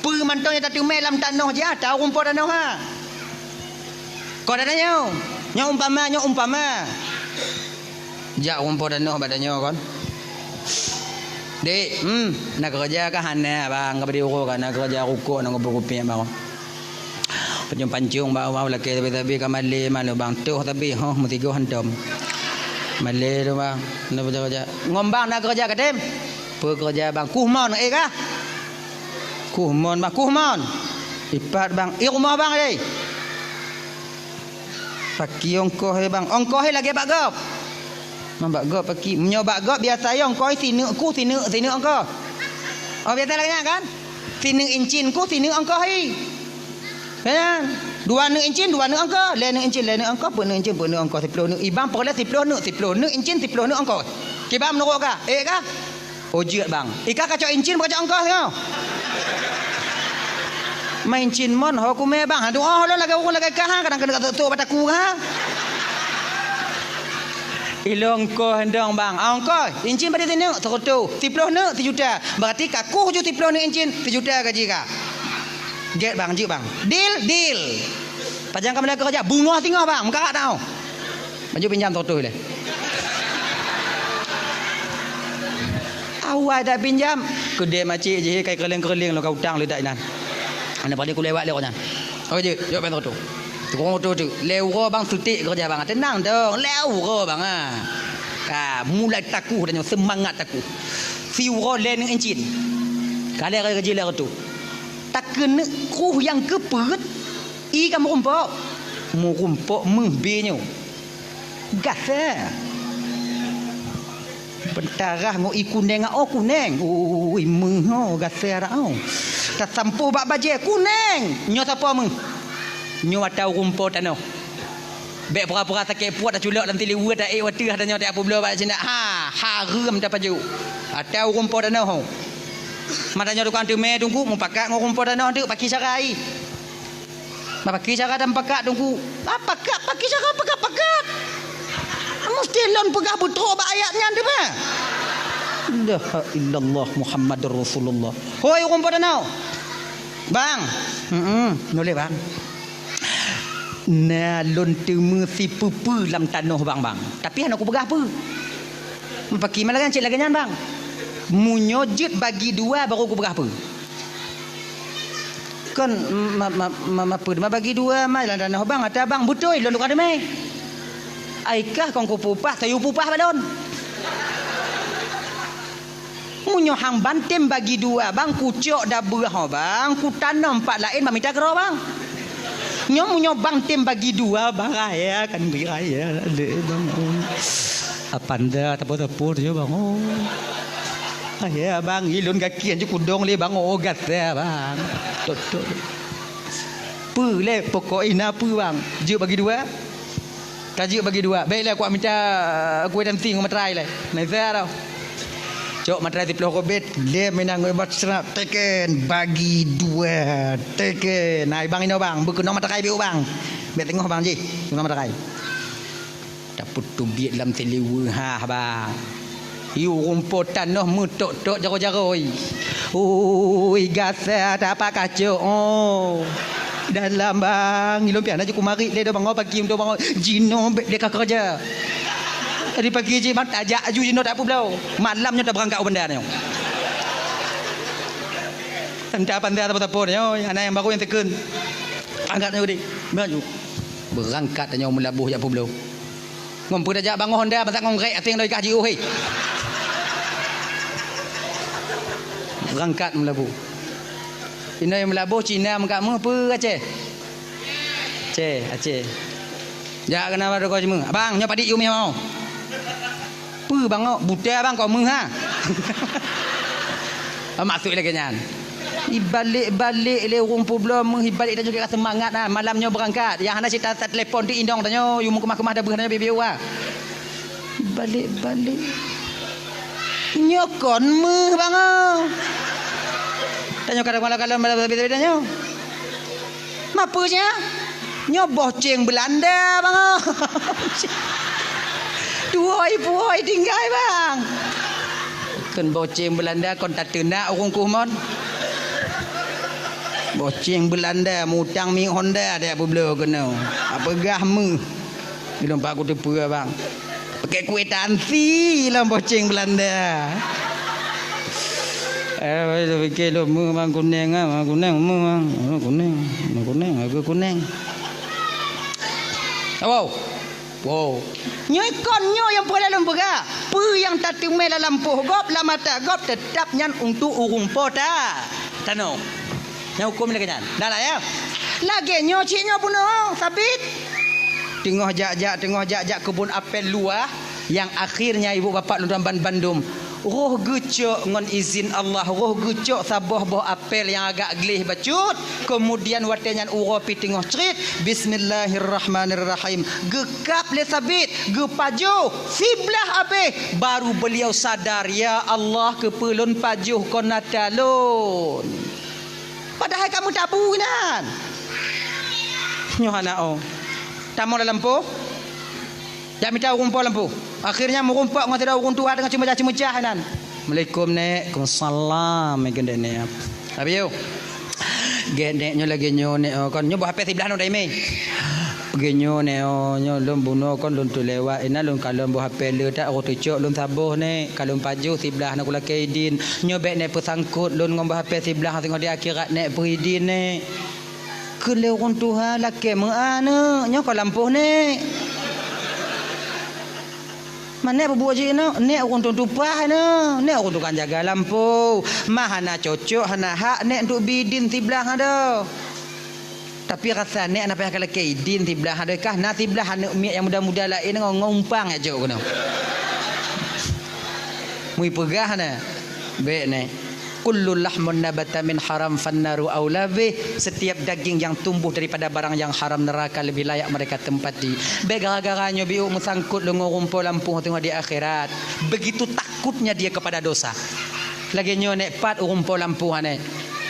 Peue mantong nyang tateumé lam tanoh jih ata ureuëng po tanoh ha. Kon ata nyoe, nyoe umpama, nyoe umpama. Jak ureuëng po tanoh bak tanyoe kon. Dek, hmm, na keureuja kah? Hana bang, ka bri uroe ka na keureuja rukok na kupeue kupiek bang. Pancong-pancong bak awak lakée sabe-sabe ka malée malu bang toh sabe, hoh meusigoe hantom. Malée tu bang, na keureuja. Ngon bang na keureuja katem? Peue keureuja bang? Kuh mon, eh kah? Kuh mon bang, kuh mon. Ipat bang, i rumoh bang deh. Paki ongkoh he bang. Ongkoh he lagée bak gob. Man bak gob paki. Meunyoe bak gob biasa he ongkoh he sineuk kuh sineuk, sineuk ongkoh. Oh biasa lagée nyan kan? Sineuk incin kuh sineuk ongkoh he. Kan? Dua neuk incin, dua neuk ongkoh. Lhée neuk incin, lhée neuk ongkoh. Peuet neuk incin, peuet neuk ongkoh. Siploh neuk. Ibang peureulée siploh neuk, siploh neuk incin, siploh neuk ongkoh. Kiban meunurot kah? Eh kah? Oh jeuet bang. Ika kacok incin bak kacok ongkoh nyoe. Main cin mon ho kumé bang. Aduh oh lôn lagée ureuëng lagée kah ha, kadang keuneuk tok-tok bataku ha. Ilong ongkoh endong bang. Ah, ongkoh incin pada sineuk seureutôh, siploh neuk sijuta. Berarti ka kuh ju siploh neuk incin sijuta gaji ka. Gét bang, jeuet bang. Deal, deal. Pajan ka meulaga keureuja, beungoh singoh bang, meukarat tau. Baju pinjam seratus lé. Awai dak pinjam, keudeh macik jih kai keuling-keuling lom ka utang leudak inan. Aneuk padé kulewat lé nyan. Oke jih, jok pen seratus. Tukang oto tu, lé uroe bang sutik keureuja bang. Tenang dong, lé uroe bang ah. Ah, mulai takuh dan semangat takuh. Siuroe lhèe neuk incin. Ka lhèe rajin lhèe reutôh. Takeuneuk kruh nyang keu peuet, ie ka meurumpok. Meurumpok meuh bée nyoe. Gasai. Beutarah ngon ie kuneng, oh, kuneng. Ui, meuh, oh, gasai dak, oh. Tasampôh bak bajèe, kuneng. Nyoe sapo meuh? Nyoe ata ureueng po tanoh. Bèk pura-pura sakét puet, taculok lam siliweu, taék u ateueh, tanyoe tajak peubloe bak sinan. Ha, hareuem tapajoh. Ata ureueng po tanoh. Mata nyoe tukang teumè, Teungku, mupakat ngon ureueng po tanoh teuk, pakri cara ie. Bah, pakri cara tamupakat, Teungku. Ah, pakat, pakri cara pakat-pakat. Meusti lôn peugah beutrok bak ayat nyan teuma. La ilaha illallah Muhammadur Rasulullah. Hoi, ureueng po tanoh. Bang. Heeh, noleh, Bang. Na lôn teumé sipeue-peue lam tanoh bang, bang. Tapi hana kupeugah peue. Pakri ma lagèe nyan, cit lagèe nyan, bang. Meunyoe jeuet bagi dua, baru kupeugah peue. Kon ma, ma, ma, ma peue, ma bagi dua, ma lam tanoh bang, ata bang, beutôi, lôn tukang teumè. Ai kah kon kupeupah, tayue peupah bak lôn. Meunyoe hang ban tem bagi dua, bang, kucok dabeuh ho, bang, kutanom pat laén bak mita keudroe, bang. Nyoe meunyoe bang tem bagi dua, bang, raya kan bri raya lé, bang. Oh. Apanda tapo-tapo nyoe, bang. Oh. Raya, bang, ilôn gaki anju kudong lé, bang. Oh, gata, bang. Tok, tok. Peue lé pokok ina peue, bang? Jeuet bagi dua? Ka jeuet bagi dua. Bèk lé, kuat mita kueh tanti ngon materai lé. Naiza tau. Cok materai siplôh kobet, lé meunan ngon basra, teken, bagi dua, teken. Nah, bang inoe bang, beukeunong materai biôh bang. Bèk teungoh bang jih, keunong materai. Tapeuteubiet lam siliweu hah bang. Yue ureueng po tanoh meutok-tok jaroe-jaroe. Ui, gasa tapak kacok, oh. Dalam bang, ilôn pian aju kumarit lé do bangoe pagi do bangoe. Jinoe bèk lé ka keureuja. Tadi pagi jih mat tajak aju jinoe tak peubloe. Malam nyoe tabeurangkat u banda nyoe. Entah apa entah apa-apa nyoe, aneuk nyang baru nyang teukeun. Angkat nyoe deh. Maju. Beurangkat nyoe meulaboh jak peubloe. Ngon peue tajak bangoe honda, masa ngon rek aseng lagèe kah jiôh, hei. Beurangkat meulaboh. Inoe meulaboh Cina meukat meuh peue Aceh? Aceh, Aceh. Jak keunan bak toko ceumeue. Abang, nyoe padit yue meuh mau. Peue bang, oh, buta bang, kok meuh ha? Maksud lagèe nyan. Ibalek-balek lé ureueng peubloe meuh, ibalek tanyoe ka seumangat ha. Malam nyoe beurangkat. Nyang hana cit ta-, tatelepon ti inong tanyoe, yue meukeumah-keumah dabeuh tanyoe bibi wa. Ibalek-balek. Nyoe kon meuh bang, oh. Tanyoe kadang malam-malam malam tanyoe. Mapeue nyan? Nyoe boh ceng Beulanda, bang. Tuwoi-puwoi tinggai, bang. Kon boh ceng Beulanda, kon tateunak ureueng kuh mon. Boh ceng Beulanda, mutang minyeuk Honda, dak peubloe keunoe. Apeugah meuh. Ilôn pat kuteupeue, bang. Pakai kwitansi lam boh ceng Beulanda. Eh, baru tapiké lôn meuh bang kuneng ah, bang kuneng meuh bang. Meuh kuneng, meuh kuneng, hareuga kuneng. Wow. Wow. Nyoe kon nyoe nyang peureulèe lôn peugah. Peue nyang tateumé lam lampôh gob, lam mata gob, teutab nyan untuk ureueng po ta-, tanoh. Nyang hukôm lagèe nyan. Dah lah ya. Lagèe nyoe cit nyoe bunoe, sabit. Teungoh jak-jak, teungoh jak-jak keubon apel luwah, nyang akhirnya ibu bapak lôn tuan ban-, bandum roh geucok ngon izin Allah, roh geucok saboh boh apel nyang agak gleh bacut. Keumudian watèe nyan uroe pih teungoh crit, bismillahirrahmanirrahim. Geukab lé sabit, geupajoh, siblah abéh, baru beuliau sadar, "Ya Allah, keupeue lôn pajoh kon ata lôn?" Padahai ka meutabu inan. Nyoe hana oh. Tamong lam lampôh. Jak mita ureueng po lam lampôh. Akhirnya meurumpok ngon sidroe ureueng tuha teungoh ceumeucah-ceumeucah inan. "Assalamualaikum, Nek." "Waalaikumsalam," meugeundek Nek. Habis yuk. Gét Nek nyoe lagèe nyoe Nek, oh, kon nyoe boh hapé siblah nyoe daimé. Lagèe nyoe Nek, oh, nyoe lôn bunoe kon lôn teulewat, inan lôn kalon boh hapé le that roh teucok lôn saboh Nek. Ka lôn pajoh siblah na kulakèe idin. Nyoe bèk Nek peusangkot lôn ngon boh hapé siblah singoh di akhirat Nek peuidin Nek. Kheun lé ureueng tuha lakèe meuaneuk nyoe kon lampôh Nek. Nèk peubuet jih nyoe, nèk ureueng tueng tupaih nyoe, nèk ureueng tukang jaga lampôh. Ma hana cocok, hana hak nèk untuk bie idin siblah nyan. Tapi rasa nèk hana payah kalakèe idin siblah nyan, kah na siblah aneuk miet nyang muda-muda laén ngon, ngon umpang jak keunoe. Meuipeugah na. Bèk nèk. Kullu lahmun nabata min haram fannaru aula bih. Setiap daging yang tumbuh daripada barang yang haram, neraka lebih layak mereka tempati. Bèk gara-gara nyoe biôk meusangkot lôn ngon rumpok lampôh teungoh di akhirat. Begitu takutnya dia kepada dosa. Lagèe nyoe nèk pat rumpok lampôh nyan.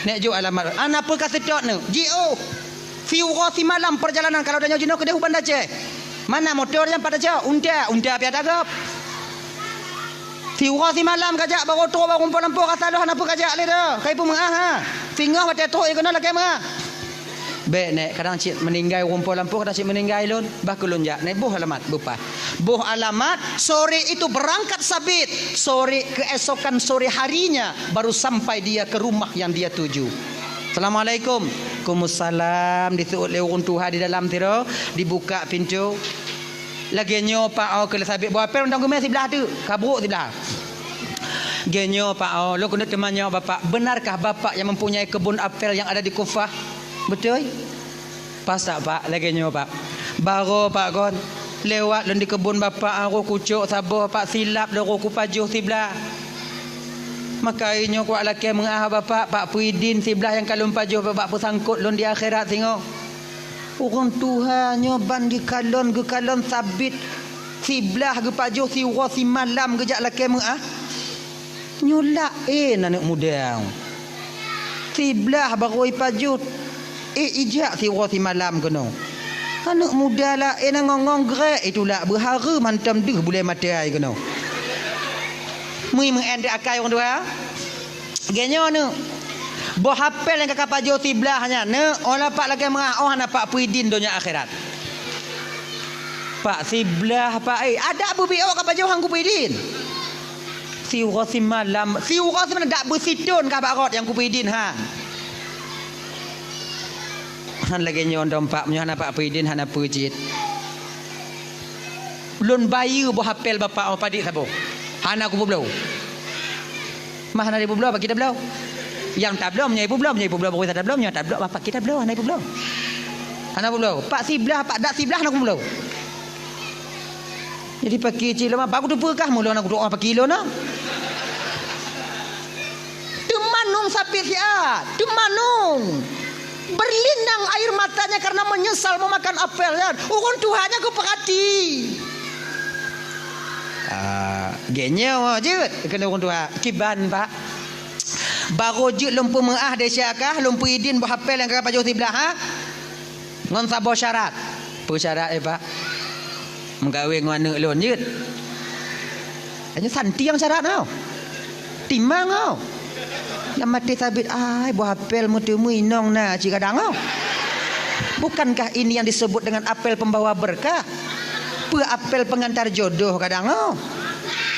Nèk jok alamat. Ana peue ka seutôt nyoe? Jiôh. Siuroe simalam perjalanan kalau tanyoe jinoe keudéh u Banda Aceh. Mana moto nyan pat tacok? Unta, unta piah tagôp. Siuroe simalam kajak, barô trôk bak rumpok lampôh, rasa lôn hana peue kajak lé dah. Kai peumeu'ah, ha. Singoh watèe trôk keunoe lakèe meu'ah. Bèk nèk, kadang cit meuninggai rumpok lampôh, kadang cit meuninggai lôn. Bah keu lôn jak, nèk boh alamat, beupaih. Boh alamat, sore itu berangkat Sabit. Sore, keesokan sore harinya, baru sampai dia ke rumah yang dia tuju. Assalamualaikum. Waalaikumsalam. Diseuôt lé ureueng tuha di dalam sidroe, dibuka pintoe. Lagèe nyoe, Pak, oh, keu lé Sabit boh apel, undang geume siblah teuk, ka brôk siblah. Lagèe nyoe, Pak, oh, lôn keuneuk teumanyong Bapak, benarkah Bapak yang mempunyai kebun apel yang ada di Kufah? Beutôi? Pas tak, Pak? Lagèe nyoe, Pak. Barô, Pak, kon. Lewat lôn di keubon Bapak, roh kucok saboh, Pak, silap lôn roh kupajoh siblah. Maka nyoe kuwat lakèe meu'ah Bapak, Pak, peuidin siblah nyang ka lôn pajoh Bapak peusangkot lôn di akhirat singoh. Ureueng tuha nyoe ban geukalon, geukalon Sabit siblah geupajoh siuroe simalam geujak lakèe meu'ah. Nyoe laén aneuk muda. Siblah barô ipajoh, éh, ijak siuroe simalam keunoe. Aneuk muda laén ngon-ngon grek itulak beuhareuem hantom deuh bulèe maté ai keunoe. Mui meu'en teuh akai ureueng tuha. Lagèe nyoe neuk. Boh apel nyang ka kapajoh siblah nyan neuk, oh la Pak lakèe meu'ah, oh hana Pak peuidin donya akhirat. Pak siblah Pak, éh, adak beubiôh kapajoh han kupeuidin. Siuroe simalam, siuroe simalam dak beusithon ka bak rot nyang kupeuidin han. Han lagèe nyoe dong Pak, meunyoe hana Pak peuidin hana peue cit. Lôn bayeue boh apel Bapak, oh, padit saboh. Hana kupeubloe. Mah hana ipeubloe, Pak, kita bloe. Nyang tabloe, meunyoe ipeubloe, meunyoe ipeubloe, Pak, kita tabloe, meunyoe tabloe, Pak, kita bloe, hana ipeubloe. Hana peubloe. Pak siblah, Pak dak siblah hana kupeubloe. Jadi paki cit lôn, baru teupeue kah mulôn aku doa paki lôn, nah. Teumanong Sabit siat, teumanong. Berlinang air matanya karena menyesal memakan apel nyan. Ureueng tuha nyan geupeurati. Ah, lagèe nyoe jeuet keuneuk ureueng tuha. Kiban, Pak. Barô jeuet lôn peumeu'ah desya kah, lôn peuidin boh apel nyang ka pajoh siblah, ha? Ngon saboh syarat. Peue syarat, eh, Pak? Meukawen ngon aneuk lôn jeuet. Hanya santiang syarat nyoe. Timang nyoe. Lam até Sabit, ai, boh apel meuteumé inong na cit kadang nyoe. Bukankah ini yang disebut dengan apel pembawa berkah? Peue apel pengantar jodoh kadang nyoe.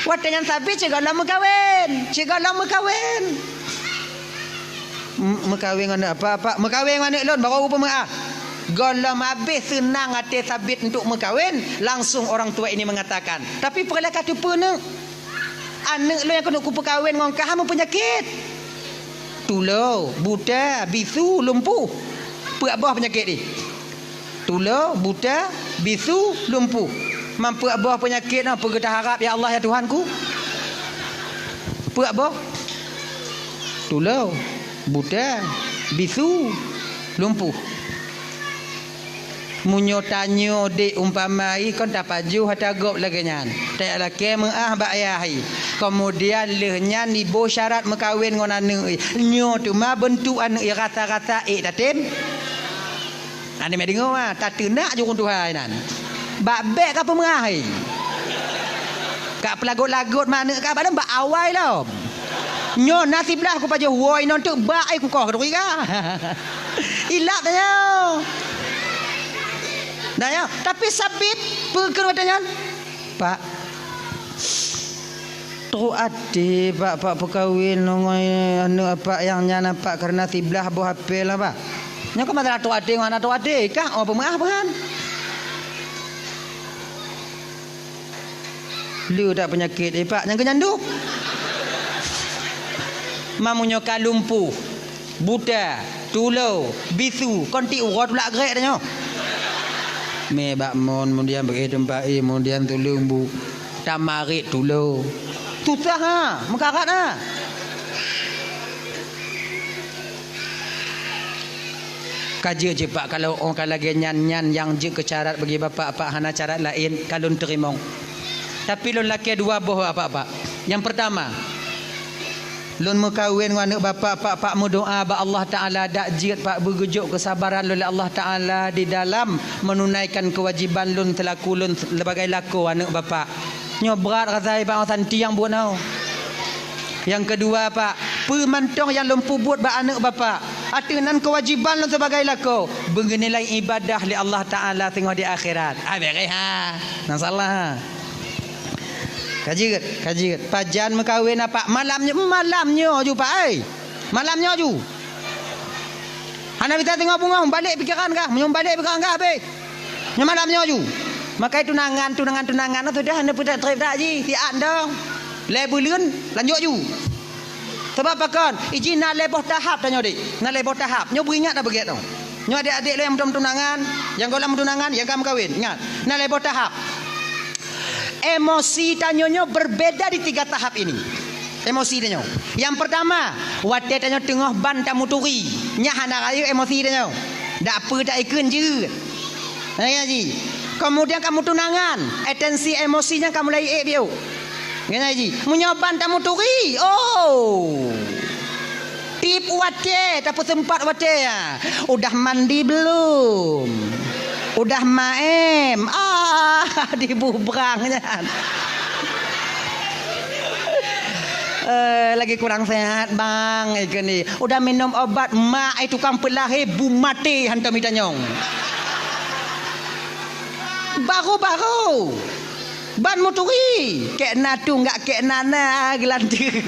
Watèe nyan Sabit cit gohlom meukawen, cit gohlom meukawen. M-, meukawen ngon aneuk apa, apa? Meukawen ngon aneuk lôn, barô peumeu'ah. Gohlom habéh seunang até Sabit untuk meukawen, langsung orang tua ini mengatakan, "Tapi peue lé ka teupeue neuk? Aneuk lôn nyang keuneuk kupeukawen ngon kah meupeunyakét. Tulo, buta, bisu, lumpuh." Peuet boh peunyakét jih. Tulo, buta, bisu, lumpuh. Man peuet boh peunyakét nyoe, peue geuh taharab, ya Allah, ya Tuhanku? Peuet boh. Tulo, buta, bisu, lumpuh. Meunyoe tanyoe dék umpama i kon tapajoh ata gob lagèe nyan, tajak lakèe meu'ah bak ayah i. Keumudian lheueh nyan iboh syarat meukawen ngon aneuk i. Nyoe teuma beuntuk aneuk i rasa-rasa ék tatem. Aneuk meudeungoe, ah, tateunak jurông tuha inan. Bak bèk ka peumeu'ah i. Ka peulagot-lagot ma aneuk ka bak lom bak awai lom. Nyoe na siblah kupajoh woe inong teuk bak ai kukoh keuduri ka. Ilap tanyoe. Nah, ya, tapi Sabit peue kheun watèe nyan? Pak, trok até, Pak, Pak peukawen ngon aneuk Apak nyang nyan, Pak, kareuna siblah boh apel, Pak. Nyoe kan masalah trok até ngon hana trok até, kah, oh, peumeu'ah, Pak, kan? Le that peunyakét, eh, Pak, nyang keu nyan duek. Meunyoe ka lumpuh, buta, tulo, bisu, kon tiep uroe tulak grek tanyoe. Mé bak mon, kemudian beuéh teumpat, eh, kemudian tuleueng bu, tamarit tulo. Susah, ha, meukarat, ha. Ka jeuet, jeuet, Pak, kalau ôh ka lagée nyan, nyan nyang jeuet keu syarat bagi Bapak, Pak, hana syarat laén, ka lôn teurimong. Tapi lôn lakée dua boh, Bapak, Pak. Nyang peurtama, lôn meukawen ngon aneuëk Bapak, Pak, Pak, meudoá bak Allah Taala, dak jeuet, Pak, beugeujok keusabaran lôn lé Allah Taala di dalam meununaikan keuwajiban lôn seulaku lôn sebagai lakoe aneuëk Bapak. Nyoe brat rasa, Pak, santi nyang buet nyoe. Nyang keudua, Pak, peue mantong nyang lôn peubuet bak aneuëk Bapak, ateueh nan keuwajiban lôn sibagai lakoe, beunilai ibadah lé Allah Taala singoh di akhirat. Ah, beres, ha. Nah, salah, ha. Ka jeuet, ka jeuet. Pajan meukawen, Pak? Malam nyoe, malam nyoe ju, Pak, ai. Malam nyoe ju. Hana bisa teungoh beungoh, balek pikeran kah. Meunyoe balek pikeran kah, habéh. Nyoe malam nyoe ju. Makai tunangan, tunangan, tunangan, sudah hana peudak trép dak ji, siat dong. Lhée buleuen, lanjut ju. Sabab pakon? Iji na lhée boh tahap tanyoe, Dek. Na lhée boh tahap. Nyoe beuingat dah beugét dong. Nyoe adék-adék lôn nyang meutunangan, nyang gohlom meutunangan, nyang ka meukawen. Ingat, na lhée boh tahap. Emosi tanyoe nyoe berbeda di tiga tahap ini. Emosi tanyoe. Nyang peurtama, watée tanyoe teungoh ban tamuturi, nyan hana rayeuk emosi tanyoe. Dak peue taikheun jeuet. Nyan ji. Keumudian ka meutunangan, atensi emosi nyan ka mulai ék biôh. Nyan ji. Meunyoe ban tamuturi, oh. Tiep watée, tapeuseumpat watée, ya. Udah mandi belum? Udah maem? Ah, dibubrang nyan. Eh, lagi kurang sehat, Bang, eh, keunoe. Udah minum obat, mak, eh, tukang peulahé bu maté hantom itanyong. Baru-baru. Ban muturi, kék na tu nggak kék na na geulanteue.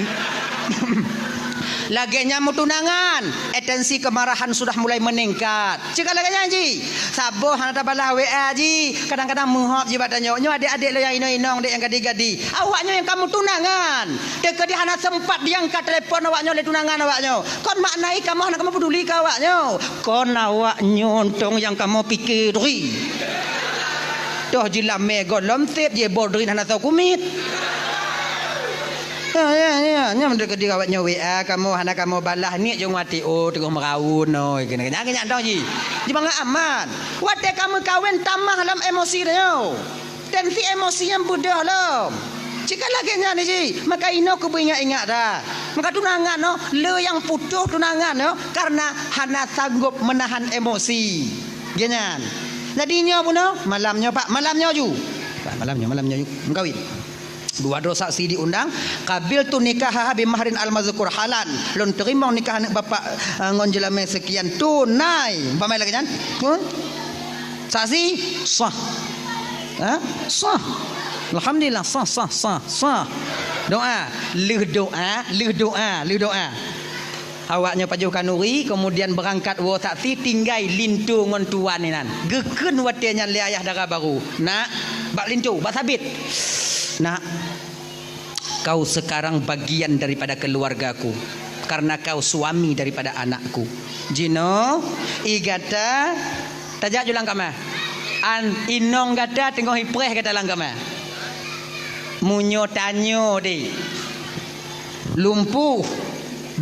Lagée nyan meutunangan, atensi kemarahan sudah mulai meningkat. Cit ka lagée nyan ji, saboh hana tabalah W A ji, kadang-kadang meuhop ji bak tanyoe. Nyoe adék-adék lôn nyang inong-inong, dek nyang gadi-gadi. Awaknyoe nyang ka meutunangan, teukeudi hana sempat diangkat telepon awaknyoe lé tunangan awaknyoe. Kon makna kamoe hana kamoe peduli keu awaknyoe. Kon awaknyoe tong nyang kamoe pike turi. Toh jilamé gohlom sép jibodrin hana soe kumiet. Ya, ya, ya. Nyan meunyoe keudeh awaknyoe W A kamoe hana kamoe balah, niet jong até, oh, teungoh meuraun, oh, keunan, keunan, keunan tong ji. Jibangai aman. Watée ka meukawen tamah lom emosi tanyoe. Tensi emosi nyang beudôh lom. Cit ka lagée nyan ji, maka inoe keubeue ingat-ingat dah. Maka tunangan nyoe, le nyang putôh tunangan nyoe karena hana sanggob meunahan emosi. Geuh nyan. Jadi nyoe bunoe, malam nyoe, Pak, malam nyoe ju. Pak, malam nyoe, malam nyoe ju. Meukawen. Dua droe saksi diundang, qabiltu nikahaha bimahrin al-mazkur halan. Lôn teurimong nikah aneuëk bapak, eh, ngon jeulamé seukian tunai. Umpama lagée nyan. Pun? Saksi? Sah. Ha? Sah. Alhamdulillah, sah, sah, sah, sah. Doa. Lheueh doa, lheueh doa, lheueh doa. Awaknyoe pajoh khanuri, keumudian beurangkat woe saksi, tinggai linto ngon tuan inan. Geukheun watée nyan lé ayah dara barô, "Nak, bak linto, bak sabit. Nak, kau sekarang bagian daripada keluargaku, karena kau suami daripada anakku." Jinoe, i gata, tajak ju lam kama. An inong gata teungoh ipreh gata lam kama. Meunyoe tanyoe deh, lumpuh,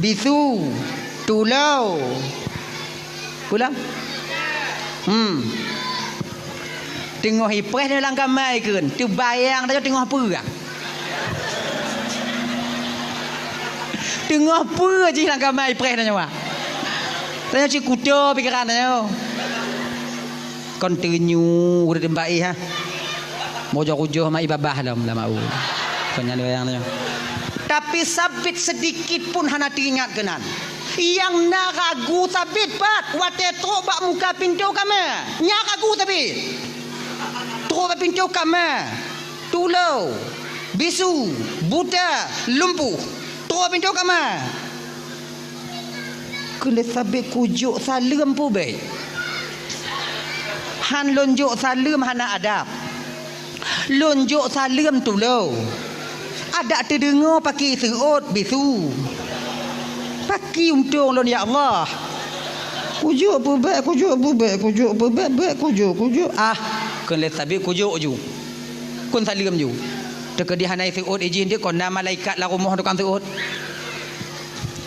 bisu, tulo. Pulang. Hmm. Teungoh ipreh nyoe lam kama ikheun, teubayang tanyoe teungoh peue. Teungoh peue jih lam kama ipreh tanyoe, Wak. Tanyoe cit kuto pikeran tanyoe. Kon teunyu ureuëng teumpat ih, ha. Mujôh-ujôh ma i babah lom lam au. Kon nyan lagée nyan. Tapi Sabit seudikit pun hana teuingat keunan. Nyang na ragu Sabit pat watée trok bak muka pintoe kama. Nyang ragu Sabit. Trok bak pintoe kama. Tulo, bisu, buta, lumpuh. Trok bak pintoe kama. Keuneuk sabé kujok saleuem peue bék. Han lôn jok saleuem hana adab. Lôn jok saleuem tulo. Adak teudeungoe paki seuôt bisu. Paki untông lôn, ya Allah. Kujok peubek, kujok peubek, kujok peubek, bek, kujok, kujok. Ah, kheun lé Sabit kujok ju. Kheun saleuem ju. Teukeudi hana seuôt ijih deuh kon na malaikat lam rumoh tukang seuôt.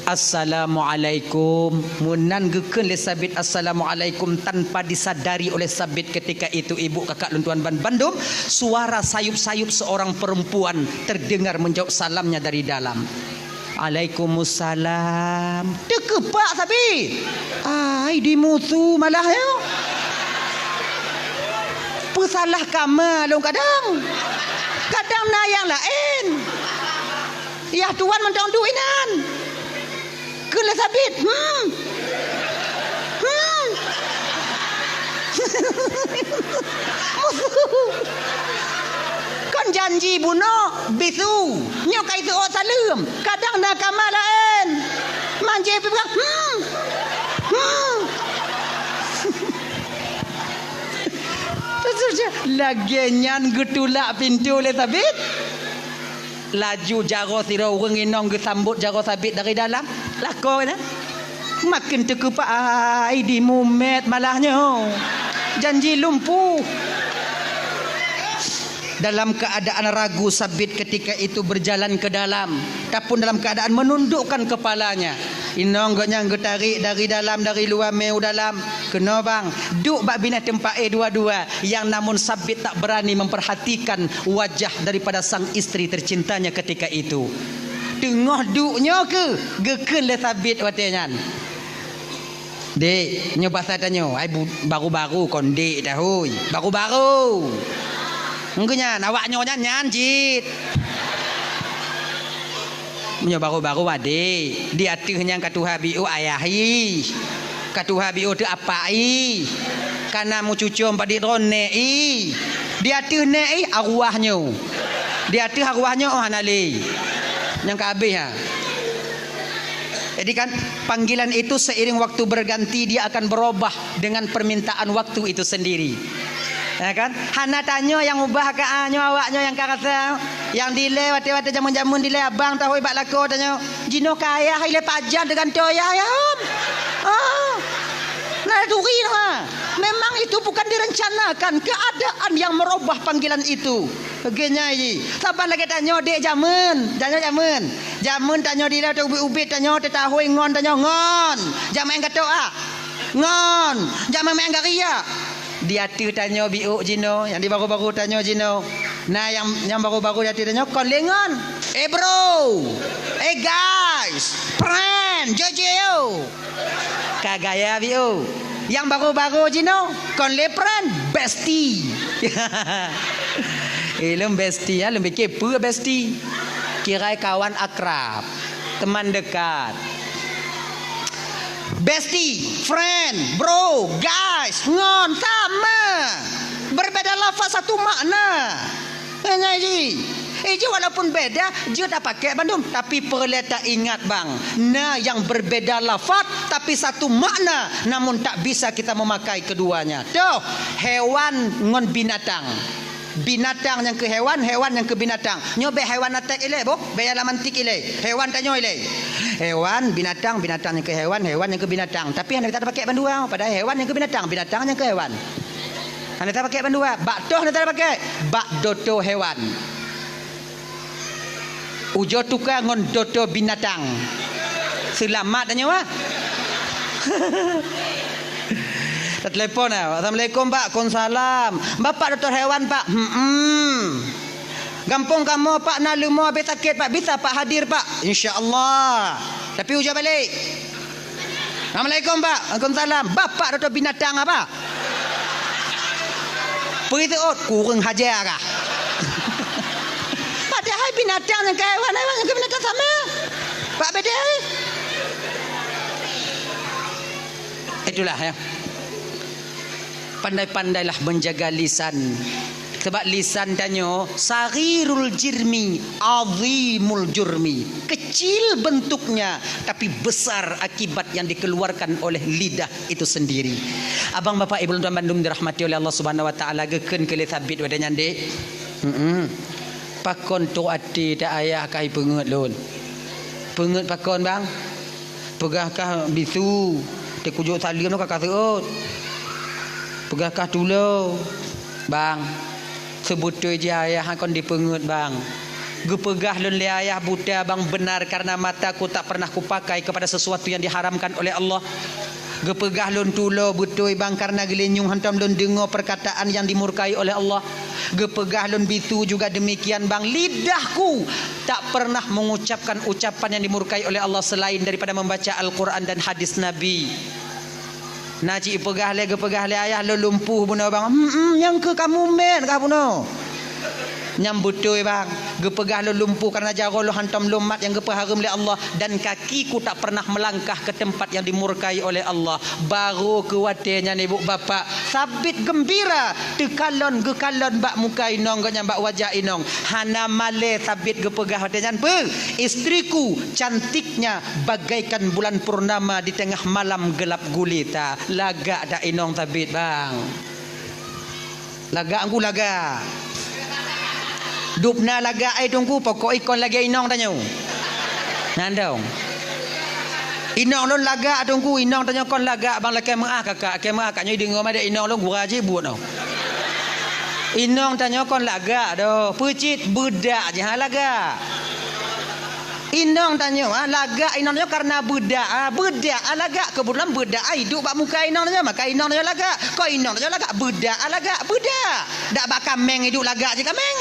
"Assalamualaikum." Meunan geukheun lé Sabit, "Assalamualaikum." Tanpa disadari oleh Sabit ketika itu, ibu kakak lôn tuan ban bandum, suara sayup-sayup seorang perempuan terdengar menjawab salamnya dari dalam. "Alaikumussalam." Teukeupak Sabit. Ai, dimusu malah nyoe. Peusalah kama lôn kadang. Kadang na nyang laén. Yah tuan mantong duek inan. Kheun lé Sabit, "Hmm. Hmm." Musu. Kon janji bunoe bisu. Nyoe ka iseuôt saleuem. Kadang na kama laén. Manjé pih peugah, "Hmm. Hmm." Lagée nyan geutulak pintoe lé Sabit. Laju jaroe sidroe ureuëng inong geusambot jaroe Sabit dari dalam. Lakoe na. Maken teukeupak, ai, dimumet malah nyoe. Janji lumpuh. Dalam keadaan ragu, Sabit ketika itu berjalan ke dalam, tapun dalam keadaan menundukkan kepalanya. Inong gobnyan geutarek dari dalam, dari luwa mé u dalam. "Keunoe bang, duek bak binéh teumpat éh dua-dua." Yang namun Sabit tak berani memperhatikan wajah daripada sang istri tercintanya ketika itu. Teungoh duek nyoe keuh geukheun lé Sabit watée nyan. "Dek, nyoe basa tanyoe, ai bu-, baru-baru kon dek tahôi. Baru-baru. Engkeu nyan, awak nyoe nyan, nyan cit." Meunyoe baru-baru adek, di ateueh nyan ka tuha biôh ayah ih. Ka tuha biôh teuh apak ih. Ka na meucucom padit droe nèk ih. Di ateueh nèk ih arwah nyoe. Di ateueh arwah nyoe oh hana lé. Nyang ka habéh ha. Jadi kan, panggilan itu seiring waktu berganti, dia akan berubah dengan permintaan waktu itu sendiri. Ya kan? Hana tanyoe nyang ubah ka, ah, nyoe awak nyoe nyang ka rasa. Nyang dilée watée-watée jameun-jameun dilée abang tahôi bak lakoe tanyoe. Jinoe ka ayah ilée pajan teugantoe ayah, ya, Om. Ah. Nah, turi ha. Memang itu bukan direncanakan, keadaan yang merubah panggilan itu. Lagée nyan jih. Saban lagée tanyoe dek jameun, tanyoe jameun. Jameun tanyoe dilée teuh ubit-ubit tanyoe teutahôi ngon tanyoe ngon. Jameun gatok ah. Ngon. Jameun meu'en gari ah. Di ateueh tanyoe biôh jinoe, nyang di baru-baru tanyoe jinoe. Nah, nyang, nyang baru-baru di ateueh tanyoe kon lé ngon. Eh, bro. Eh, guys. Friend, Jojo. Ka gaya biôh. Nyang baru-baru jinoe kon lé friend, bestie. Eh, lôn bestie, ya, lôn pikir peue bestie? Kirai kawan akrab, teman dekat. Bestie, friend, bro, guys, ngon, sama. Berbeda lafaz, satu makna. Nyan jih. Eh, jih walaupun beda, jeuet tapakék bandum. Tapi peureulée taingat, bang. Na nyang berbeda lafaz, tapi satu makna, namun tak bisa kita memakai keduanya. Toh, hewan ngon binatang. Binatang nyang keu hewan, hewan nyang keu binatang. Nyoe bék hewan atek ilée, boh. Bék nyang lam antik ilée. Hewan tanyoe ilée. Hewan, binatang, binatang nyang keu hewan, hewan nyang keu binatang. Tapi hana tapakék bandua, padahai hewan nyang keu binatang, binatang nyang keu hewan. Hana tapakék bandua, bak toh hana tapakék, bak doto hewan. Ujoe tuka ngon doto binatang. Seulamat tanyoe, ah. Tatelepon, ah. "Assalamualaikum, Pak." "Waalaikumsalam." "Bapak dokto hewan, Pak?" "Hmm." "Gampông kamoe, Pak, na leumo habéh sakét, Pak. Bisa, Pak, hadir, Pak?" "Insya Allah." Tapi ujoe balek. "Assalamualaikum, Pak." "Waalaikumsalam." "Bapak dokto binatang apa?" Peue teuôt, kureueng haja kah? Padahai binatang nyang keu hewan, hewan nyang keu binatang sama. Pak bedai. Itulah, ya. Pandai-pandailah menjaga lisan. Sebab lisan tanyoe saghirul jirmi, azimul jurmi. Kecil bentuknya, tapi besar akibat yang dikeluarkan oleh lidah itu sendiri. Abang, bapak, ibu, lôn tuan bandum dirahmati oleh Allah Subhanahu wa Taala, geukheun keu lé Sabit watée nyan, dek. Mm-mm. Pakon trok até ta ayah ka ipeungeut lôn? Peungeut pakon, bang? Peugah kah bisu, teukujok saleuem ka kaseuôt. Peugah kah tulo, bang. Seubeutôi jih ayah kon dipeungeut, bang. Geupeugah lôn lé ayah buta, bang, benar karena mataku tak pernah kupakai kepada sesuatu yang diharamkan oleh Allah. Geupeugah lôn tulo beutôi, bang, karena geulinyueng hantom lôn deungoe perkataan yang dimurkai oleh Allah. Geupeugah lôn bisu juga demikian, bang, lidahku tak pernah mengucapkan ucapan yang dimurkai oleh Allah selain daripada membaca Al-Quran dan hadis Nabi. Na cit peugah lé, geupeugah lé ayah lôn lumpuh bunoe, bang. Hmm, hmm, nyang keu kamu mét kah bunoe? Nyang beutôi, bang. Geupeugah lôn lumpuh karena jaroe lôn hantom lôn mat nyang geupeuhareuem lé Allah, dan kakiku tak pernah melangkah ke tempat yang dimurkai oleh Allah. Barô keu watée nyan ibu bapak Sabit geumbira teukalon geukalon bak muka inong geuh nyan, bak wajah inong. Hana malée Sabit geupeugah watée nyan, "Beuh, istriku cantiknya bagaikan bulan purnama di tengah malam gelap gulita." Lagak dak inong Sabit, bang? Lagak ngku lagak. Dubna lagak ai Teungku, pokok ikon lagée inong tanyoe. Nyan dong. Inong lôn lagak Teungku, inong tanyoe kon lagak, bang, lakée meuáh kakak, lakée meuáh kakak nyoe deungoe madé inong lôn gura jih buet noh. Inong tanyoe kon lagak doh, peucit beudak jih ha lagak. Inong tanyoe, ha, lagak inong tanyoe karena beudak, ha, beudak, ha, lagak. Keubeutulan beudak, ha, iduek bak muka inong tanyoe, maka inong tanyoe lagak. Kon inong tanyoe lagak, beudak, ha, lagak, beudak. Dak bak kaméng iduek lagak jih kaméng.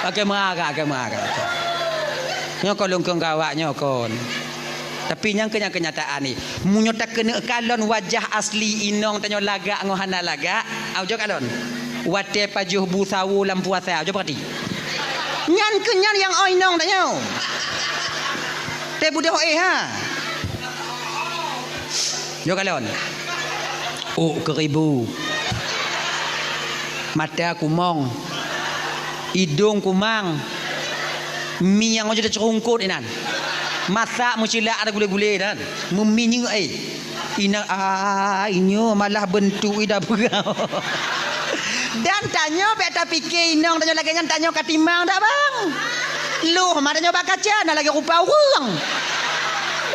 Oke, meuagak, oke, meuagak. Nyoe kon lôn kheun keu awak nyoe kon. Tapi nyang keu, nyang keunyataan ni, meunyoe takeuneuk kalon wajah asli inong tanyoe lagak ngon hana lagak, au jok kalon. Watée pajoh bu sawo lam puasa, au jok peurati. Nyan keuh nyan nyang oi inong tanyoe. Teubeudôh éh ha. Jok kalon. Ôk keuribu. Mata kumong. Idong kumang. Mi nyang ojok teuceurungkot inan. Masak meucilak ada gulé-gulé dan meuminyeuk ai. Ina, ah, inyo malah bentuk ida peugah. Dan tanyoe bèk tapike inong tanyoe lagèe nyan, tanyoe ka timang dak, bang? Loh ma tanyoe bak kaca na lagèe rupa ureueng.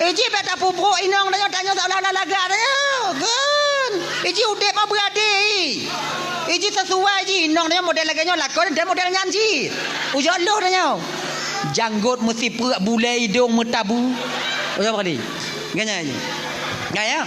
Iji bèk tapubruek inong tanyoe, tanyoe seolah-olah lagak tanyoe. Kan? Iji udép ma beuadé. Iji sesuai ji inong tanyoe model lagèe nyoe lakon dan model nyan ji. Ujoe loh tanyoe. Janggot meusipreuk bulèe idong meutabu. Ujoe kali. Ganya ji. Gaya.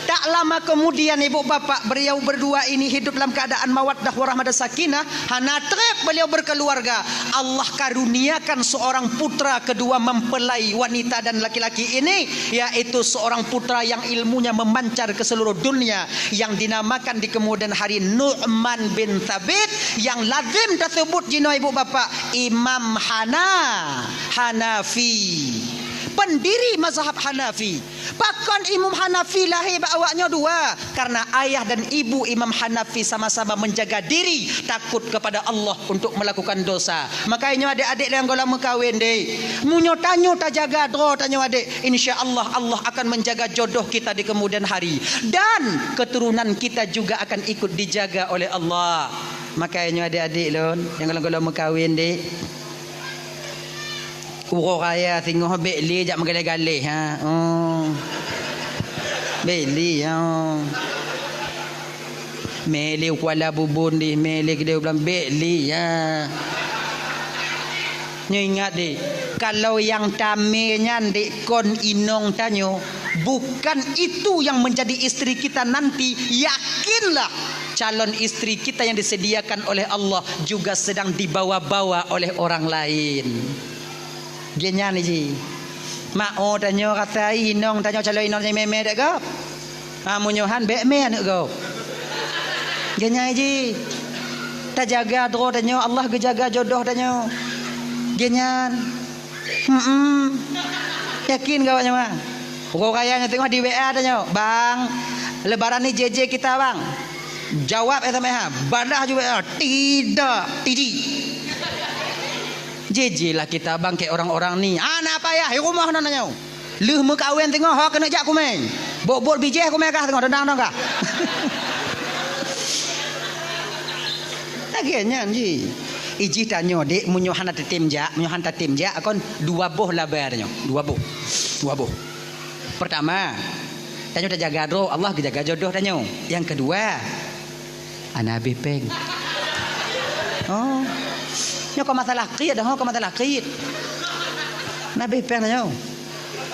Tak lama kemudian ibu bapak beliau berdua ini hidup dalam keadaan mawaddah warahmah dan sakinah. Hana trép beliau berkeluarga. Allah karuniakan seorang putra kedua mempelai wanita dan laki-laki ini, yaitu seorang putra yang ilmunya memancar ke seluruh dunia, yang dinamakan di kemudian hari Nu'man bin Thabit, yang lazim tersebut jinoe ibu bapak Imam Hana, Hanafi, pendiri mazhab Hanafi. Pakon Imam Hanafi lahé bak awaknyoe dua? Karena ayah dan ibu Imam Hanafi sama-sama menjaga diri, takut kepada Allah untuk melakukan dosa. Makanya nyoe adék-adék nyang goh lom meukawen deh. Meunyoe tanyoe tajaga droe tanyoe adék, insya Allah, Allah akan menjaga jodoh kita di kemudian hari. Dan keturunan kita juga akan ikut dijaga oleh Allah. Makanya nyoe adék-adék lôn nyang goh lom meukawen deh. Uroe raya singoh bèk lé jak meugaleh-galeh, ha. Oh. Bèk lé, ha. Mè lé u Kuala Bubon dih, mè lé keudéh u Blang, bèk lé, ha. Nyoe ingat deh, kalau nyang tamè nyan deh kon inong tanyoe, bukan itu yang menjadi istri kita nanti, yakinlah calon istri kita yang disediakan oleh Allah juga sedang dibawa-bawa oleh orang lain. Geuh nyan ji. Mak o tanyoe rasa inong tanyoe calon inong tanyoe mè-mè dek gob. Ha, meunyoe han bèk mè aneuk gob. Geuh nyan ji. Tajaga droe tanyoe, Allah geujaga jodoh tanyoe. Geuh nyan. Hmm. Yakin gawat nyoe, Bang? Uroe raya nyoe teungoh di W A tanyoe, "Bang, lebaran ni J J kita, Bang." Jawab S M S, ha. Balah ju W A, "Tidak, Tiji." J J lah kita bangke orang-orang ni. Hana payah, di rumoh na nyoe. Lheueh meukawen teungoh, ho keuneuk jak kumè. Bot-bot bijèh kumè kah teungoh, dendang dong kah. Lagèe nyan jih. Ijih tanyoe, dek, meunyoe hana tatem jak, meunyoe hana tatem jak, kon dua boh laba tanyoe. Dua boh. Dua boh. Pertama, tanyoe tajaga droe, Allah geujaga jodoh tanyoe. Nyang keudua, hana habéh péng. Oh. Nyoe kon masalah kriet dah, kon masalah kriet. Hana habéh péng tanyoe.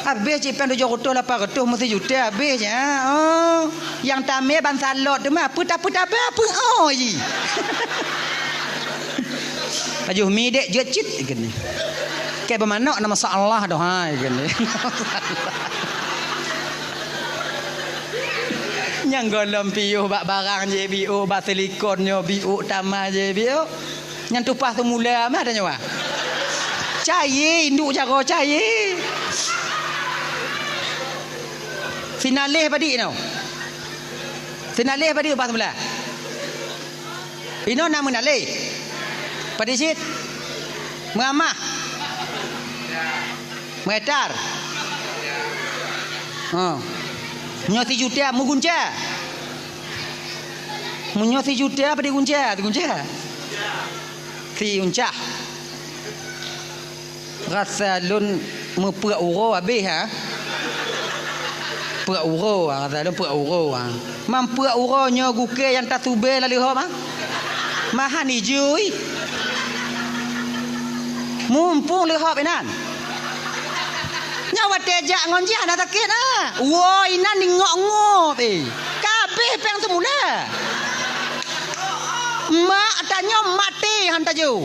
Habéh cit péng tujoh reutôh lapan reutôh, meusijuta habéh cit, ha, oh. Nyang tamé ban salot teuma, peue ta-, peue tabah, peue, oh, jih. Pajoh mi dek, jeuet cit, geuh nyan. Keu beumanok na masalah doh, hai, geuh nyan. Nyang gohlom piôh bak barang jih biôh, bak silikon nyoe biôh, tamah jih biôh. Nyan tupah seumula mah tanyoe, ah. Cayé, induek jaroe cayé. Sinaleh padit inoe. Sinaleh padit tupah seumula. Inoe na meunaleh. Padit cit. Meuamah. Meuetar. Ha. Meunyoe sijuta meugunca. Meunyoe sijuta apa digunca? Digunca. Siuncah. Rasa lôn meupeuet uroe habéh, ha? Peuet uroe, ha, rasa lôn peuet uroe, ha. Mam peuet uroe nyoe gukée nyang tasubée lam leuhop, ha? Mahan ijui. Mumpung leuhop inan. Nyoe watée jak ngon jih hana sakét, ha? Woe inan ingok-ngop, eh. Ka habéh péng seumula. Mak tanyoe maté han tajok.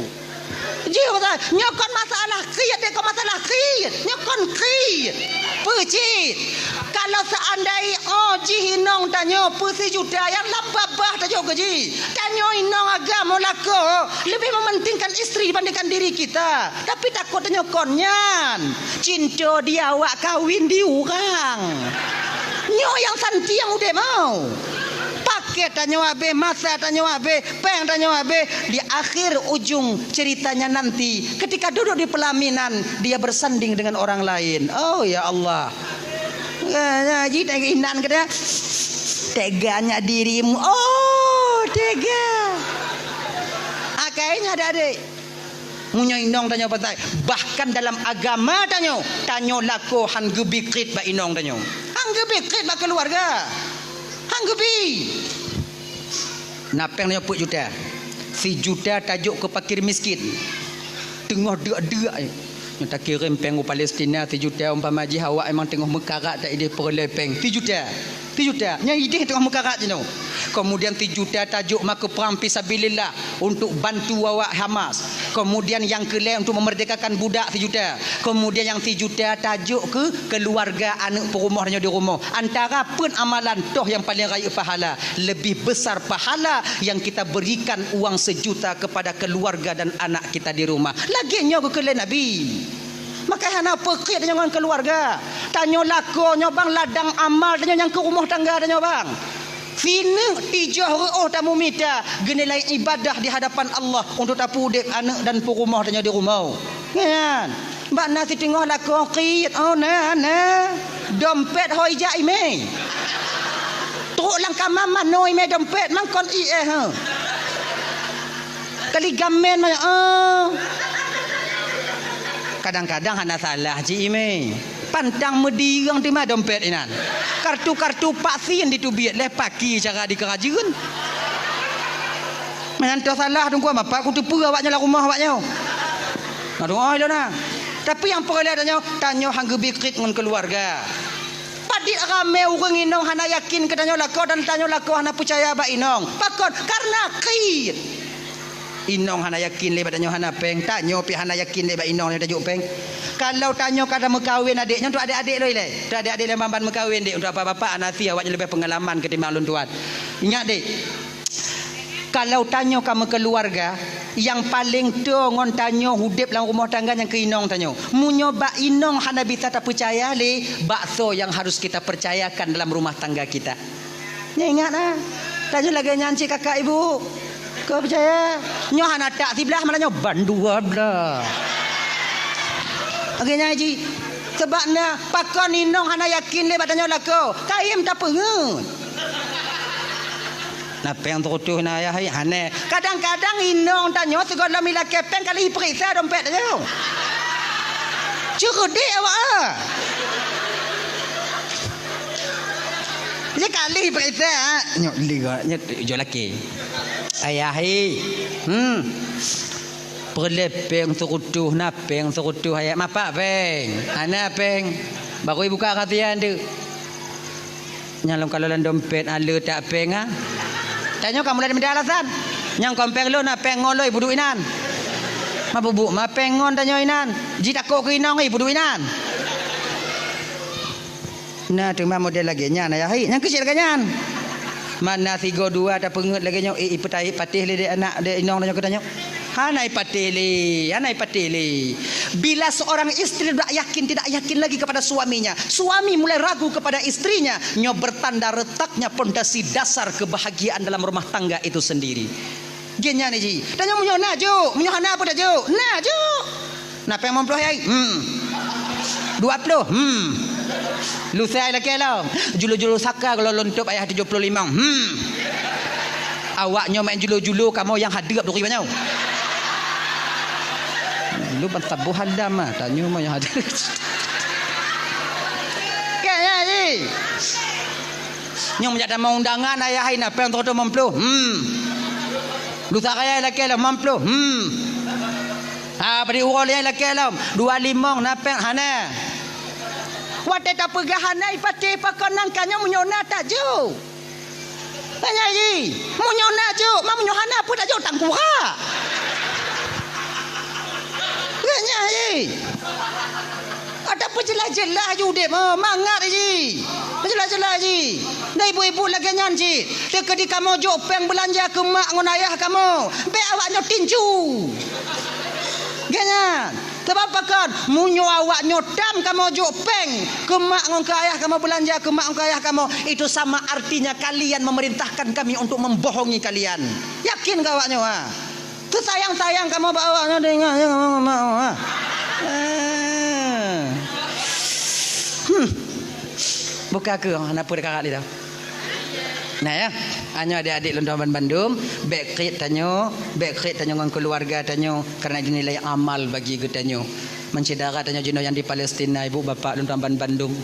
Jih pasal nyoe kon masalah kriet, dek, kon masalah kriet. Nyoe kon kriet. Peue cit? Kalau seandai, oh, jih inong tanyoe peusijuta nyang lam babah tajok keu jih. Tanyoe inong agam lakoe lebih mementingkan istri dibandingkan diri kita. Tapi takot tanyoe kon nyan. Cinta di awak kawin di urang. Nyoe nyang santiang udeb mau. Paket tanyoe habéh, masa tanyoe habéh, péng tanyoe habéh, di akhir ujung ceritanya nanti, ketika duduk di pelaminan, dia bersanding dengan orang lain. Oh, ya Allah. Ya, ya, ji tengok inan kata, "Teganya dirimu." Oh, tega. Akhirnya ada adik. Meunyoe inong tanyoe patai, bahkan dalam agama tanyoe, tanyoe lakoe han geubikrit bak inong tanyoe. Han geubikrit bak keuluwarga. Han geubi. Na péng nyoe peuet juta. Sijuta tajok keu fakir miskin. Teungoh deuk-deuk, eh. Nyoe takirém péng u Palestina sijuta, umpama jih awak memang teungoh meukarat, ta idéh peureulée péng. Sijuta. Sijuta. Nyan idéh teungoh meukarat jinoe. Kemudian sijuta tajok ma keu prang fisabilillah untuk bantu awak Hamas. Kemudian nyang keulhée untuk memerdekakan budak sijuta. Kemudian nyang sijuta tajok keu keuluwarga aneuk peurumoh tanyoe di rumoh. Antara peuet amalan toh nyang paleng rayeuk pahala, lebih besar pahala yang kita berikan uang sejuta kepada keluarga dan anak kita di rumah. Lagée nyoe geukheun lé Nabi. Maka hana peukhiet tanyoe ngon keuluwarga. Tanyoe lakoe nyoe bang ladang amal tanyoe nyang keu rumoh tangga tanyoe bang. Sineuk tijoh reuôh tamumita geunilai ibadah di hadapan Allah untuk tapeudeb aneuk dan peurumoh tanyoe di rumoh. Nyan. Bak na siteungoh lakoe kriet, oh, na, na. Dompet ho ijak imé. Trok lam kama manoe imé dompet, mangkon ié, ha. Kali gamen manoe, oh. Kadang-kadang hana salah cit imé. Pantang meudireung teuma dompet inan. Kartu-kartu vaksin diteubiet lé paki cara dikeurajeuen. Meunan toh salah teungku, mapa kuteupeue awaknyan lam rumoh awaknyoe. Aduh, oi, lôn na. Tapi nyang peureulée tanyoe, tanyoe han geubikrit ngon keuluwarga. Padit ramé ureuëng inong hana yakin keu tanyoe lakoe dan tanyoe lakoe hana peucaya bak inong. Pakon? Karena kriet. Inong hana yakin lé bak tanyoe hana péng, tanyoe pih hana yakin lé bak inong nyoe tajok péng. Kalau tanyoe ka tameukawen adék nyoe, untuk adék-adék lôn ilée. Untuk adék-adék lôn ban-ban meukawen, dek. Untuk bapak-bapak hana si awaknyan leubeh peungalaman ketimbang lôn tuan. Ingat, dek. Kalau tanyoe ka meukeuluwarga, nyang paleng toe ngon tanyoe udeb lam rumoh tangga nyang keu inong tanyoe. Meunyoe bak inong hana bisa tapeucaya lé, bak soe nyang harus kita percayakan dalam rumah tangga kita? Nyoe ingat na, tanyoe lagée nyan cit kakak ibu. Kau percaya? Nyoe hana tak siblah, malah nyoe ban dua blah. Lagée nyan cit. Sebab na, pakon inong hana yakin lé bak tanyoe lakoe. Kayém tapeungeut. Na péng seureutôh na yah hai, hana. Kadang-kadang inong tanyoe sigohlom ilakée péng kali ipeuriksa dompet tanyoe. Ceureudik awak, ah. Nyoe kali ipeuriksa, ah. Nyoe li, nyoe jok laki. Ayah hai. Hmm. Peureulée péng seureutôh, na péng seureutôh, ayah mapak péng. Hana péng. Baru ibuka kasian tu. Nyang lôn kalon lam dompet, ale tak péng, ah. Tanyoe ka mulai mita alasan. Nyang kon péng lôn, na péng ngon lôn, ibuduek inan. Ma bubuek ma péng ngon tanyoe inan. Jitakot keu inong, ibuduek inan. Na teuma model lagée nyan, ayah hai. Nyang keuchik lagée nyan. Mana sigoe dua tapeungeut lagée nyoe, eh, ipeutai-, patéh lé dek anak, dek inong tanyoe keu tanyoe. Hana ipatéh lé, hana ipatéh lé. Bila seorang istri tidak yakin, tidak yakin lagi kepada suaminya, suami mulai ragu kepada istrinya, nyoe bertanda retaknya pondasi dasar kebahagiaan dalam rumah tangga itu sendiri. Gen nyan ji. Tanyoe meunyoe na jok, meunyoe hana peue tajok. Na jok. Na péng limong ploh, yai? Hmm. Dua ploh? Hmm. Lusa ilakée lom. Julu-julu saka kalau lôn tôb ayah tujoh ploh limong. Hmm. Awak nyoe main julu-julu, kamoe nyang hadeup duri banyoe. Lu ban saboh halam ah, tanyoe mah nyang hadeup. Kan, ya, ji? Nyang meujak tamong undangan, ayah hai na péng seureutôh limong ploh. Hmm. Lusa raya ilakée lom limong ploh. Hmm. Ha, bri uroe lé ilakée lom dua limong, na péng hana. Watée tapeugah hana ipatéh pakon nangka nyoe meunyoe na tajok. Tanya ji, meunyoe na jok, ma meunyoe hana peue tajok tangkurak. Tanya ji. Ada peujeulaih-jeulaih ju udeb, oh, mangat ji. Peujeulaih-jeulaih ji. Dan ibu-ibu lagée nyan cit. Teukeudi kamoe jok péng beulanja keu mak ngon ayah kamoe, bék awak nyoe tinju. Geuh nyan. Sabab pakon? Meunyoe awak nyoe tam kamoe jok péng keu mak ngon keu ayah kamoe, beulanja keu mak ngon keu ayah kamoe, itu sama artinya kalian memerintahkan kami untuk membohongi kalian. Yakin keu awak nyoe, ha? Teusayang-sayang kamoe bak awak nyoe, teuingat, teuingat mak, ha? Eh. Hmm. Buka keu, hana peue karat lé dah. Nah, ya, nyoe adik-adik lôn tuan bandum, bék kriet tanyoe, bék kriet tanyoe ngon keuluwarga tanyoe, karena ini nilai amal bagi geutanyoe. Meusyedara tanyoe jinoe nyang di Palestina, ibu bapak lôn tuan bandum.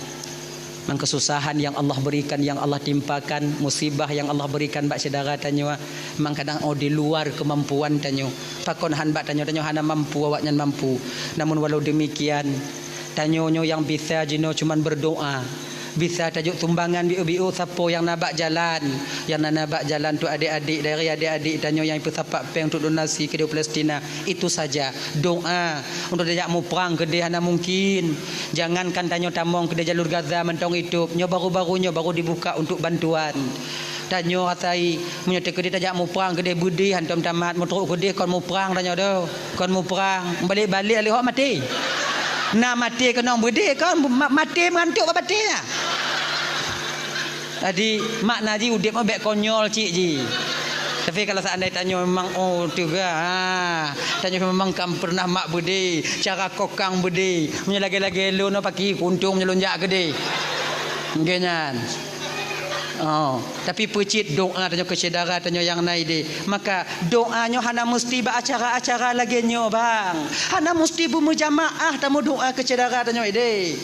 Meukesusahan yang Allah berikan, yang Allah timpakan, musibah yang Allah berikan bak syedara tanyoe, meunan kadang oh di luar kemampuan tanyoe. Pakon han bak tanyoe, tanyoe hana mampu, awaknyan mampu. Namun walau demikian, tanyoe nyoe nyang bisa jinoe cuman berdoa. Bisa tajok sumbangan biôh-biôh sapo nyang na bak jalan. Nyang na, na bak jalan tu adik-adik, dari adik-adik tanyoe nyang peusapat péng untuk donasi keudéh Palestina. Itu saja. Doa. Untuk tajak muprang keudéh hana mungkin. Jangankan tanyoe tamong keudéh jalur Gaza mantong itôb. Nyoe baru-baru nyoe baru dibuka untuk bantuan. Tanyoe asai, meunyoe teukeudeh tajak muprang keudeh beudeh hantom tamat, meutrok keudeh kon muprang tanyoe doh, kon muprang, balek-balek lé hok maté. Na maté keunong beudeh kon ma-, maté meugantok bak batée nyan. Jadi, makna jih udeb nyoe bék konyol cit jih. Tapi kalau seandai tanyoe memang, oh, teuga, ha, tanyoe memang kan pernah mak beudeh, cara kokang beudeh, meunyoe lagée-lagée lôn nyoe paki kuntong meunyoe lôn jak keudeh. Nggih nyan. Oh, tapi peucit doa tanyoe keu syedara tanyoe nyang na ideh. Maka doa nyoe hana meusti bak acara-acara lagée nyoe, bang. Hana meusti beumeujamaah tameudoa keu syedara tanyoe ideh.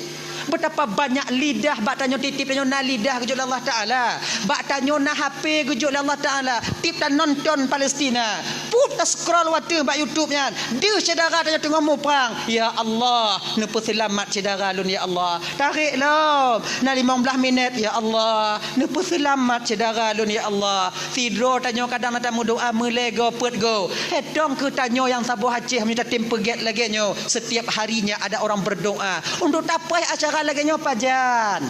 Betapa banyak lidah bak tanyoe tieb-tieb tanyoe na lidah geujok lé Allah Taala. Bak tanyoe na H P geujok lé Allah Taala. Tieb tanonton Palestina. Put ta-scroll wateueh bak YouTube nyan. Deuh syedara tanyoe teungoh muprang. Ya Allah, neupeuseulamat syedara lôn ya Allah. Tarek lom. Na limong blaih minét, ya Allah. Neupeuseulamat syedara lôn, ya Allah. Sidroe tanyoe kadang na tameudoa meulée goe peuet goe. Etong keu tanyoe nyang saboh Aceh meunyoe tatem peugét lagée nyoe, setiap harinya ada orang berdoa. Untuk tapaih acara lagée nyoe pajan.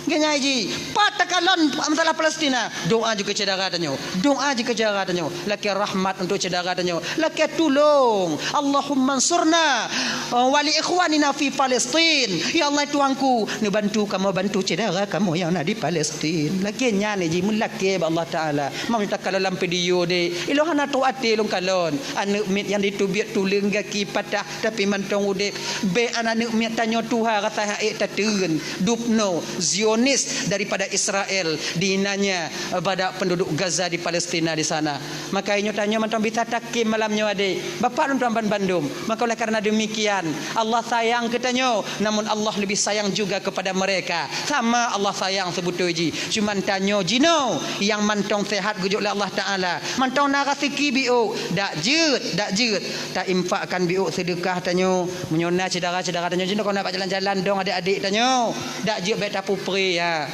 Nggih nyan jih, pat takalon masalah Palestina, doa jih keu syedara tanyoe. Doa jih keu syedara tanyoe. Lakée rahmat untuk syedara tanyoe. Lakée tulông. Allahumma ansurna, eh, wa li ikhwanina fi Palestin. Ya Allah Tuhanku, neubantu kamoe bantu syedara kamoe nyang na di Palestin. Lakée nyan jih meulakée bak Allah Taala. Meunyoe takalon lam video deh, ilôn hana trok até lôn kalon. Aneuëk miet nyang diteubiet tuleueng gaki patah tapi mantong udeb. Bék aneuëk miet tanyoe tuha rasa han ék tateun. Dubnoe, Zion Zionis daripada Israel dinanya pada penduduk Gaza di Palestina di sana. Maka inyoe tanyoe mantong bisa takhém malam nyoe adé. Bapak lôn tuan banmandum. Maka oleh karena demikian, Allah sayang keu tanyoe, namun Allah lebih sayang juga kepada mereka. Sama Allah sayang sebetul jih. Cuman tanyoe jinoe nyang mantong sehat geujok lé Allah Taala. Mantong na raseuki biôk, dak jeuet, dak jeuet. Ta infakkan biôk seudeukah tanyoe. Meunyoe na syedara-syedara tanyoe jinoe kon na bak jalan-jalan dong adék-adék tanyoe. Dak jeuet bék tapeupreh ya.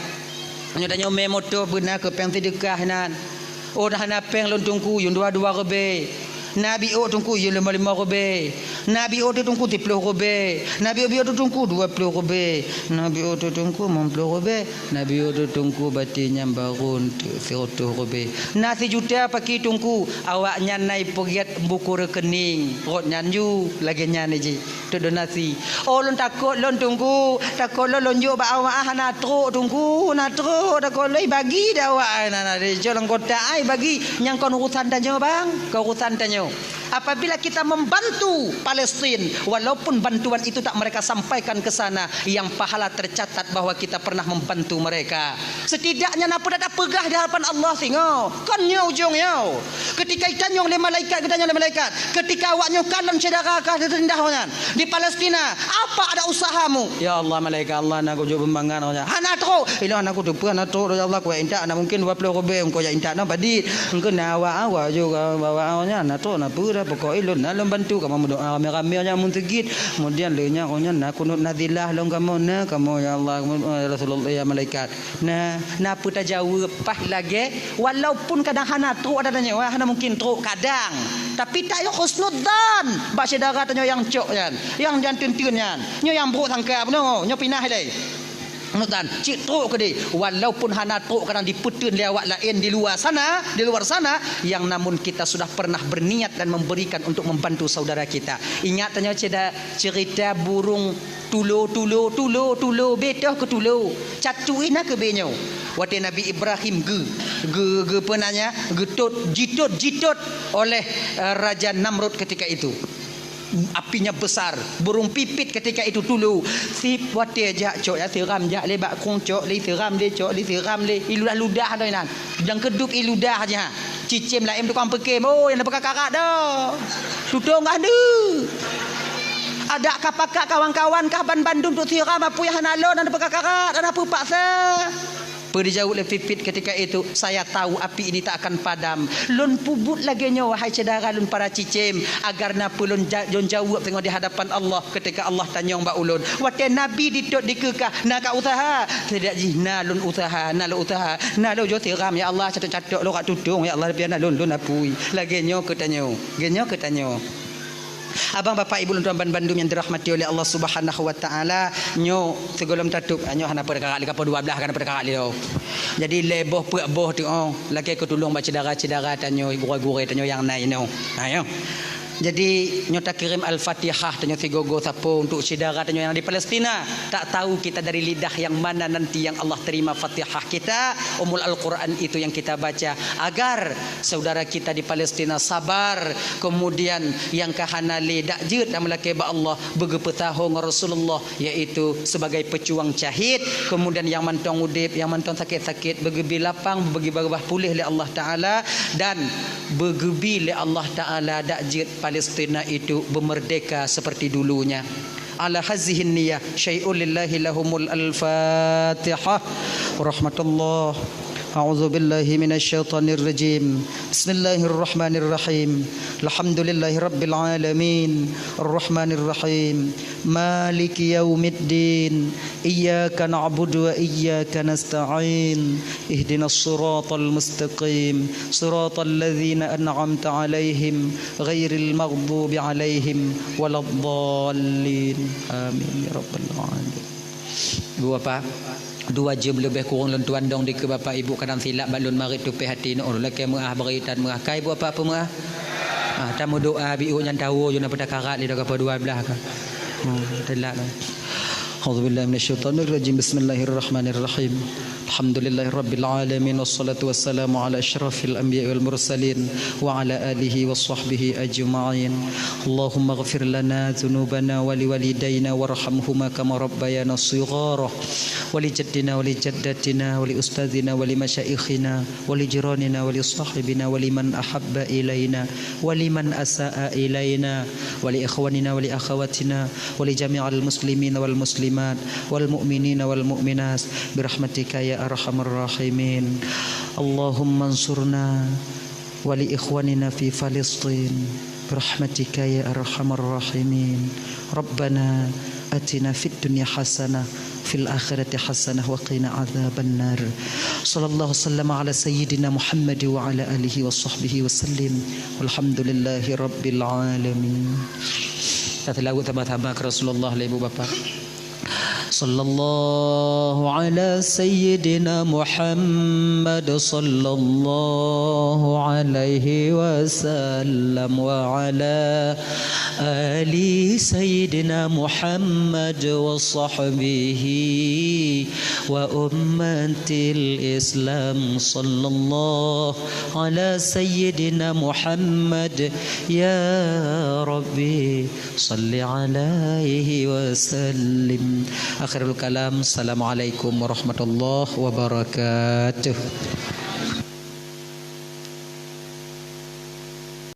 Meunyoe tanyoe mé moto beuna keu péng seudeukah nan. Oh, na hana péng lôn Teungku, yum dua-dua ribèe. Na biôk Teungku, yum limong-limong ribèe. Na biôk Teungku, siploh ribèe. Na biôk-biôk Teungku, dua ploh ribèe. Na biôk Teungku, limong ploh ribèe. Na biôk Teungku, bati nyang barô sireutôh ribèe. Na sijuta paki Teungku, awaknyan na ipeugèt buku rekening. Rot nyan ju, lagèe nyan jih. Teuk donasi. Oh, lôn takot lôn Teungku, takot lôn, lôn jok bak awak hana trok Teungku, hana trok, takot lôn ibagi di awak ai, na, na, di jok lam kotak ai bagi, nyang kon urusan tanyoe bang, kon urusan tanyoe. Apabila kita membantu Palestin, walaupun bantuan itu tak mereka sampaikan ke sana, yang pahala tercatat bahwa kita pernah membantu mereka. Setidaknya na peue tapeugah di hadapan Allah singoh. Kon nyoe ujong nyoe. Ketika itanyong lé malaikat, geutanyong lé malaikat. Ketika awak nyoe kalon syedara ka teurindah nyan di Palestina, apa ada usahamu? Ya Allah, malaikat Allah, na kujok beumangan nyan. Hana trok. Ilôn hana kuteupeu, hana trok, ya Allah, kuintak na mungkin dua ploh ribèe, engkau jak intak na padit. Engkau na awak-awak juga bawa nyan, hana trok, na peue dah, pokok ilôn na lôn bantu, kamoe meudoa ramé-ramé nyan mun seugit. Kemudian lé nyan, nyan na kunut nazilah lôn kamoe na, kamoe ya Allah, ya Rasulullah, ya malaikat. Nah, na peue tajaweueb paih lagèe, walaupun kadang hana trok ata tanyoe, hana mungkin trok kadang. Tapi tayoe husnudzan bak syedara tanyoe nyang cok nyan, nyang jan teunteun nyan. Nyoe nyang brok sangka bunoe, nyoe pinah ilèe. Husnudzan, cit trok keudéh. Walaupun hana trok kadang dipeuteun lé awak laén di luwa sana, di luar sana, yang namun kita sudah pernah berniat dan memberikan untuk membantu saudara kita. Ingat tanyoe ceda-, cerita burung Tulo, tulo, tulo, tulo, betoh keu tulo. Catu ina keu benyoe. Watèe Nabi Ibrahim geu, geu, geu peue nan nyan, geutot, jitot, jitot oleh, eh, Raja Namrud ketika itu. Apinya besar, burung pipit ketika itu tulo. Sip watèe jak cok ya siram jak lé bak krueng cok lé siram lé cok lé siram lé. Iludah-ludah tu inan. Dan keudop iludah aja. Cicém laén tukang peukém, oh, nyang na peukakarat dah. Tutong kah deuh. Adak ka pakat kawan-kawan kah ban bandum tu siram apui hana lôn, hana peukakarat, hana peupaksa. Peue dijaweueb lé Pipit ketika itu, "Saya tahu api ini tak akan padam. Lôn peubuet lagèe nyoe, wahai syedara lôn para cicém, agar na peue lôn ja-, lôn jaweueb teungoh di hadapan Allah ketika Allah tanyong bak ulôn." Watèe Nabi ditot dikeukah, na ka useuha. Sejak jih na lôn useuha, na lôn useuha. Na lôn jok siram, ya Allah, catok-catok lôn rak tutong, ya Allah, biar na lôn, lôn apui. Lagèe nyoe keu tanyoe. Lagèe nyoe keu tanyoe. Abang, bapak, ibu, lôn tuan ban bandum nyang dirahmati oleh Allah Subhanahu wa Taala, nyoe sigohlom tatôp, nyoe hana peue takarak lé, ka poh dua blah ka hana peue takarak lé. Jadi, lhèe boh peuet boh tu, oh, lakèe keu tulông bak syedara-syedara tanyoe, gurèe-gurèe tanyoe nyang na inoe. Ha, nyoe. Jadi, nyoe takirém Al-Fatihah tanyoe sigoe-goe sapo untuk syedara tanyoe nyang di Palestina. Tak tahu kita dari lidah yang mana nanti yang Allah terima Fatihah kita, Ummul Al-Quran itu yang kita baca, agar saudara kita di Palestina sabar, kemudian nyang ka hana lé dak jeuet dan meulakèe bak Allah, beugeupeusaho ngon Rasulullah, yaitu sebagai pejuang syahid, kemudian nyang mantong udép, nyang mantong sakét-sakét, beugeubri lapang, beugeubri babah puléh lé Allah Taala, dan beugeubri lé Allah Taala dak jeuet Palestina itu beumerdeka seperti dulunya. Ala hazihin niyah, syai'un lillahi lahumul al-Fatihah. Warahmatullah. A'udzubillahi minasyaitonirrajim. Bismillahirrahmanirrahim. Alhamdulillahi rabbil alamin. Arrahmanirrahim. Maliki yaumiddin. Iyyaka na'budu wa iyyaka nasta'in. Ihdinas siratal mustaqim. Siratal ladzina an'amta 'alaihim ghairil maghdubi 'alaihim waladdallin. Amin ya rabbal alamin. Ibu bapa, dua jeuem leubeh kureueng lôn tuan dong dikeue bapak ibu kadang silap bak lôn marit tupéh até nyoe. Lakèe meu'ah bri tan meu'ah. Ka ibu bapa peumeu'ah? Ah, tameudoa biôh nyan tawoe jeuet na peue takarat lé dak ka poh dua blah ka. Hmm, telat. أعوذ بالله من الشيطان الرجيم. بسم الله الرحمن الرحيم. الحمد لله رب العالمين، والصلاة والسلام على أشرف الأنبياء والمرسلين، وعلى آله وصحبه أجمعين. اللهم اغفر لنا ذنوبنا ولوالدينا وارحمهما كما ربيانا صغارا، ولجدنا ولجدتنا ولأستاذنا ولمشايخنا ولجيراننا ولصاحبنا ولمن أحب إلينا ولمن أساء إلينا ولإخواننا ولأخواتنا ولجميع المسلمين والمسلمات والمؤمنين والمؤمنات برحمتك يا أرحم الراحمين. اللهم انصرنا ولإخواننا في فلسطين برحمتك يا أرحم الراحمين. ربنا آتنا في الدنيا حسنة وفي الآخرة حسنة وقنا عذاب النار. صلى الله وسلم على سيدنا محمد وعلى آله وصحبه وسلم. والحمد لله رب العالمين. Kita selawat sama-sama ke Rasulullah, ibu bapa. صلى الله على سيدنا محمد صلى الله عليه وسلم وعلى آل سيدنا محمد وصحبه وأمة الإسلام. صلى الله على سيدنا محمد. يا ربي صل عليه وسلم. آخر الكلام، السلام عليكم ورحمة الله وبركاته.